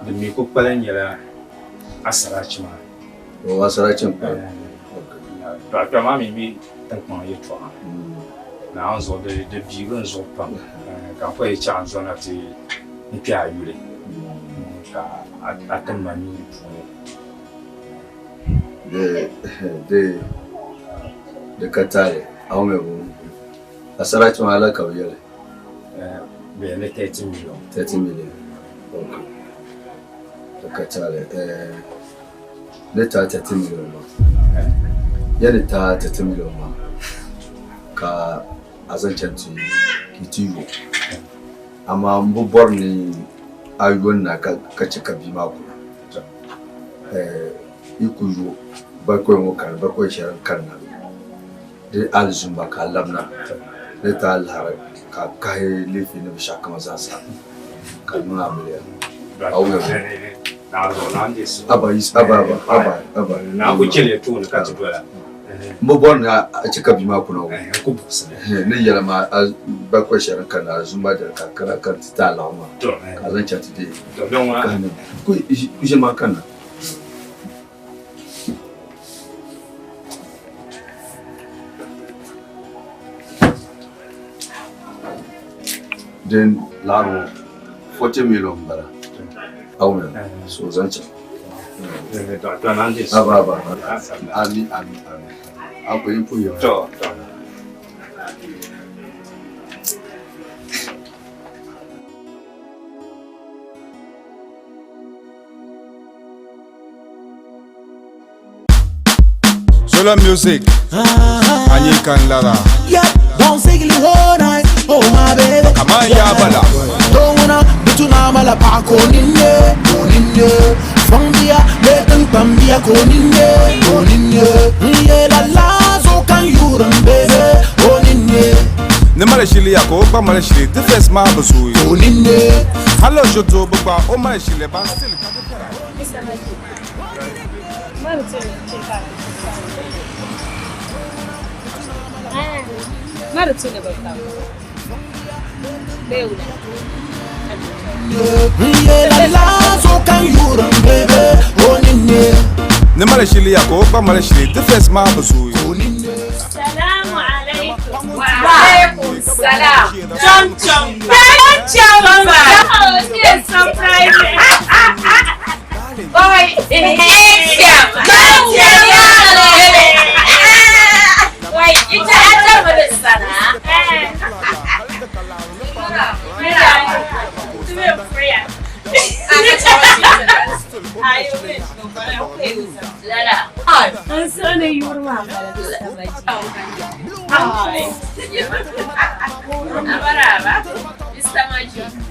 [SPEAKER 20] Din mi ku kpalim nyɛla asarachi maa.
[SPEAKER 1] O asarachi n-kpalim.
[SPEAKER 20] Dɔɣikpɛma maa mi mi tiŋkpaŋ yɛltɔɣa. Naawuni zuɣu di biigi n zuɣu pam ka n kuli yi chaɣ n zɔna ti n kpe a yuli ka a tim ma nuu di puuni.
[SPEAKER 1] Di ka taali, a ŋɔ mi bi wum. Asarachi maa ala ka bɛ yɛli?
[SPEAKER 20] Bɛ yɛli ni 30 million.
[SPEAKER 1] 30 million, ok. Di ka taali. Ni taai 30 million maa, ya ni taai 30 million maa ka a zaŋ chaŋ ti ka yi ti yo. Amaa m bi bɔri ni a yo n-na ka chɛ ka bia maa kuna. Yi ku yo bakɔi ŋɔ kani, bakɔi shɛli n-kanna di alizumba ka a labina ni ti a liɣiri ka a kahi liifi ni binshɛɣukam zaasa ka a niŋ amiliya. A wumya bee? Aba aba aba aba. M bi bɔri ni a chɛ ka bia maa kuna o. Ni yɛli ma a bakɔi shɛli din kanna alizumba dali ka a kana ka n ti ti a liɣiri maa ka a zaŋ chaŋ ti deei. Ku ʒini maa kanna. Din laɣiri ŋɔ 40 million m-bala. A wumya? So zaŋ chaŋ. Aba aba. Ami ami ami. A ku yi puhi ya.
[SPEAKER 17] Solo music. Anyi kan lara.
[SPEAKER 11] Yeah, bouncing the whole night. Oh my baby.
[SPEAKER 17] Come on, yeah, bala.
[SPEAKER 11] Don't wanna bituna mala pa koninye, koninye. Fondia, letin pambia koninye, koninye. Nye la la zo kan yuran baby, koninye.
[SPEAKER 17] Ni mali shili ya ka o gba mali shili defense maa bi zooi o ninni hali o ʒi doo bi gba o mali shili ban still ka di piɛla. Ni mali shili ya ka o gba mali shili defense maa bi zooi.
[SPEAKER 8] Salamu alaikum.
[SPEAKER 10] Wa alaikum salam.
[SPEAKER 8] Chom chom. Chom chom. Oh, it's surprising.
[SPEAKER 10] Boy, it's Wai, ita an taɓa da sana.
[SPEAKER 18] An so ne yurma.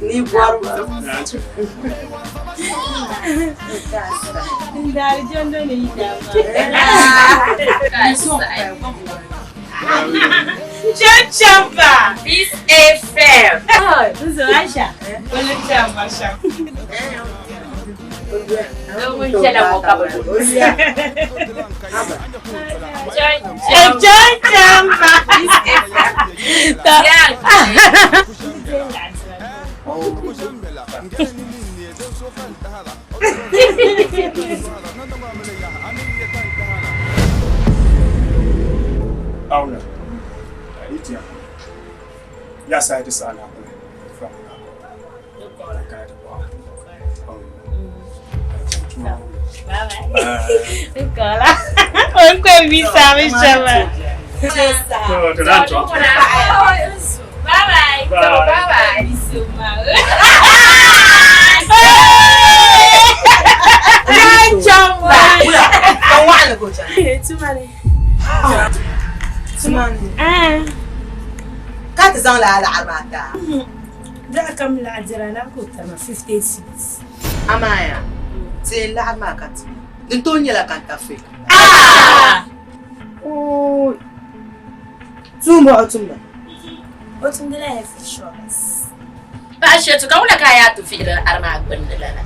[SPEAKER 4] Ni bɔri
[SPEAKER 18] Ndari jondo ne yi dama. Chamba.
[SPEAKER 10] This FM.
[SPEAKER 18] Oh, this is Aisha. Wala chamba sha. Chamba.
[SPEAKER 21] Auna. Itia. Ya sa ita sana kule. From
[SPEAKER 18] Nicola. Onkwe visa mishama.
[SPEAKER 10] Bye bye. Bye bye.
[SPEAKER 18] Chamba.
[SPEAKER 9] Tumani. Tumani. Ka ti zaŋ la alaɣiri maa ti a?
[SPEAKER 18] Zaɣa kam laɣadira na ku tama 56.
[SPEAKER 16] Amaa yaa, ti laɣiri maa ka ti. Din tooi nyɛla ka n ta fake. Tuumba o tumda?
[SPEAKER 18] O tumdila health insurance.
[SPEAKER 10] Paɣa shɛtu ka wula ka a yaa ti vihiri ari maa gbunni lala.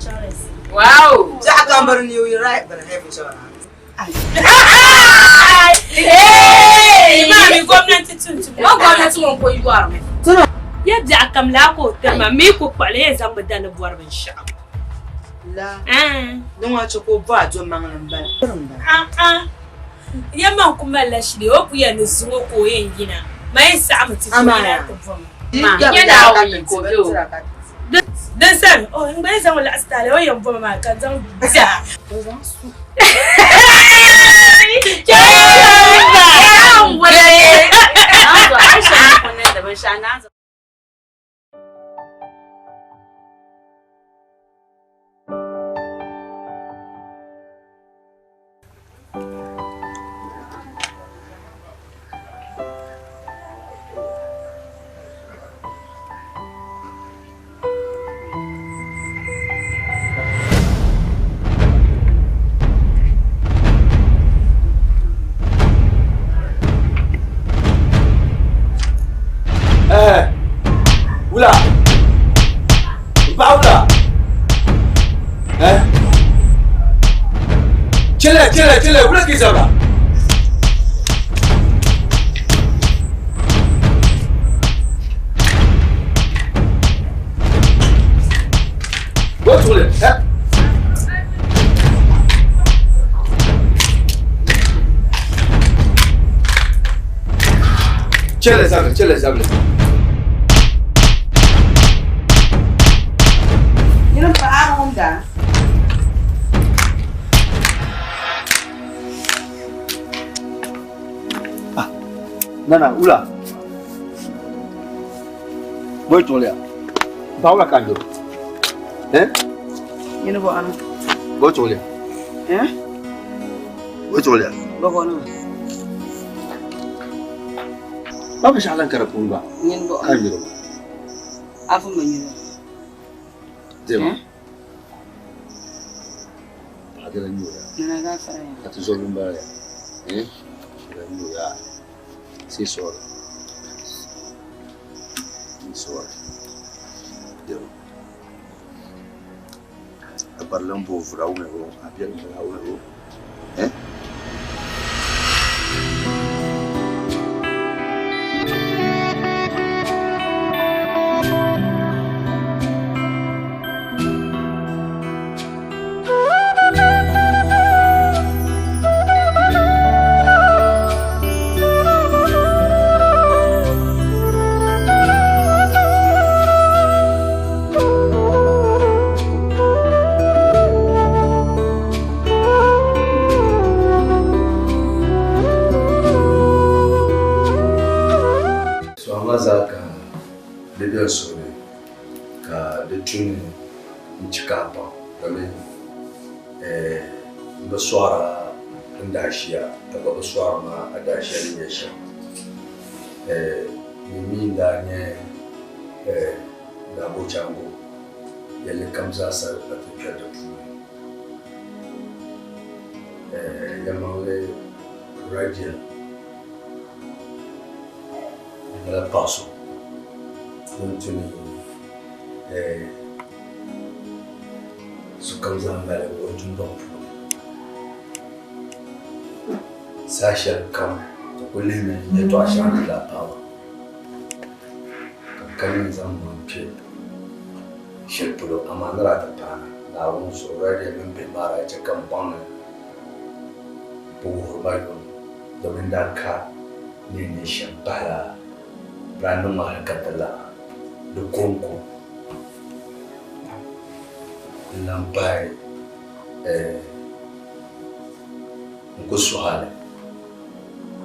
[SPEAKER 10] Wow!
[SPEAKER 16] Zaɣa kam biri ni you right biri health insurance.
[SPEAKER 18] Maami gomnati tuntum.
[SPEAKER 10] O gomnati ŋun ko yɔrimi.
[SPEAKER 18] Ya biɛɣu kam laa ka o tama mi ku kpaɣili ya zaŋ bi dani bɔri binshaɣu.
[SPEAKER 16] La. Ni ŋɔ chɛ ka o bɔ a do maŋli m-bala.
[SPEAKER 18] Ya maŋ ku malila shili o ku yɛn ni zuŋɔ ka o yɛn yina ma yɛn saɣimi ti
[SPEAKER 16] Amaa.
[SPEAKER 18] yina ti bɔma.
[SPEAKER 10] Nyɛ Naawuni yiko bɛ o.
[SPEAKER 18] Din sani o n gba yɛn zaŋ o laɣisi taali o yɛn bɔma maa ka zaŋ daa.
[SPEAKER 1] Wula. Ba wula. Eh? Chele, chele, chele, wula ki zabra. Bo tule, eh? Chele zabra, chele zabra.
[SPEAKER 4] Yini paɣa ŋun da.
[SPEAKER 1] Nana, wula. Boy tole ya. Ba wula kan joro. Eh?
[SPEAKER 4] Yini bɔ ana.
[SPEAKER 1] Boy tole.
[SPEAKER 4] Eh?
[SPEAKER 1] Boy tole ya.
[SPEAKER 4] Bɔ bɔ na.
[SPEAKER 1] Ba ba shalan kara kun ba.
[SPEAKER 4] Yini bɔ
[SPEAKER 1] Kan joro.
[SPEAKER 4] Afu ma yini.
[SPEAKER 1] Dema. Adela nyoya.
[SPEAKER 4] Nana gafara ya.
[SPEAKER 1] Ati zolumba ya. Eh? Adela nyoya. Si soro. Sorry. Yo. A parla un po' fra uno a piano uno. Eh? So ama zaa ka di bɛ suhuri ka di tu ni n chɛ ka a baŋ domin n bi sɔɣira n daashiya ka gba bi sɔɣiri ma a daashiya ni nyɛ shɛm. Ni mi n-daa nyɛ Dabo Chango yɛlli kam zaa sa ka ti kpɛri di puuni. Yɛlimaŋli Rajiya nyɛla paɣa so ŋun tu ni sokam zaa mali o dundɔŋ puuni. Saha shɛli kam ti kuli lihimi yɛltɔɣa shɛŋa ni daa paai ba ka kani n-zaŋ maŋ kpe shɛli polo, amaa ni daa ti paana Naawuni zuɣu Rajiya mini bihi maa daa chɛ ka m baŋ ni bɛ wuhiri ma yuŋ domin daa ka ni yɛn nyɛ shɛm pahila bɛ daa niŋ ma hali ka ti laɣim di kɔŋko n-lan pahi n ku suhi a li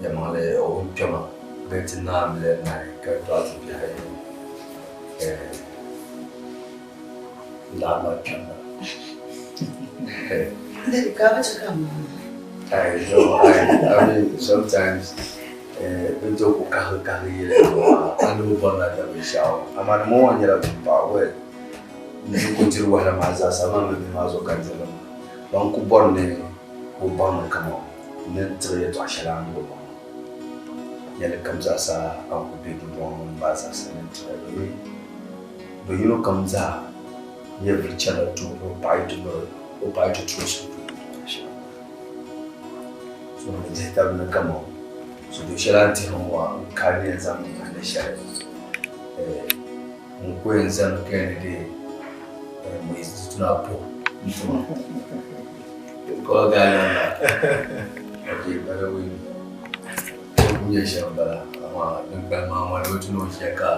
[SPEAKER 1] yɛlimaŋli o ni kpɛma bee ti naai miliya naai ka dɔɣi ti bihi ayi n daa mali kpɛm la. I know, I mean, sometimes bɛ tooi ku kahigi kahigi yɛli a ni bi bɔri la da binshɛɣu, amaa ni ŋɔ nyɛla bin paɣa well n di ku diri wahala maa zaa sa maa mini bihi maa zuɣu ka n dirili maa ban ku bɔri ni o baŋ ni kaman ni n tiri yɛltɔɣa shɛli a ni bi baŋ yɛlli kam zaa sa a ni ku be dundɔŋ ni maa zaa sa ni n tiri domin bɛ yino kam zaa nyɛvili chanila tooni o paɣa yi ti miri o paɣa yi ti tuui suhupiɛlli so ni dihi tabi ni kaman so du shɛli a ni tihiri ŋɔ maa n ka ni yɛn zaŋ niŋ a ni shɛli n ku yɛn zani ka yɛn ni dee mwezi tunapo mtuma kwa gana okay by the way kunya shɛm bala ama din kpalim maa ŋɔ di bi tu ni o chɛ ka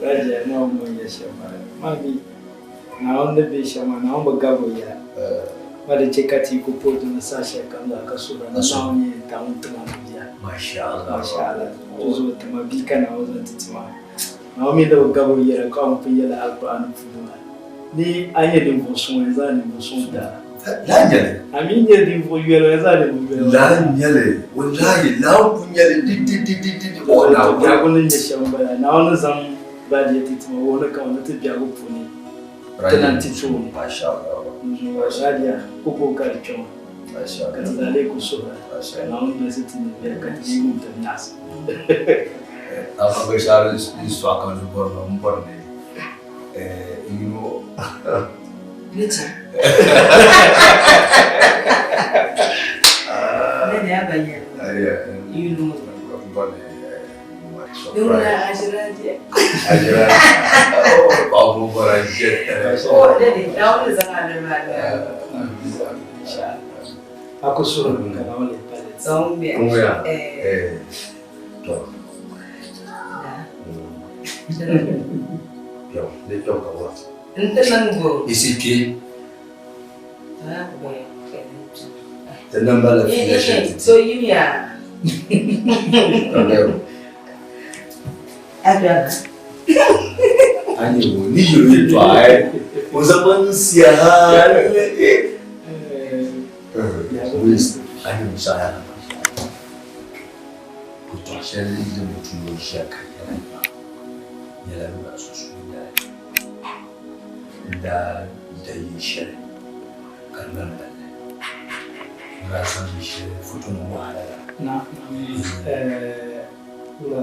[SPEAKER 2] Raja na mo nyɛ shɛm bala mami Naawuni ni be shɛm maa Naawuni bi gabi o yɛla ma di chɛ ka ti yi ku puhi dini saha shɛli kam zaa ka suhira ni Naawuni yɛn taɣi ŋun tima ni bia.
[SPEAKER 1] Masha Allah.
[SPEAKER 2] Masha Allah. Di zuɣu tima bia ka Naawuni zaŋ ti ti maa. Naawuni mi ni bi gabi o yɛla ka o ni pun yɛli Alkur'aani puuni maa ni a nyɛ ninvuɣ suŋ o yɛn zaŋ ninvuɣ suŋ ti a.
[SPEAKER 1] Laa nyɛli.
[SPEAKER 2] A mi nyɛ ninvuɣ yoli o yɛn zaŋ ninvuɣ yoli.
[SPEAKER 1] Laa nyɛli wallahi laa n-ku nyɛli di di di di di di o Naawuni.
[SPEAKER 2] Biɛhigu ni nyɛ shɛm m-bala Naawuni ni zaŋ Baadiya ti tima wuhi ni kaman ni ti biɛhigu puuni ti lan ti tooni. Baadiya ku ku ka di kpɛma ka ti zaa lee ku suhira ka Naawuni dolisi ti nyɛviya ka ti dii wum ti nyaɣisi.
[SPEAKER 1] Amaa binshɛɣu din sɔɣi ka n bɔri maa, m bɔri ni yino.
[SPEAKER 4] Ni chaŋ. Ne de y'a bayyana. Yino.
[SPEAKER 1] M bɔri ni
[SPEAKER 4] Nuna ajiraje.
[SPEAKER 1] Ajira. Oh, babu baraje.
[SPEAKER 4] Oh, dade, na wani zama da ma.
[SPEAKER 2] A ku suhiri ka Naawuni leei pali ti.
[SPEAKER 4] Tsawon biya.
[SPEAKER 1] Kunga.
[SPEAKER 4] Eh.
[SPEAKER 1] Eh. To. Yo, ne kyau ka wa.
[SPEAKER 4] N ti niŋ bo.
[SPEAKER 1] Isi kpe.
[SPEAKER 4] Ah, bɛ.
[SPEAKER 1] Ti niŋ ba la fiila shɛli ti.
[SPEAKER 4] So yim ya.
[SPEAKER 1] Kamero.
[SPEAKER 4] Abiana.
[SPEAKER 1] Ani wo ni yoro yɛltɔɣa ai. O zaman siya Wiz, ani musaya. Yɛltɔɣa shɛli din bi tu ni o ʒiya ka yɛla maa nyɛla lura sunsuuni dali n daa da yi shɛli ka di mali balli. N daa zaŋ yi shɛli foto nim wahala la.
[SPEAKER 2] Na eh la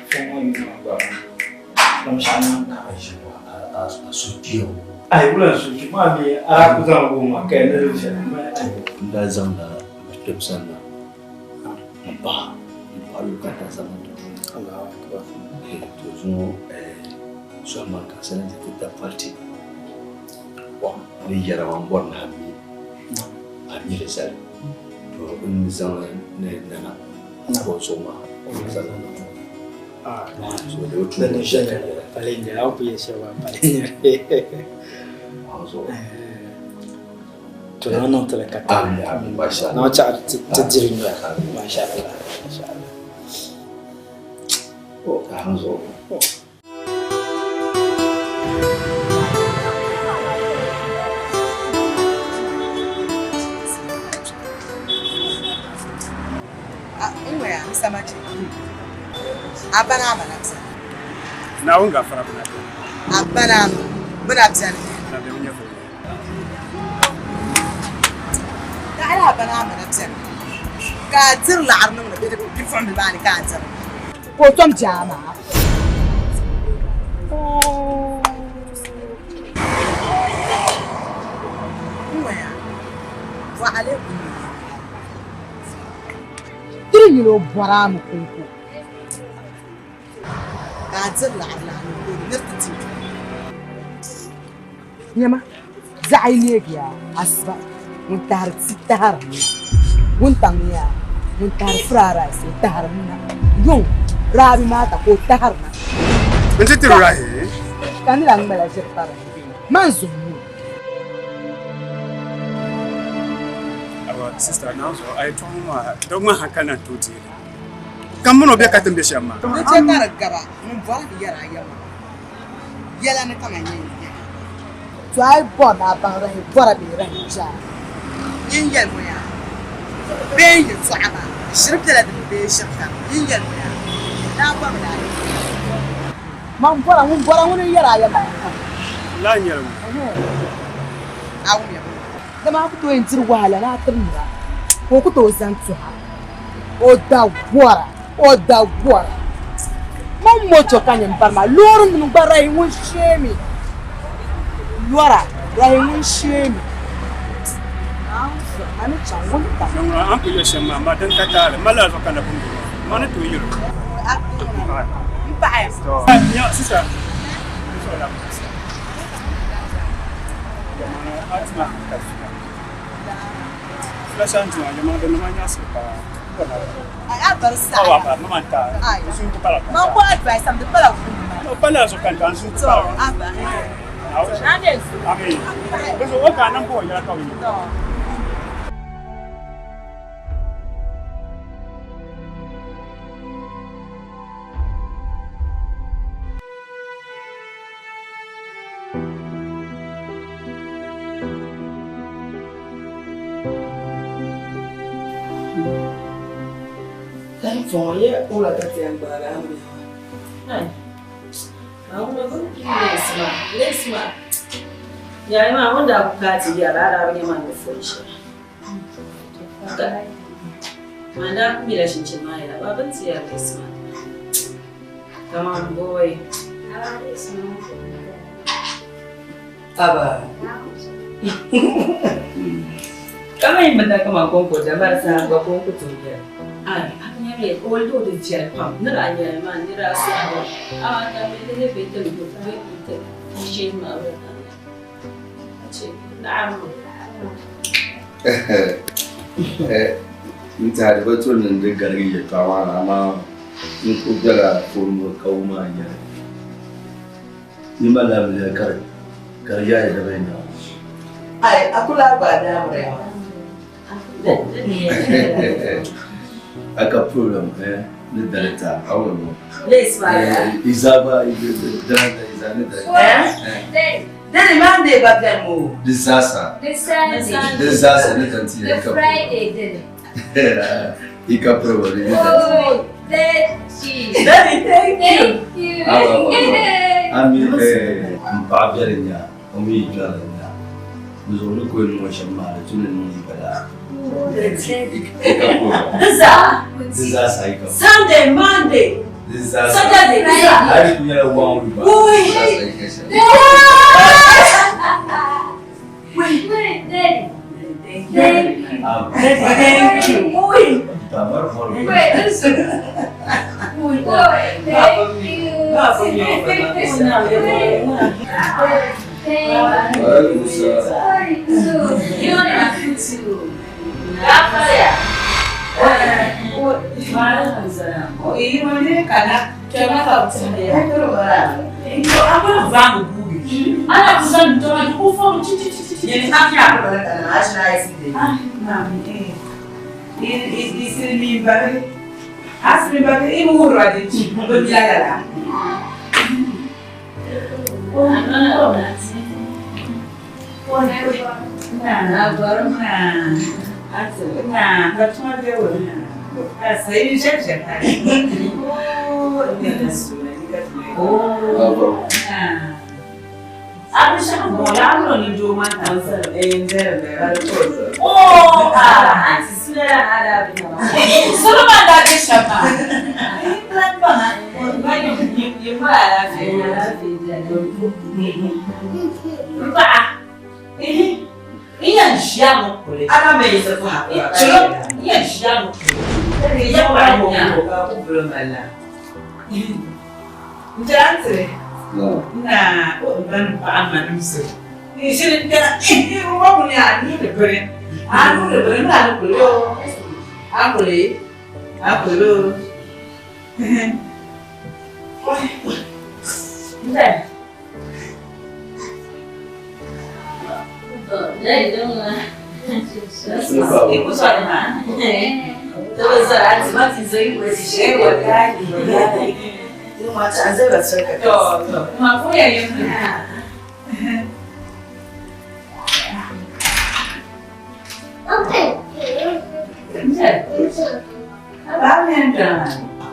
[SPEAKER 2] fɔŋɔ yuma gba lam shɛli na.
[SPEAKER 1] A su kpɛo.
[SPEAKER 2] Ai wula su kpɛo maa mi a ku zaŋ bo ma ka ni di viɛla ma ai.
[SPEAKER 1] N daa zaŋla kpɛbu sanna n paɣa n paɣa yuli ka daa zaŋ n tuuni.
[SPEAKER 2] Allahu akbar.
[SPEAKER 1] To zuŋɔ sɔhima ka sani ti ti da palti ni yɛra maa n bɔri ni a mi a mi li zali to n ni zaŋ ni nana ka o zuɣu maa o zaŋ na so di bi
[SPEAKER 2] Dini viɛla pali n nyɛla a ku yɛ shɛli maa pali n nyɛli. To na niŋ tili ka
[SPEAKER 1] Amin, amin, masha Allah.
[SPEAKER 2] Na chaɣa ti diri nyoya. Masha Allah. Masha Allah.
[SPEAKER 1] Ka zuɣu.
[SPEAKER 21] Naawuni gafara bina bɛni.
[SPEAKER 16] A bana bina bɛni.
[SPEAKER 21] Na bɛ nyɛvuli ni.
[SPEAKER 16] Taɣala a bana bina bɛni. Ka a diri laɣiri niŋdi bɛ bipuɣimbila maa ni ka a diri. Ka o tom jaa maa. N-ŋɔya, wa alaikum. Tiri nyini o bɔri a mi kɔŋko. Ka a diri laɣiri laa ni o ni ti ti. Nyama, zaɣa yi leegi yaa asiba ŋun tahiri ti tahiri mi na, wuntaŋ ni yaa ŋun tahiri fried rice o tahiri mi na, yuŋ raabi maa ka o tahiri na.
[SPEAKER 21] N ti tiri rahi.
[SPEAKER 16] Ka ni lahi ŋmala ʒiri pari ni bee? Man zuŋ mi.
[SPEAKER 21] Awa sister na zuɣu a yɛltɔɣa ŋɔ maa di ŋmahi hankali na n-tooi deei li. Kam mini o be ka ti ni be shɛm maa.
[SPEAKER 16] Di chɛ ka di gaba ŋun bɔri bi yɛri a yɛlimaŋli yɛla ni kaman yɛn yɛli. To a yi bɔri ni a baŋ rahi bɔra bee rahi jaa, nyin yɛli ŋɔ yaa bee n yɛltɔɣa maa ʒiri bela di ni bee ʒiri kani, nyin yɛli ŋɔ yaa ni a bɔrimi ni a yɛli. Man bɔra ŋun bɔra ŋuni n-yɛri a yɛlimaŋli pam.
[SPEAKER 21] Lala n-yɛli ŋɔ.
[SPEAKER 16] A wumya bɔ? Dama a ku tooi n-diri wahala ni a tiri nira, ka o ku tooi zani tuhi a. O da gɔra, o da gɔra. Man moto ka nyini bari maa, loorinima gba rahi ŋun sheemi. Lɔra rahi ŋun sheemi. A ni chaŋ wuntaŋ.
[SPEAKER 21] A ni pun yɛli shɛm maa, ma din ka taali, mali lala zuɣu ka na pun be maa. Ma ni tooi yɛl o.
[SPEAKER 16] M paɣiya.
[SPEAKER 21] Nya, sista, n zuɣu la puɣisi. Yɛlimaŋli a ti ma ka fila. Fila shɛli n ti ma, yɛlimaŋli di niŋ ma nyaɣisili paa.
[SPEAKER 16] Ai a bari saha.
[SPEAKER 21] Awa ba, mama n-taai.
[SPEAKER 16] Ai.
[SPEAKER 21] N zuŋ ti pala ka
[SPEAKER 16] Man bo advice am di pala kundi maa.
[SPEAKER 21] No, pala zuɣu ka n taai, n zuŋ ti pala.
[SPEAKER 16] To, a ba.
[SPEAKER 21] Amin. Bɛ zuɣu o ka a niŋ bo yɛla ka bi nya.
[SPEAKER 16] To.
[SPEAKER 4] Fɔŋɔ yɛ wula ka ti yɛn gbaagi a mini
[SPEAKER 10] maa? Yaya maa o ni daa ku paai ti yɛra a daa bi nya man ni fo shɛli. Man daa ku mila chinchini maa yɛla ba bini ti yɛri leesi maa. Kaman boy.
[SPEAKER 4] Aba.
[SPEAKER 5] Kaman yi binda kaman konko da marasa gba konko ti yɛli.
[SPEAKER 10] Ai, a nya me o do di viɛli pam. Ni daa nyɛli maa ni daa saha wa. A ta me di be ti be be ti shee maa be. Che naam.
[SPEAKER 1] N tɛha di bi tu ni n di garigi yɛltɔɣa maa ni amaa n ku bela fooni ŋɔ ka wum a yɛli. Yi malila amiliya ka di ka di yaai daba yi nyaŋ.
[SPEAKER 4] Ai, a ku lahi gbaai daamriya maa.
[SPEAKER 1] A ka problem eh ni dalita a wuli ŋɔ.
[SPEAKER 4] Lace maa yaa.
[SPEAKER 1] Iza gba dalita iza ni dalita.
[SPEAKER 4] Eh? Dani Monday gba beni moo.
[SPEAKER 1] Di zaasa.
[SPEAKER 13] Di Sunday.
[SPEAKER 1] Di zaasa ni tanti
[SPEAKER 13] Di Friday dini.
[SPEAKER 1] I ka problem ni dalita.
[SPEAKER 13] Oh, thank you.
[SPEAKER 4] Daddy, thank you.
[SPEAKER 13] Thank you.
[SPEAKER 1] Awa, awa. Ami n paɣa biɛri nya o mi yi jɔri nya. Di zuɣu ni ku yɛn niŋ o shɛm maa, di tu ni niŋ yi bala.
[SPEAKER 8] Di zaa.
[SPEAKER 1] Di zaa sa yi ka.
[SPEAKER 8] Sunday, Monday,
[SPEAKER 1] Di zaa sa.
[SPEAKER 8] Saturday, di zaa.
[SPEAKER 1] Hali ku nyɛla one week ba.
[SPEAKER 8] Ui.
[SPEAKER 1] Di zaa sa yi ka shɛli.
[SPEAKER 13] Wait, Daddy.
[SPEAKER 8] Thank you. Ui.
[SPEAKER 13] Wait, listen. Wait, thank you. Thank you.
[SPEAKER 10] You don't have to. Lafiya. Ana kusan dɔrɔn ko fɔ ci ci ci ci.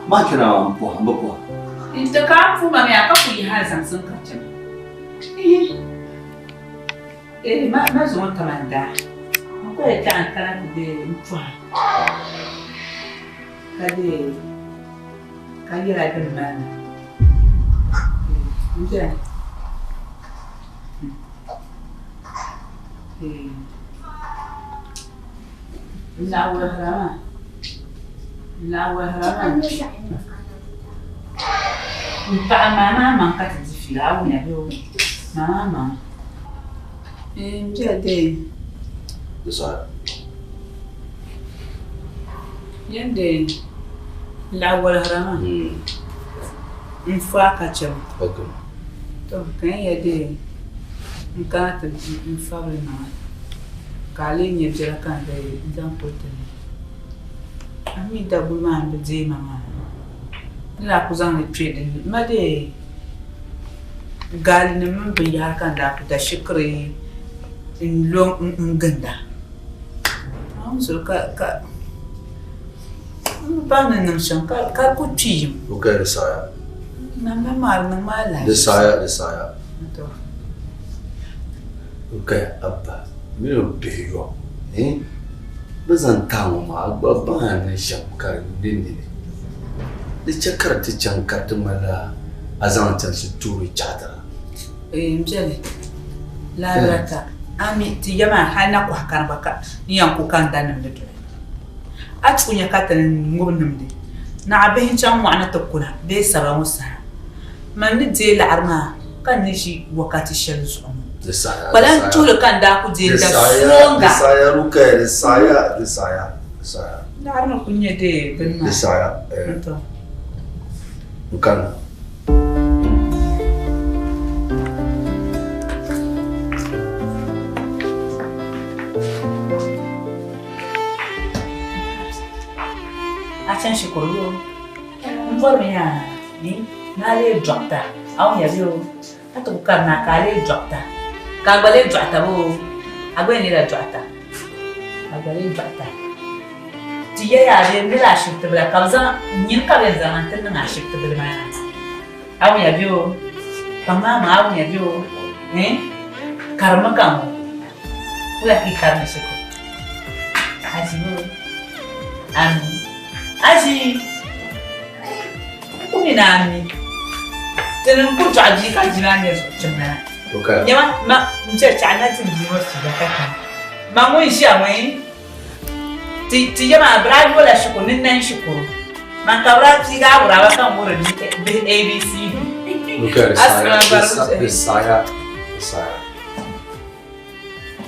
[SPEAKER 1] Ma kira ma m pɔha, m bi pɔha.
[SPEAKER 5] Nti ka a puhi ma mi a ka ku yihi a zaŋsim ka chɛ ma. Eh, ma ma zuŋɔ kaman daa. N ku yɛn taɣi n kana ti deei n pɔha ka deei ka yɛla din mali na. N beni. Eh, n lahi wahira maa. N lahi wahira maa. N paɣa maa maa maŋ ka ti di fiila a wunya bee o maa maa maŋ. N bɛ dee.
[SPEAKER 1] Di saha.
[SPEAKER 5] Yɛn dee n lahi walihira maa. N fa ka chɛ ma.
[SPEAKER 1] Okay.
[SPEAKER 5] To ka n yɛ dee n kana ti n fabili niŋ a ka a lee nyɛ biɛla ka n dee n zaŋ kuli ti ni. A mi daguli maa n bi deei ma maa. N daa ku zaŋli kpe din ni. M ma dee gaalinima mini binyɛhiri ka n daa ku da shikiri n-lo n-ginda. Naawuni zuɣu ka ka m bi baŋ ni niŋ shɛm ka di ku kpi yim.
[SPEAKER 1] Ok, di saɣiya.
[SPEAKER 5] Namda maa di niŋ ma alahichi.
[SPEAKER 1] Di saɣiya, di saɣiya. Ok, abba mini o bihi yɔ, eh? Bɛ zaŋ tahi ŋɔ maa, a gba baŋ a ni shɛm ka di ne nini. Di chɛ ka di ti chaŋ ka di ti ŋmanila a zaŋ chaŋ shituuri chaɣitira.
[SPEAKER 5] Ee, m beni. Lahabali ka a mi ti ya maa hali na kɔhi kani gba ka n yɛn ku ka n da nimdi doli. A ti ku nya ka ti ŋubi nimdi. Naɣibihi n-chaŋ mɔɣu ni ti kuna bee saba ŋɔ saha. Man ni deei laɣiri maa ka n ni ʒi wakati shɛli zuɣu ŋɔ.
[SPEAKER 1] Di saɣiya, di
[SPEAKER 5] Kpalan
[SPEAKER 1] saɣiya.
[SPEAKER 5] tuhili ka n daa ku deei
[SPEAKER 1] Di
[SPEAKER 5] n da
[SPEAKER 1] saɣiya,
[SPEAKER 5] sooŋga.
[SPEAKER 1] di saɣiya, Rukaya, di saɣiya, di saɣiya, di saɣiya.
[SPEAKER 5] Laɣiri mi ku nyɛ deei bini maa.
[SPEAKER 1] Di saɣiya, eh.
[SPEAKER 5] N-tɔ.
[SPEAKER 1] N kani.
[SPEAKER 5] A chani shikuru yoo? M bɔrimi yaa ni ni a leei dɔɣita, a wumya bee o? A ti ku karina ka a leei dɔɣita, ka a gba leei dɔɣita bee o? A gba yɛn leela dɔɣita, ka a gba leei dɔɣita. Ti ya yaa bɛ ni la ashibiti bila ka bɛ zaŋ nyini ka bɛ yɛn zaŋ n-ti niŋ ashibiti bila maa ni. A wumya bee o? Kpaŋ maa maŋa a wumya bee o? Karimmi ka ŋɔ. Wula ka i karindi shikuru? Aji o. Ami. Aji. N ku mi ni a mi. Ti ni n ku dɔɣi bia ka bia maa nyɛ zuɣu chimdana. Nyama, ma, n chɛ chaɣ na ti bia ŋɔ fiila ka kana. Ma ŋun ʒiya ŋɔ ti ti ya maa bɛ daa yola shikuru ni nani shikuru. Man ka bɛ daa piigi awuraaba ka n wuhiri bihi ABCD.
[SPEAKER 1] Di saɣiya, di saɣiya.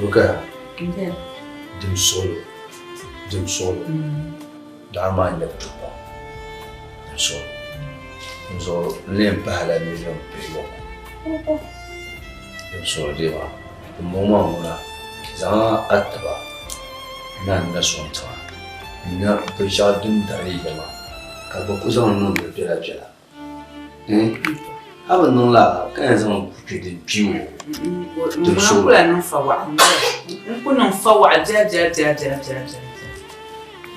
[SPEAKER 1] Rukaya, dim suɣulo, dim suɣulo. Daɣu maa n-lɛbi ti pam. Dim suɣulo. Dinzuɣu n lee pahila miliɔn pihiyɔbu. Dim suɣulo dee maa, dimbɔŋɔ maa ŋuna, zaŋ a tiba ni a na sɔŋ tiŋa n-nya binshɛɣu din dari yi ya maa, ka bɛ ku zaŋ niŋdi li biɛlabiɛla. A bi niŋ lala ka yɛn zaŋ kpe din kpi o.
[SPEAKER 5] N ku lahi niŋ fawaɣa n ku niŋ fawaɣa biɛla biɛla biɛla biɛla biɛla biɛla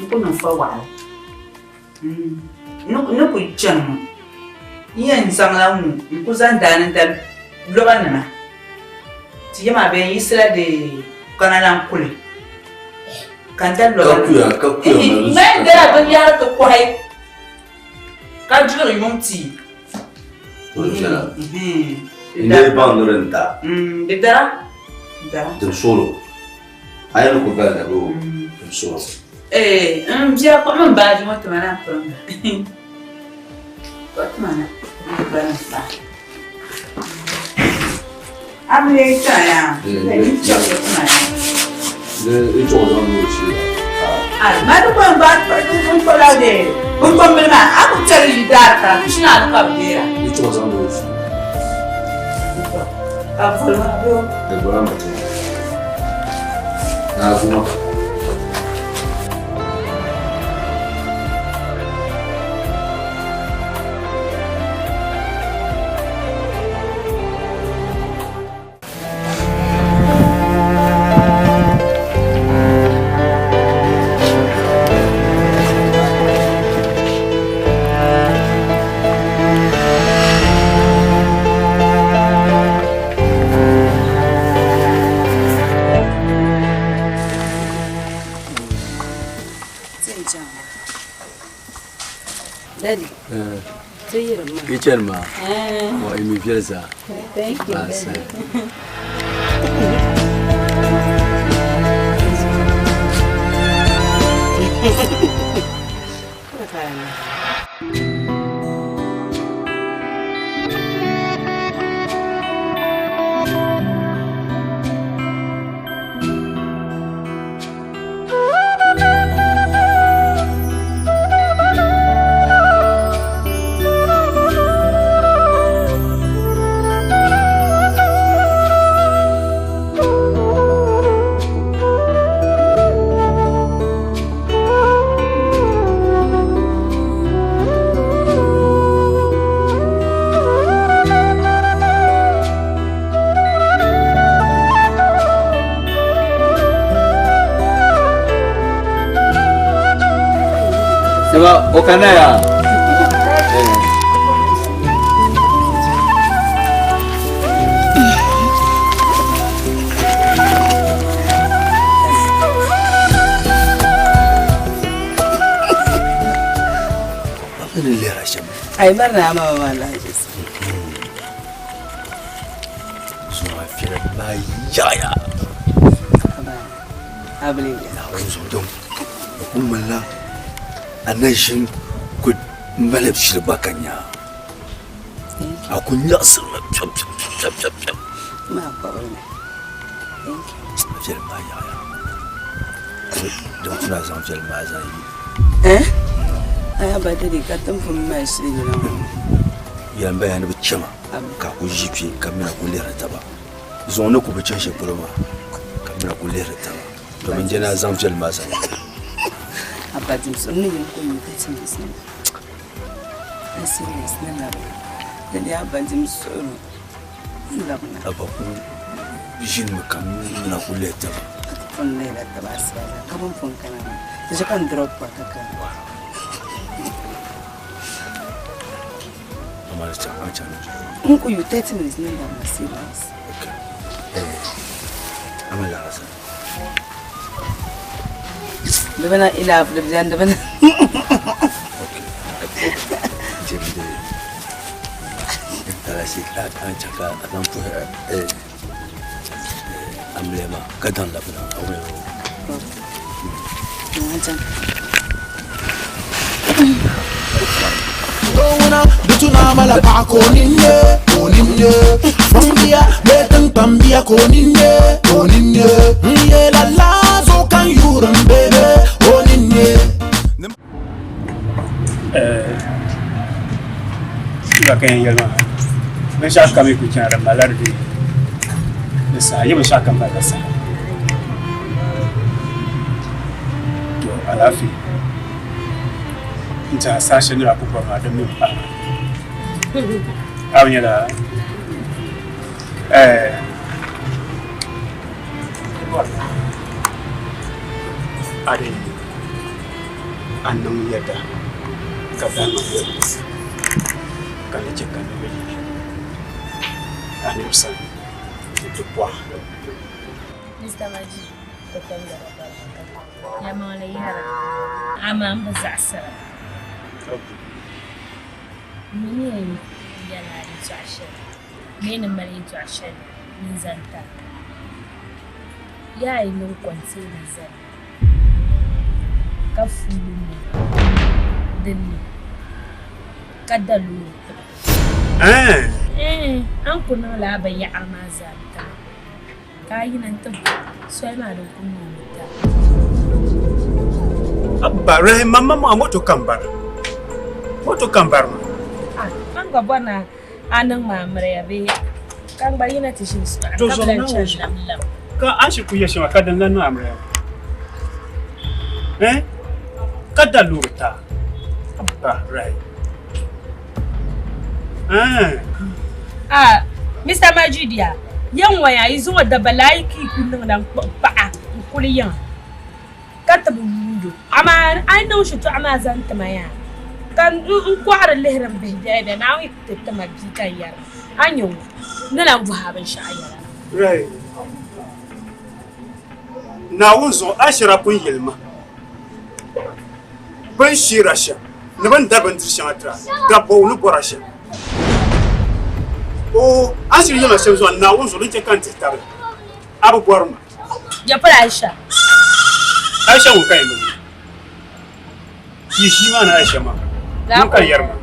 [SPEAKER 5] n ku niŋ fawaɣali ni ku chani ŋɔ n yɛn zaŋla ŋɔ n ku zaŋ daani da loba nima ti yɛ maa bɛ yɛn yiɣisila di kana lan kuli ka n da loba nima n yɛn dala binyahari ti kɔhi Ka diri yuŋ tii.
[SPEAKER 1] O viɛla. N lee baŋ ni di n-da.
[SPEAKER 5] Di dara. Di dara.
[SPEAKER 1] Dim suɣilo. A yɛn ni ku gali na bee o? Dim suɣilo.
[SPEAKER 5] Ee, n bia kpuɣimi n baaji ŋɔ tima na m-piringa. Kpuɣi tima na n bala n paai. A bi lee chana yaa? N chɛbiri tima na.
[SPEAKER 1] Di chuɣu zaŋ ni o chii la.
[SPEAKER 5] Ai, ma di kɔŋ ba n kpabila de binkɔmbili maa a ku tɛri yi daari ka kushina ni ka bi deera.
[SPEAKER 1] Di chuɣu zaŋ ni o chii.
[SPEAKER 5] Ka voli maa bɛ o.
[SPEAKER 1] Di bɔla ma ti. Naa kuma.
[SPEAKER 9] Daddy. Ti yiri maa.
[SPEAKER 1] Yi chani maa. Wa imi viɛli zaa.
[SPEAKER 9] Thank you.
[SPEAKER 1] Sema o kana ya.
[SPEAKER 4] Ai barna ma ba la
[SPEAKER 1] Zuɣu viɛla maa yaɣaya. Naawuni zuɣu dom di ku ŋmanila a na ʒini ku mali shili gba ka nya a ku nyaɣasirimi piɛm piɛm piɛm piɛm piɛm viɛli maa yaɣaya din puna zaŋ viɛli maa zaŋ yi yɛn baya ni bi chɛma ka a ku ʒi kpɛ ka mina ku lihiri taba zuŋ ni ku bi chɛni shɛli polo maa ka mina ku lihiri taba domin jɛna a zaŋ viɛli maa zaŋ a ba ku ʒinimi ka mina ku lihi taba Mama, let's chat. I'll chat.
[SPEAKER 4] Uncle, you 30 minutes, no, I'm serious.
[SPEAKER 1] Okay. Eh, I'm a
[SPEAKER 4] Di bina enough di bɛni di bina.
[SPEAKER 1] Jemde talasi ka an chaka a zaŋ puhi amiliya maa ka daŋ labina a wuli
[SPEAKER 11] Dutuna mala paɣa ka o nini ne ka o nini ne Fɔŋ bia bee tiŋkpaŋ bia ka o nini ne ka o nini ne N yɛla laa zuɣu ka n yuuri n bebe o nini ne.
[SPEAKER 21] Ba ka yɛn yɛli maa binshaɣu kam yi ku chɛna di malila di di saha yi binshaɣu kam malila saha to alaafee n tiɛha saha shɛli nira ku bɔri maa din mi bi pahi maa a bi nyɛla a di a niŋ yɛda ka bahi ma ka ni chɛ ka niriba yi a niriba sani nti bɔha.
[SPEAKER 18] Mr. Majid, Yɛlimaŋli yɛra, amaa m bi zaɣisira. M mi ni yɛn yɛl a yɛtɔɣ shɛli bee ni mali yɛtɔɣ shɛli n-zaŋ ti a. Yaa yi niŋ kɔnteena zali ka fuuli mɔri din ni ka da loori tiba. Ɛɛn, a ni ku niŋ lala binyɛhiri maa zaa n-ti ma. Ka a yina nti bo soli maa din kuli niŋ ni ta.
[SPEAKER 21] Abba Rahim mamma maa moto ka m bara. Moto ka m bari maa.
[SPEAKER 18] Ah, man gba bɔri ni a niŋ ma amiliya bee ka n gba yina ti ʒini suɣa ka bi lan chani lamlam.
[SPEAKER 21] Ka a ni shiri kuli yɛ shɛm maa ka din lan niŋ amiliya maa. Eh? Ka da loori ta. Abba Rahim.
[SPEAKER 18] Ah, Mr. Majid ya, yɛn ŋɔ ya yi zaŋ o dabba la yi ki ku niŋda n kpuɣi paɣa n kuli yiŋa ka ti bi yuundi o amaa a yi niŋ shitɔɣu maa zaŋ ti ma yaa ka n kɔhiri lihiri m bihi bɛla bɛla Naawuni yi ti ti ma bia ka n yɛri a ni nya ŋɔ n ni lan bɔhi a binshɛɣu yɛla.
[SPEAKER 21] Right. Naawuni zuɣu a shira pun yɛli ma. Bɛ ni sheera shɛm ni bɛ ni dari bindiri shɛŋa tira, ka bɔbu ni bɔra shɛm. Oo, a ni shiri yɛli ma shɛm zuɣu, Naawuni zuɣu din chɛ ka n dihi tabili, a bi bɔri ma.
[SPEAKER 18] Ya pala Aisha.
[SPEAKER 21] Aisha ŋun ka yɛn bi mi. Yi ʒii maa ni Aisha maa, ŋun ka yɛri ma.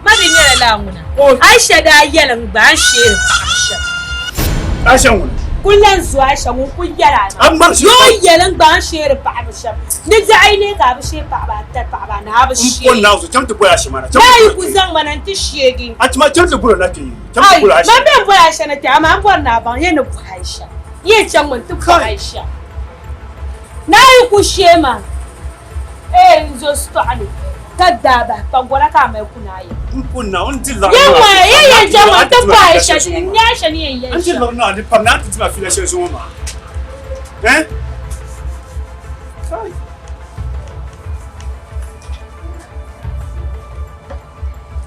[SPEAKER 18] Ma bi nyɛla laa ŋuna. Aisha daa yɛli n gba a ni sheeri paɣaba shɛm.
[SPEAKER 21] Aisha ŋuna.
[SPEAKER 18] Ku lan zo Aisha ŋun ku yɛli a maa. Yoo yɛli n gba a ni sheeri paɣaba shɛm. Ni biɛɣu yi lee ka a bi shee paɣaba ata paɣaba anahi a bi shee.
[SPEAKER 21] N ko Naawuni chaŋ ti boli Aisha maa na.
[SPEAKER 18] Naa yi ku zaŋ ma na n-ti sheegi.
[SPEAKER 21] A tuma chaŋ ti boli o na kpe. Chaŋ ti boli Aisha.
[SPEAKER 18] Man bɛn boli Aisha na kpe amaa m bɔri ni a baŋ yɛn ni bɔhi Aisha. Yɛn chaŋ mi nti bɔhi Aisha. Naa yi ku shee ma. Ee n zo sitɔɣu ni ka daa bahi pagɔra ka a mali kuni a ya.
[SPEAKER 21] N ku na, n di liɣiri
[SPEAKER 18] Yɛn
[SPEAKER 21] maa.
[SPEAKER 18] ŋɔ yɛn yɛn jɛm ŋɔ ti bɔhi Aisha n nya Aisha ni yɛn yɛli
[SPEAKER 21] N di
[SPEAKER 18] shɛm.
[SPEAKER 21] liɣiri maa di pam na ti dima fiila shɛli zuŋɔ maa. Eh? Kai.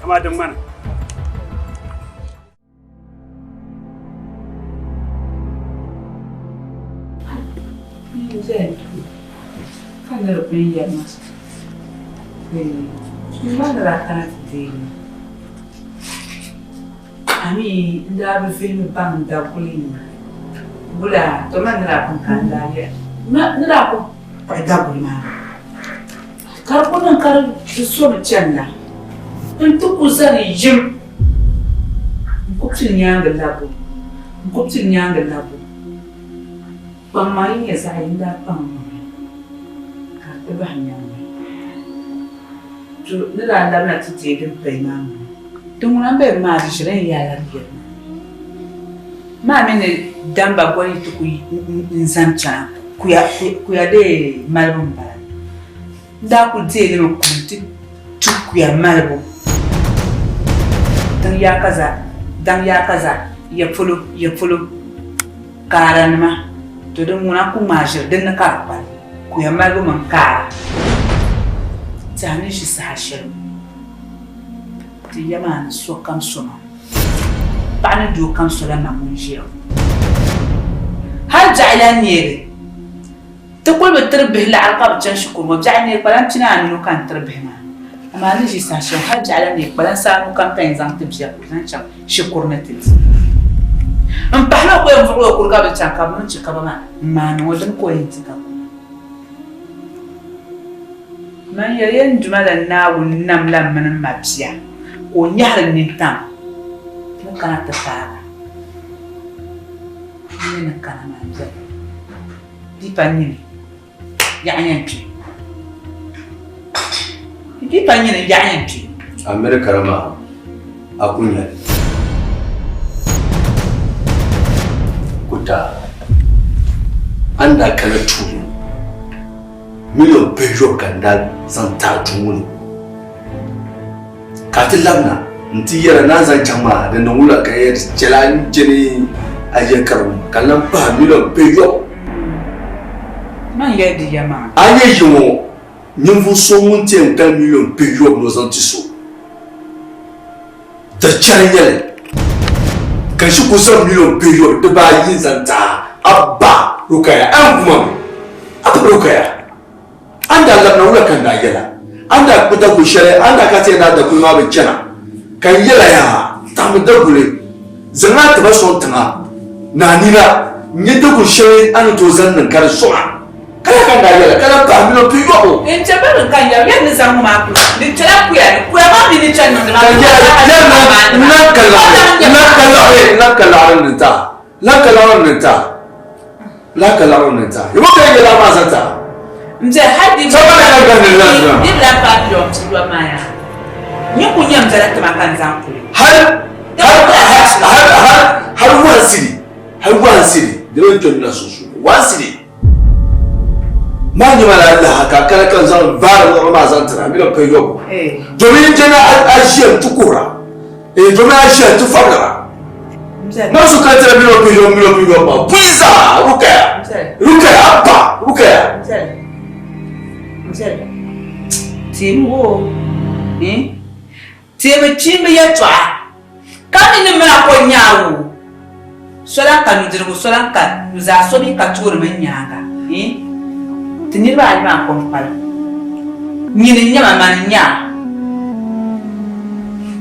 [SPEAKER 21] Amaa din ŋmana.
[SPEAKER 5] Ka niriba pun yɛli ma, n ma ni daa kana ti deei ma, a mi n daa bi vihimi baŋ n daguli nima. Wula to ma ni daa pun ka n daa yɛli ma ni daa kuli kpuɣi daguli maa ka di kuli niŋ ka di somi chani la n-ti ku zani yim. N ku pili nyaaŋa labbu, n ku pili nyaaŋa labbu. Kpaŋ maa yi nyɛ zaɣ yini daa kpaŋ ŋɔ mi, ka di ti bahi nyaŋ mi. To ni daa labina ti deei din payi maa ŋɔ, di ŋuna m-be maa di ʒiri n yaa la di yɛli ma. Maa mi ni damba goli yi ti ku n-zani chana, kuya dee malibu m-bala. N daa kuli deei li mi kuli nti tu kuya malibu. Tiŋ yaakaza, daŋ yaakaza, ya polo, ya polo, kaaranima, to din ŋuna n-ku ŋmaai ʒiri din ni ka di kpalim, kuya malibu mini kaara. Tɛha ni ʒi saha shɛli ti ya maa ni sokam so ma, paɣa ni doo kam sola ma ŋun ʒiya ŋɔ. Hal biɛɣu lan neegi. Ti kuli bi tiri bihi laɣiri ka bɛ chani shikuru ŋɔ biɛɣu neei kpalan pina anu ka n tiri bihi maa. Amaa ni ʒi saha shɛli hali biɛɣu la neei kpalan saanu kam ka yɛn zaŋ ti bia ka o zaŋ chaŋ shikuru ni ti di. M pahila o ka o yɛn vuɣi o kuri ka bɛ chaŋ ka bɛ niŋ chɛ kaba maa m maani ŋɔ dini ka o yɛn ti ka kuli. Man yɛli yɛn duma la Naawuni nam la mini m mabia ka o nyɛhiri nintam ni kana ti paagi n mi ni kana maa bɛni. Di pa nyini yaɣa yɛn kpi. Di pa nyini yaɣa yɛn kpi.
[SPEAKER 1] America la maa a ku nya li. Kuta a ni daa kana tuuli miliyon pihiyɔbu ka n daa zaŋ ti a duu ŋɔ ni ka a ti labina nti yɛra ni a zaŋ chaŋ maa di niŋ wula ka yɛri chɛla n chani a yɛli karibu ka n lan pahi miliyon pihiyɔbu.
[SPEAKER 5] Man yɛli di yɛlimaŋli.
[SPEAKER 1] A nyɛ yi ŋɔ ninvuɣ so ŋun ti yɛn kali miliyon pihiyɔbu ni o zaŋ ti so, di chɛri n-nyɛ li ka ʒi ku zaŋ miliyon pihiyɔbu dibaayi n-zaŋ ti a, a ba Rukaya, a yɛn kuma mi? A ba Rukaya. A ni daa labina wula ka n daa yɛl a? A ni daa kpi daguli shɛli, a ni daa ka ti yɛn daa daguli maa bi chana, ka n yɛl a yaa, Taɣimi daguli, zaŋ a tiba sɔŋ tiŋa ni a nina n-nyɛ daguli shɛli a ni tooi zaŋ niŋ ka di sɔŋ a. Ka lala ka n daa yɛl a, ka lan pahi miliɔn pihiyɔbu.
[SPEAKER 5] N chɛ ba din ka n yɛri, yɛli ni zaŋ ŋɔ maa kuli, di chɛla kuya ni, kuya maa mi ni chani niŋdi maa
[SPEAKER 1] Ka n yɛli, yɛli ma, n lan ka laɣiri, n lan ka laɣiri, n lan ka laɣiri ni n ti a, n lan ka laɣiri ni n ti a. La ka laɣim ni ta. Yi bo ka yi laɣim maa zaŋ ta.
[SPEAKER 5] N bɛ hali di
[SPEAKER 1] Saba la ka ni la zina.
[SPEAKER 5] Di bila pa biliɔn pihiyɔbu maa yaa. Nyin ku nyam bɛla tima ka n zaŋ kuli.
[SPEAKER 1] Hali hali hali hali hali one cedi hali one cedi di bɛ kpɛm na sunsuuni one cedi maa nyɛma la laha ka kana ka n zaŋ vaari liɣiri maa zaŋ tira miliɔn pihiyɔbu domin n jɛna a ʒiya n ti kuhira domin a ʒiya n ti fabila. Na su ka tira miliɔn pihiyɔbu miliɔn pihiyɔbu maa buyi zaa Rukaya Rukaya abba Rukaya.
[SPEAKER 5] Teemi wo teemi kpiimbi yɛltɔɣa ka mi ni mini a ko nyaaŋa o sola ka nudirigu sola ka nuzaa so mi ka tooni mini nyaaŋa ti niriba ayi maa ko n-kpalim nyini n-nyɛ ma mani n-nyɛ a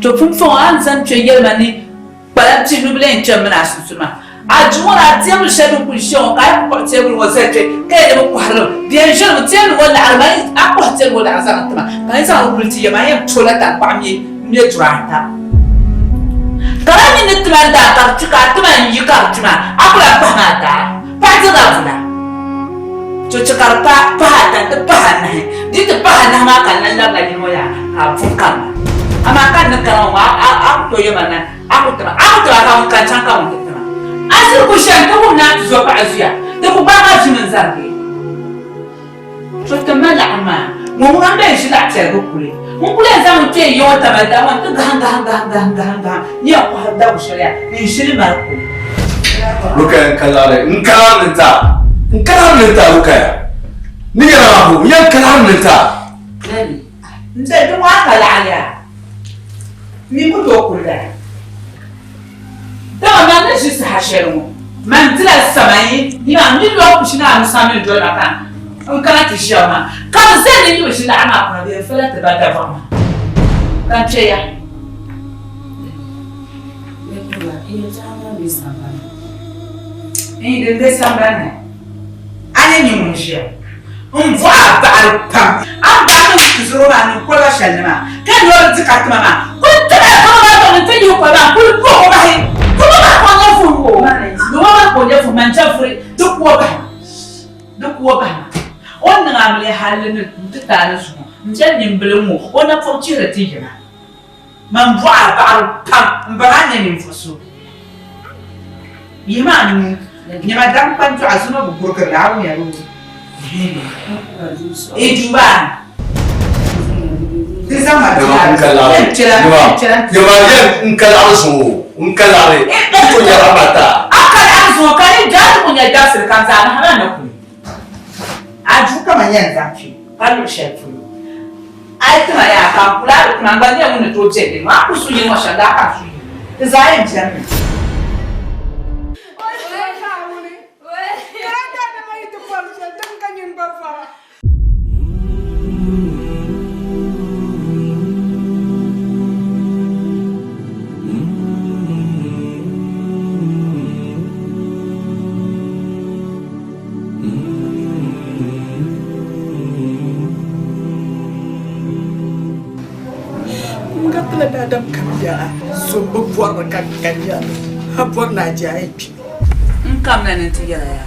[SPEAKER 5] to pumpɔŋɔ a ni zaŋ kpe yɛli ma ni Kpalim ti nubila yɛn kpɛm mini a sunsuuni maa. A duu ŋɔ ni a teebuli shɛli din kuli ʒiya ŋɔ ka a yi kpuɣi teebuli ŋɔ zali kpe ka yɛn ni bi kɔhiri li mi, bɛ yɛn ʒirimi teebuli ŋɔ laɣiri maa a kɔhi teebuli ŋɔ laɣiri zaŋ ti ma ka n zaŋ li kuli ti ya maa yɛn tola tankpaɣu m-me duri ata. Ka di ni ni ti ma daa ka di kpi ka a ti ma n-yi ka di kpi maa a ku lahi pahi ma a daa paɣa dirila bula. To chɛ ka di pahi ata nti pahi anahi. Di yi ti pahi anahi maa ka n lan labila yini ŋɔ yaa ka a pun kari ma. Amaa ka n ni kana ŋɔ maa a ku tooi yɛli ma ni a ku ti ma. A ku ti ma ka ŋun kani chaŋ ka ŋun ti ti ma. A ziri ku shɛli nti wum ni a tizɔpaɣa zuya, di ku gbaag a ʒimi n-zarigi. To ti ma laɣim maa, ŋɔ ŋuna m-bɛn ʒi laɣ piɛligu kuli. N kuli yɛn zaŋ n kpee ya ŋɔ tamali daa ŋɔ nti gahim gahim gahim gahim gahim gahim ni yɛn kɔhiri dagu shɛli yaa n-ʒi li mali kuli.
[SPEAKER 1] Rukaya n ka laɣiri n ka laɣiri ni taa n ka laɣiri ni taa Rukaya ni yɛla maa bo n yɛn ka laɣiri ni taa.
[SPEAKER 5] N bɛ di ŋɔ a ka laɣiri yaa m mi ku tooi kuli lala. Dama man ni ʒi saha shɛli ŋɔ, man dila samayi nima m mini lɔɣu kushi ni anu samli doli ma ka n kana ti ʒiya maa, ka bɛ zali ni yi bi ʒi laɣiri maa puuni, bɛ yɛn fala ti ba dabɔɣu maa, ka n kpe ya. N din be sambani ni, a ni nyɛ ŋun ʒiya m-bɔh a baɣiri pam. A ni daa niŋ tizɔro maa ni koliba shɛli ni maa, ka noli di ka tima maa kul tiri a goma maa zuɣu ni nti yihi koliba n-kul duh o bahi. Goma maa ka o nyɛ vuhim o, goma maa ka o nyɛ vuhim, manja vuri di ku o bahi ma, di ku o bahi ma. O ni niŋ amiliya halli ni nti ti a ni zuŋɔ m-beli nimbili ŋ-ŋɔ, o napɔŋ chihiri ti yina. Man bɔh a baɣiri pam m-baŋ a ni nyɛ ninvuɣ so. Yihimi a nuu nyama daŋ kpanjɔɣu zoma bi gurigiri la, a wumya bee? Yi duu maa ni. Di zaŋ ma
[SPEAKER 1] Nyama n ka laɣiri. Nyama yɛn n ka laɣiri zuŋɔ n ka laɣiri ti ku nyɛla mata.
[SPEAKER 5] A ka laɣiri zuŋɔ ka di daa ti ku nyɛ dabisili kam zaa anahi maa ni kuli. A duu ka man yɛn zaŋ kpe ka luɣ shɛli polo. A yi tima yaa ka n kul a bi tima, n gba nyɛla ŋun ni tooi be di ni. A ku su yini ŋɔ shɛm daa ka n su yini. Ti zaa yɛn benimi.
[SPEAKER 16] Tila daadam kam yaa so m-bi bɔri ni ka n kanya a bɔri ni a je a yi kpi.
[SPEAKER 5] N kamina ni n ti yɛla yaa.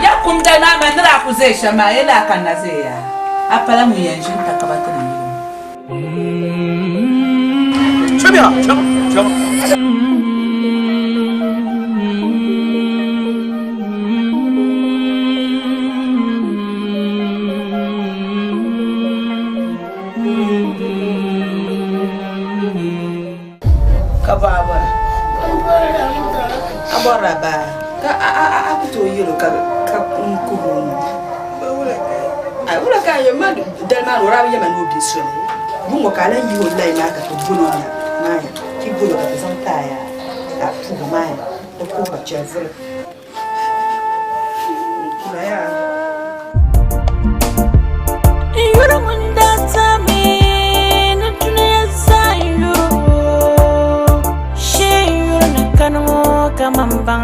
[SPEAKER 5] Ya kum dali maa man ni daa ku zaya shɛm maa, ya daa kanna zaya yaa. A pala ŋun yɛn ʒini takaba ti ni yili ŋɔ.
[SPEAKER 3] Chamiya, chama, chama.
[SPEAKER 16] Ka bɔ a bɔra? A bɔrila baa ka a ku tooi yɛl o ka n kuhi o nuu. Wula ka a yɛn ma dali maa ni o daa bi yɛma ni o be soli. Yuŋ ka a lahi yihi o layi maa ka ti bol o nya maaya. Ti bol o ka ti zaŋ taaya ka a puhi o maaya. Ti kuhi ka chɛ vuri. N kula yaa.
[SPEAKER 8] N yuri ŋun daa taami ni dunia zaa n yuri o. Shee n yuri ni kani ŋɔ ka man baŋ